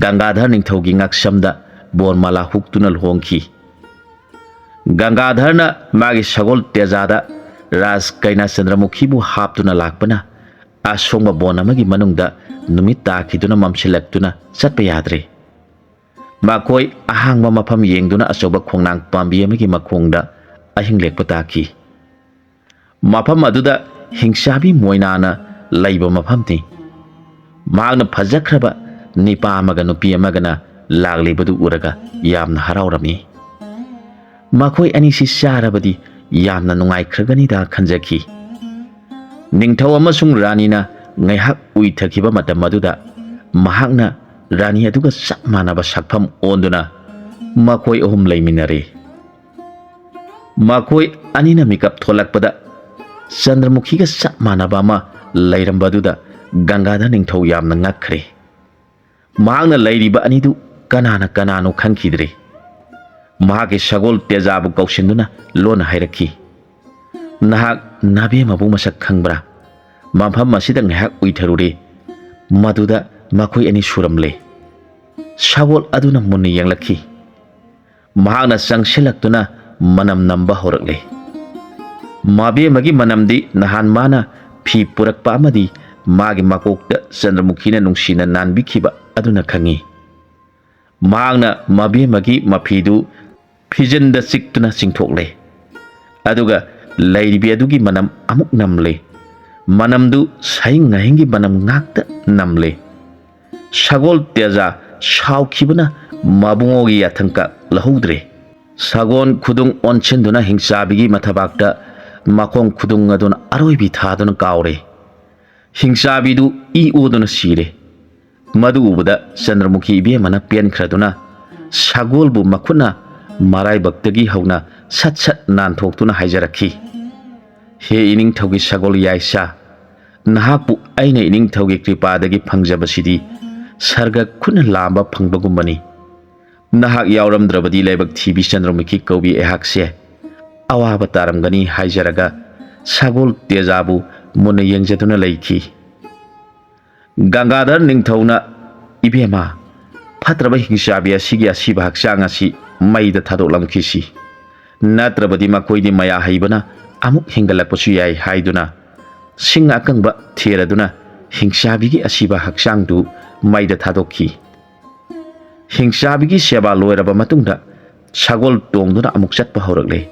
ꯒꯪꯒꯥꯙꯔ ꯅꯤꯡꯊꯧꯒꯤ ꯉꯛꯁꯝꯗ ꯕꯣꯔꯃꯥꯂꯥ ꯍꯨꯛꯇꯨꯅ ꯂꯨꯍꯣꯡꯈꯤ꯫ ꯒꯪꯒꯥꯙꯔꯅ ꯃꯥꯒꯤ ꯁꯒꯣꯜ ꯇꯦꯖꯥꯗ ꯔꯥꯖ ꯀꯩꯅꯥ ꯆꯟꯗ꯭ꯔꯃꯨꯈꯤꯕꯨ ꯍꯥꯞꯇꯨꯅ ꯂꯥꯛꯄꯅ ꯑꯁꯣꯡꯕ ꯕꯣꯟ ꯑꯃꯒꯤ ꯃꯅꯨꯡꯗ ꯅꯨꯃꯤꯠ ꯇꯥꯈꯤꯗꯨꯅ ꯃꯝꯁꯤꯜꯂꯛꯇꯨꯅ ꯆꯠꯄ ꯌꯥꯗ꯭ꯔꯦ꯫ ꯃꯈꯣꯏ ꯑꯍꯥꯡꯕ ꯃꯐꯝ ꯌꯦꯡꯗꯨꯅ ꯑꯆꯧꯕ ꯈꯣꯡꯅꯥꯡ ꯄꯥꯝꯕꯤ ꯑꯃꯒꯤ ꯃꯈꯣꯡꯗ ꯑꯍꯤꯡ ꯂꯦꯛꯄ ꯇꯥꯈꯤ꯫ ꯃꯐꯝ ꯑꯗꯨꯗ ꯍꯤꯡꯆꯥꯕꯤ ꯃꯣꯏꯅꯥꯅ ꯂꯩꯕ ꯃꯐꯝꯅꯤ꯫ ꯃꯍꯥꯛꯅ ꯐꯖꯈ꯭ꯔꯕ ꯅꯤꯄꯥ ꯑꯃꯒ ꯅꯨꯄꯤ ꯑꯃꯒꯅ ꯂꯥꯛꯂꯤꯕꯗꯨ ꯎꯔꯒ ꯌꯥꯝꯅ ꯍꯔꯥꯎꯔꯝꯃꯤ꯫ ꯃꯈꯣꯏ ꯑꯅꯤꯁꯤ ꯆꯥꯔꯕꯗꯤ ꯌꯥꯝꯅ ꯅꯨꯡꯉꯥꯏꯈ꯭ꯔꯒꯅꯤꯗ ꯈꯟꯖꯈꯤ꯫ ꯅꯤꯡꯊꯧ ꯑꯃꯁꯨꯡ ꯔꯥꯅꯤꯅ ꯉꯥꯏꯍꯥꯛ ꯎꯏꯊꯈꯤꯕ ꯃꯇꯝ ꯑꯗꯨꯗ ꯃꯍꯥꯛꯅ ꯔꯥꯅꯤ ꯑꯗꯨꯒ ꯆꯞ ꯃꯥꯟꯅꯕ ꯁꯛꯐꯝ ꯑꯣꯟꯗꯨꯅ ꯃꯈꯣꯏ ꯑꯍꯨꯝ ꯂꯩꯃꯤꯟꯅꯔꯦ꯫ ꯃꯈꯣꯏ ꯑꯅꯤꯅ ꯃꯤꯀꯞ ꯊꯣꯛꯂꯛꯄꯗ ꯆꯟꯗ꯭ꯔꯃꯨꯈꯤꯒ ꯆꯞ ꯃꯥꯟꯅꯕ ꯑꯃ ꯂꯩꯔꯝꯕꯗꯨꯗ ꯒꯪꯒꯥꯙꯔ ꯅꯤꯡꯊꯧ ꯌꯥꯝꯅ ꯉꯛꯈ꯭ꯔꯦ꯫ ꯃꯍꯥꯛꯅ ꯂꯩꯔꯤꯕ ꯑꯅꯤꯗꯨ ꯀꯅꯥꯅ ꯀꯅꯥꯅꯣ ꯈꯪꯈꯤꯗ꯭ꯔꯦ꯫ ꯃꯍꯥꯛꯀꯤ ꯁꯒꯣꯜ ꯇꯦꯖꯥꯕꯨ ꯀꯧꯁꯤꯟꯗꯨꯅ ꯂꯣꯟꯅ ꯍꯥꯏꯔꯛꯈꯤ, "ꯅꯍꯥꯛ ꯅꯥꯕꯦꯝꯃꯕꯨ ꯃꯁꯛ ꯈꯪꯕ꯭ꯔꯥ? ꯃꯐꯝ ꯑꯁꯤꯗ ꯉꯥꯏꯍꯥꯛ ꯎꯏꯊꯔꯨꯔꯦ, ꯃꯗꯨꯗ ꯃꯈꯣꯏ ꯑꯅꯤ ꯁꯨꯔꯝꯂꯦ"꯫ ꯁꯒꯣꯜ ꯑꯗꯨꯅ ꯃꯨꯟꯅ ꯌꯦꯡꯂꯛꯈꯤ꯫ ꯃꯍꯥꯛꯅ ꯆꯪꯁꯤꯜꯂꯛꯇꯨꯅ ꯃꯅꯝ ꯅꯝꯕ ꯍꯧꯔꯛꯂꯦ꯫ ꯃꯕꯦꯝꯃꯒꯤ ꯃꯅꯝꯗꯤ ꯅꯍꯥꯟ ꯃꯥꯅ ꯐꯤ ꯄꯨꯔꯛꯄ ꯑꯃꯗꯤ ꯃꯥꯒꯤ ꯃꯀꯣꯛꯇ ꯆꯟꯗ꯭ꯔꯃꯨꯈꯤꯅ ꯅꯨꯡꯁꯤꯅ ꯅꯥꯟꯕꯤꯈꯤꯕ ꯑꯗꯨꯅ ꯈꯪꯏ꯫ ꯃꯍꯥꯛꯅ ꯃꯕꯦꯝꯃꯒꯤ ꯃꯐꯤꯗꯨ ꯐꯤꯖꯤꯟꯗ ꯆꯤꯛꯇꯨꯅ ꯆꯤꯡꯊꯣꯛꯂꯦ꯫ ꯑꯗꯨꯒ ꯂꯩꯔꯤꯕꯤ ꯑꯗꯨꯒꯤ ꯃꯅꯝ ꯑꯃꯨꯛ ꯅꯝꯂꯦ꯫ ꯃꯅꯝꯗꯨ ꯁꯍꯤꯡ ꯅꯍꯤꯡꯒꯤ ꯃꯅꯝ ꯉꯥꯛꯇ ꯅꯝꯂꯦ꯫ ꯁꯒꯣꯜ ꯇꯦꯖꯥ ꯁꯥꯎꯈꯤꯕꯅ ꯃꯕꯨꯡꯉꯣꯒꯤ ꯌꯥꯊꯪꯀ ꯂꯧꯍꯧꯗ꯭ꯔꯦ꯫ ꯁꯒꯣꯜ ꯈꯨꯗꯨꯡ ꯑꯣꯟꯁꯤꯟꯗꯨꯅ ꯍꯤꯡꯆꯥꯕꯤꯒꯤ ꯃꯊꯕꯥꯛꯇ ꯃꯈꯣꯡ ꯈꯨꯗꯨꯡ ꯑꯗꯨꯅ ꯑꯔꯣꯏꯕꯤ ꯊꯥꯗꯨꯅ ꯀꯥꯎꯔꯦ꯫ ꯍꯤꯡꯆꯥꯕꯤꯗꯨ ꯏ ꯑꯣꯗꯨꯅ ꯁꯤꯔꯦ꯫ ꯃꯗꯨ ꯎꯕꯗ ꯆꯟꯗ꯭ꯔꯃꯨꯈꯤ ꯏꯕꯦꯝꯃꯅ ꯄꯦꯟꯈ꯭ꯔꯗꯨꯅ ꯁꯒꯣꯜꯕꯨ ꯃꯈꯨꯠꯅ ꯃꯔꯥꯏꯕꯛꯇꯒꯤ ꯍꯧꯅ ꯁꯠ ꯁꯠ ꯅꯥꯟꯊꯣꯛꯇꯨꯅ ꯍꯥꯏꯖꯔꯛꯈꯤ, "ꯍꯦ ꯏꯅꯤꯡꯊꯧꯒꯤ ꯁꯒꯣꯜ ꯌꯥꯏꯁꯥ, ꯅꯍꯥꯛꯄꯨ ꯑꯩꯅ ꯏꯅꯤꯡꯊꯧꯒꯤ ꯀ꯭ꯔꯤꯄꯥꯗꯒꯤ ꯐꯪꯖꯕꯁꯤꯗꯤ ꯁꯔꯒ ꯈꯨꯠꯅ ꯂꯥꯝꯕ ꯐꯪꯕꯒꯨꯝꯕꯅꯤ꯫ ꯅꯍꯥꯛ ꯌꯥꯎꯔꯝꯗ꯭ꯔꯕꯗꯤ ꯂꯥꯏꯕꯛ ꯊꯤꯕꯤ ꯆꯟꯗ꯭ꯔꯃꯨꯈꯤ ꯀꯧꯕꯤ ꯑꯩꯍꯥꯛꯁꯦ ꯑꯋꯥꯕ ꯇꯥꯔꯝꯒꯅꯤ" ꯍꯥꯏꯖꯔꯒ ꯁꯒꯣꯜ ꯇꯦꯖꯥꯕꯨ ꯃꯨꯟꯅ ꯌꯦꯡꯖꯗꯨꯅ ꯂꯩꯈꯤ꯫ ꯒꯪꯒꯥꯙꯔ ꯅꯤꯡꯊꯧꯅ, "ꯏꯕꯦꯝꯃ, ꯐꯠꯇ꯭ꯔꯕ ꯍꯤꯡꯆꯥꯕꯤ ꯑꯁꯤꯒꯤ ꯑꯁꯤꯕ ꯍꯛꯆꯥꯡ ꯑꯁꯤ ꯃꯩꯗ ꯊꯥꯗꯣꯛꯂꯝꯈꯤꯁꯤ, ꯅꯠꯇ꯭ꯔꯕꯗꯤ ꯃꯈꯣꯏꯗꯤ ꯃꯌꯥ ꯍꯩꯕꯅ ꯑꯃꯨꯛ ꯍꯦꯟꯒꯠꯂꯛꯄꯁꯨ ꯌꯥꯏ" ꯍꯥꯏꯗꯨꯅ ꯁꯤꯡ ꯑꯀꯪꯕ ꯊꯤꯔꯗꯨꯅ ꯍꯤꯡꯆꯥꯕꯤꯒꯤ ꯑꯁꯤꯕ ꯍꯛꯆꯥꯡꯗꯨ ꯃꯩꯗ ꯊꯥꯗꯣꯛꯈꯤ꯫ ꯍꯤꯡꯆꯥꯕꯤꯒꯤ ꯁꯦꯕꯥ ꯂꯣꯏꯔꯕ ꯃꯇꯨꯡꯗ ꯁꯒꯣꯜ ꯇꯣꯡꯗꯨꯅ ꯑꯃꯨꯛ ꯆꯠꯄ ꯍꯧꯔꯛꯂꯦ꯫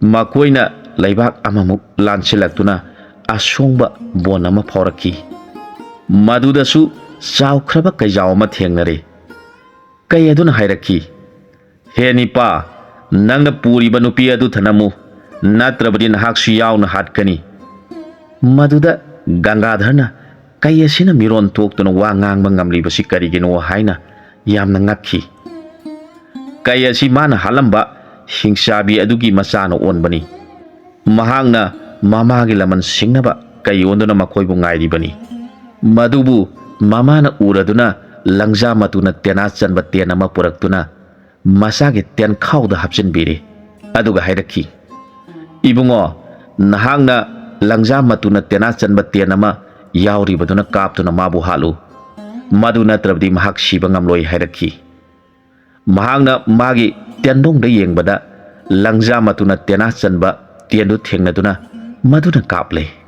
ꯃꯈꯣꯏꯅ ꯂꯩꯕꯥꯛ ꯑꯃꯃꯨꯛ ꯂꯥꯟꯁꯤꯜꯂꯛꯇꯨꯅ ꯑꯁꯣꯡꯕ ꯕꯣꯟ ꯑꯃ ꯐꯥꯎꯔꯛꯈꯤ꯫ ꯃꯗꯨꯗꯁꯨ ꯆꯥꯎꯈ꯭ꯔꯕ ꯀꯩꯖꯥꯎ ꯑꯃ ꯊꯦꯡꯅꯔꯦ꯫ ꯀꯩ ꯑꯗꯨꯅ ꯍꯥꯏꯔꯛꯈꯤ, "ꯍꯦ ꯅꯤꯄꯥ, ꯅꯪꯅ ꯄꯨꯔꯤꯕ ꯅꯨꯄꯤ ꯑꯗꯨ ꯊꯅꯝꯃꯨ, ꯅꯠꯇ꯭ꯔꯕꯗꯤ ꯅꯍꯥꯛꯁꯨ ꯌꯥꯎꯅ ꯍꯥꯠꯀꯅꯤ"꯫ ꯃꯗꯨꯗ ꯒꯪꯒꯥꯙꯔꯅ ꯀꯩ ꯑꯁꯤꯅ ꯃꯤꯔꯣꯟ ꯊꯣꯛꯇꯨꯅ ꯋꯥ ꯉꯥꯡꯕ ꯉꯝꯂꯤꯕꯁꯤ ꯀꯔꯤꯒꯤꯅꯣ ꯍꯥꯏꯅ ꯌꯥꯝꯅ ꯉꯛꯈꯤ꯫ ꯀꯩ ꯑꯁꯤ ꯃꯥꯅ ꯍꯥꯠꯂꯝꯕ ꯍꯤꯡꯆꯥꯕꯤ ꯑꯗꯨꯒꯤ ꯃꯆꯥꯅ ꯑꯣꯟꯕꯅꯤ꯫ ꯃꯍꯥꯛꯅ ꯃꯃꯥꯒꯤ ꯂꯃꯟ ꯁꯤꯡꯅꯕ ꯀꯩ ꯑꯣꯟꯗꯨꯅ ꯃꯈꯣꯏꯕꯨ ꯉꯥꯏꯔꯤꯕꯅꯤ꯫ ꯃꯗꯨꯕꯨ ꯃꯃꯥꯅ ꯎꯔꯗꯨꯅ ꯂꯪꯖꯥ ꯃꯇꯨꯅ ꯇꯦꯅꯥ ꯆꯟꯕ ꯇꯦꯟ ꯑꯃ ꯄꯨꯔꯛꯇꯨꯅ ꯃꯆꯥꯒꯤ ꯇꯦꯟꯈꯥꯎꯗ ꯍꯥꯞꯆꯤꯟꯕꯤꯔꯦ꯫ ꯑꯗꯨꯒ ꯍꯥꯏꯔꯛꯈꯤ, "ꯏꯕꯨꯡꯉꯣ, ꯅꯍꯥꯛꯅ ꯂꯪꯖꯥ ꯃꯇꯨꯅ ꯇꯦꯅꯥ ꯆꯟꯕ ꯇꯦꯟ ꯑꯃ ꯌꯥꯎꯔꯤꯕꯗꯨꯅ ꯀꯥꯞꯇꯨꯅ ꯃꯥꯕꯨ ꯍꯥꯠꯂꯨ꯫ ꯃꯗꯨ ꯅꯠꯇ꯭ꯔꯕꯗꯤ ꯃꯍꯥꯛ ꯁꯤꯕ ꯉꯝꯂꯣꯏ" ꯍꯥꯏꯔꯛꯈꯤ꯫ ꯃꯍꯥꯛꯅ ꯃꯥꯒꯤ ꯇꯦꯟꯗꯣꯡꯗ ꯌꯦꯡꯕꯗ ꯂꯪꯖꯥ ꯃꯇꯨꯅ ꯇꯦꯅꯥ ꯆꯟꯕ ꯇꯦꯟꯗꯨ ꯊꯦꯡꯅꯗꯨꯅ ꯃꯗꯨꯅ ꯀꯥꯞꯂꯦ꯫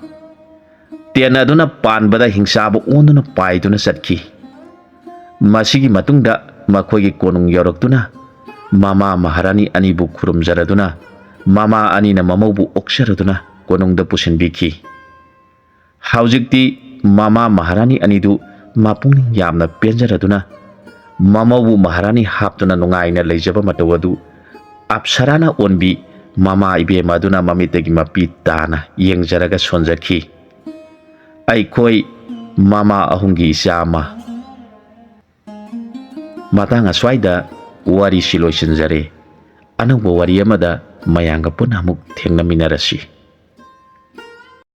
ꯇꯦꯟ ꯑꯗꯨꯅ ꯄꯥꯟꯕꯗ ꯍꯤꯡꯆꯥꯕ ꯑꯣꯟꯗꯨꯅ ꯄꯥꯏꯗꯨꯅ ꯆꯠꯈꯤ꯫ ꯃꯁꯤꯒꯤ ꯃꯇꯨꯡꯗ ꯃꯈꯣꯏꯒꯤ ꯀꯣꯅꯨꯡ ꯌꯧꯔꯛꯇꯨꯅ ꯃꯃꯥ ꯃꯍꯥꯔꯥꯅꯤ ꯑꯅꯤꯕꯨ ꯈꯨꯔꯨꯝꯖꯔꯗꯨꯅ ꯃꯃꯥ ꯑꯅꯤꯅ ꯃꯃꯧꯕꯨ ꯑꯣꯛꯆꯔꯗꯨꯅ ꯀꯣꯅꯨꯡꯗ ꯄꯨꯁꯤꯟꯕꯤꯈꯤ꯫ ꯍꯧꯖꯤꯛꯇꯤ ꯃꯃꯥ ꯃꯍꯥꯔꯥꯅꯤ ꯑꯅꯤꯗꯨ ꯃꯄꯨꯛꯅꯤꯡ ꯌꯥꯝꯅ ꯄꯦꯟꯖꯔꯗꯨꯅ ꯃꯃꯧꯕꯨ ꯃꯍꯥꯔꯥꯅꯤ ꯍꯥꯞꯇꯨꯅ ꯅꯨꯡꯉꯥꯏꯅ ꯂꯩꯖꯕ ꯃꯇꯧ ꯑꯗꯨ ꯑꯞꯁꯔꯥꯅ ꯑꯣꯟꯕꯤ ꯃꯃꯥ ꯏꯕꯦꯝꯃ ꯑꯗꯨꯅ ꯃꯃꯤꯠꯇꯒꯤ ꯃꯄꯤ ꯇꯥꯅ ꯌꯦꯡꯖꯔꯒ ꯁꯣꯟꯖꯈꯤ꯫ ꯑꯩꯈꯣꯏ ꯃꯃꯥ ꯑꯍꯨꯝꯒꯤ ꯏꯆꯥ ꯑꯃ꯫ ꯃꯇꯥꯡ ꯑꯁ꯭ꯋꯥꯏꯗ ꯋꯥꯔꯤꯁꯤ ꯂꯣꯏꯁꯤꯟꯖꯔꯦ꯫ ꯑꯅꯧꯕ ꯋꯥꯔꯤ ꯑꯃꯗ ꯃꯌꯥꯝꯒ ꯄꯨꯟꯅ ꯑꯃꯨꯛ ꯊꯦꯡꯅꯃꯤꯟꯅꯔꯁꯤ꯫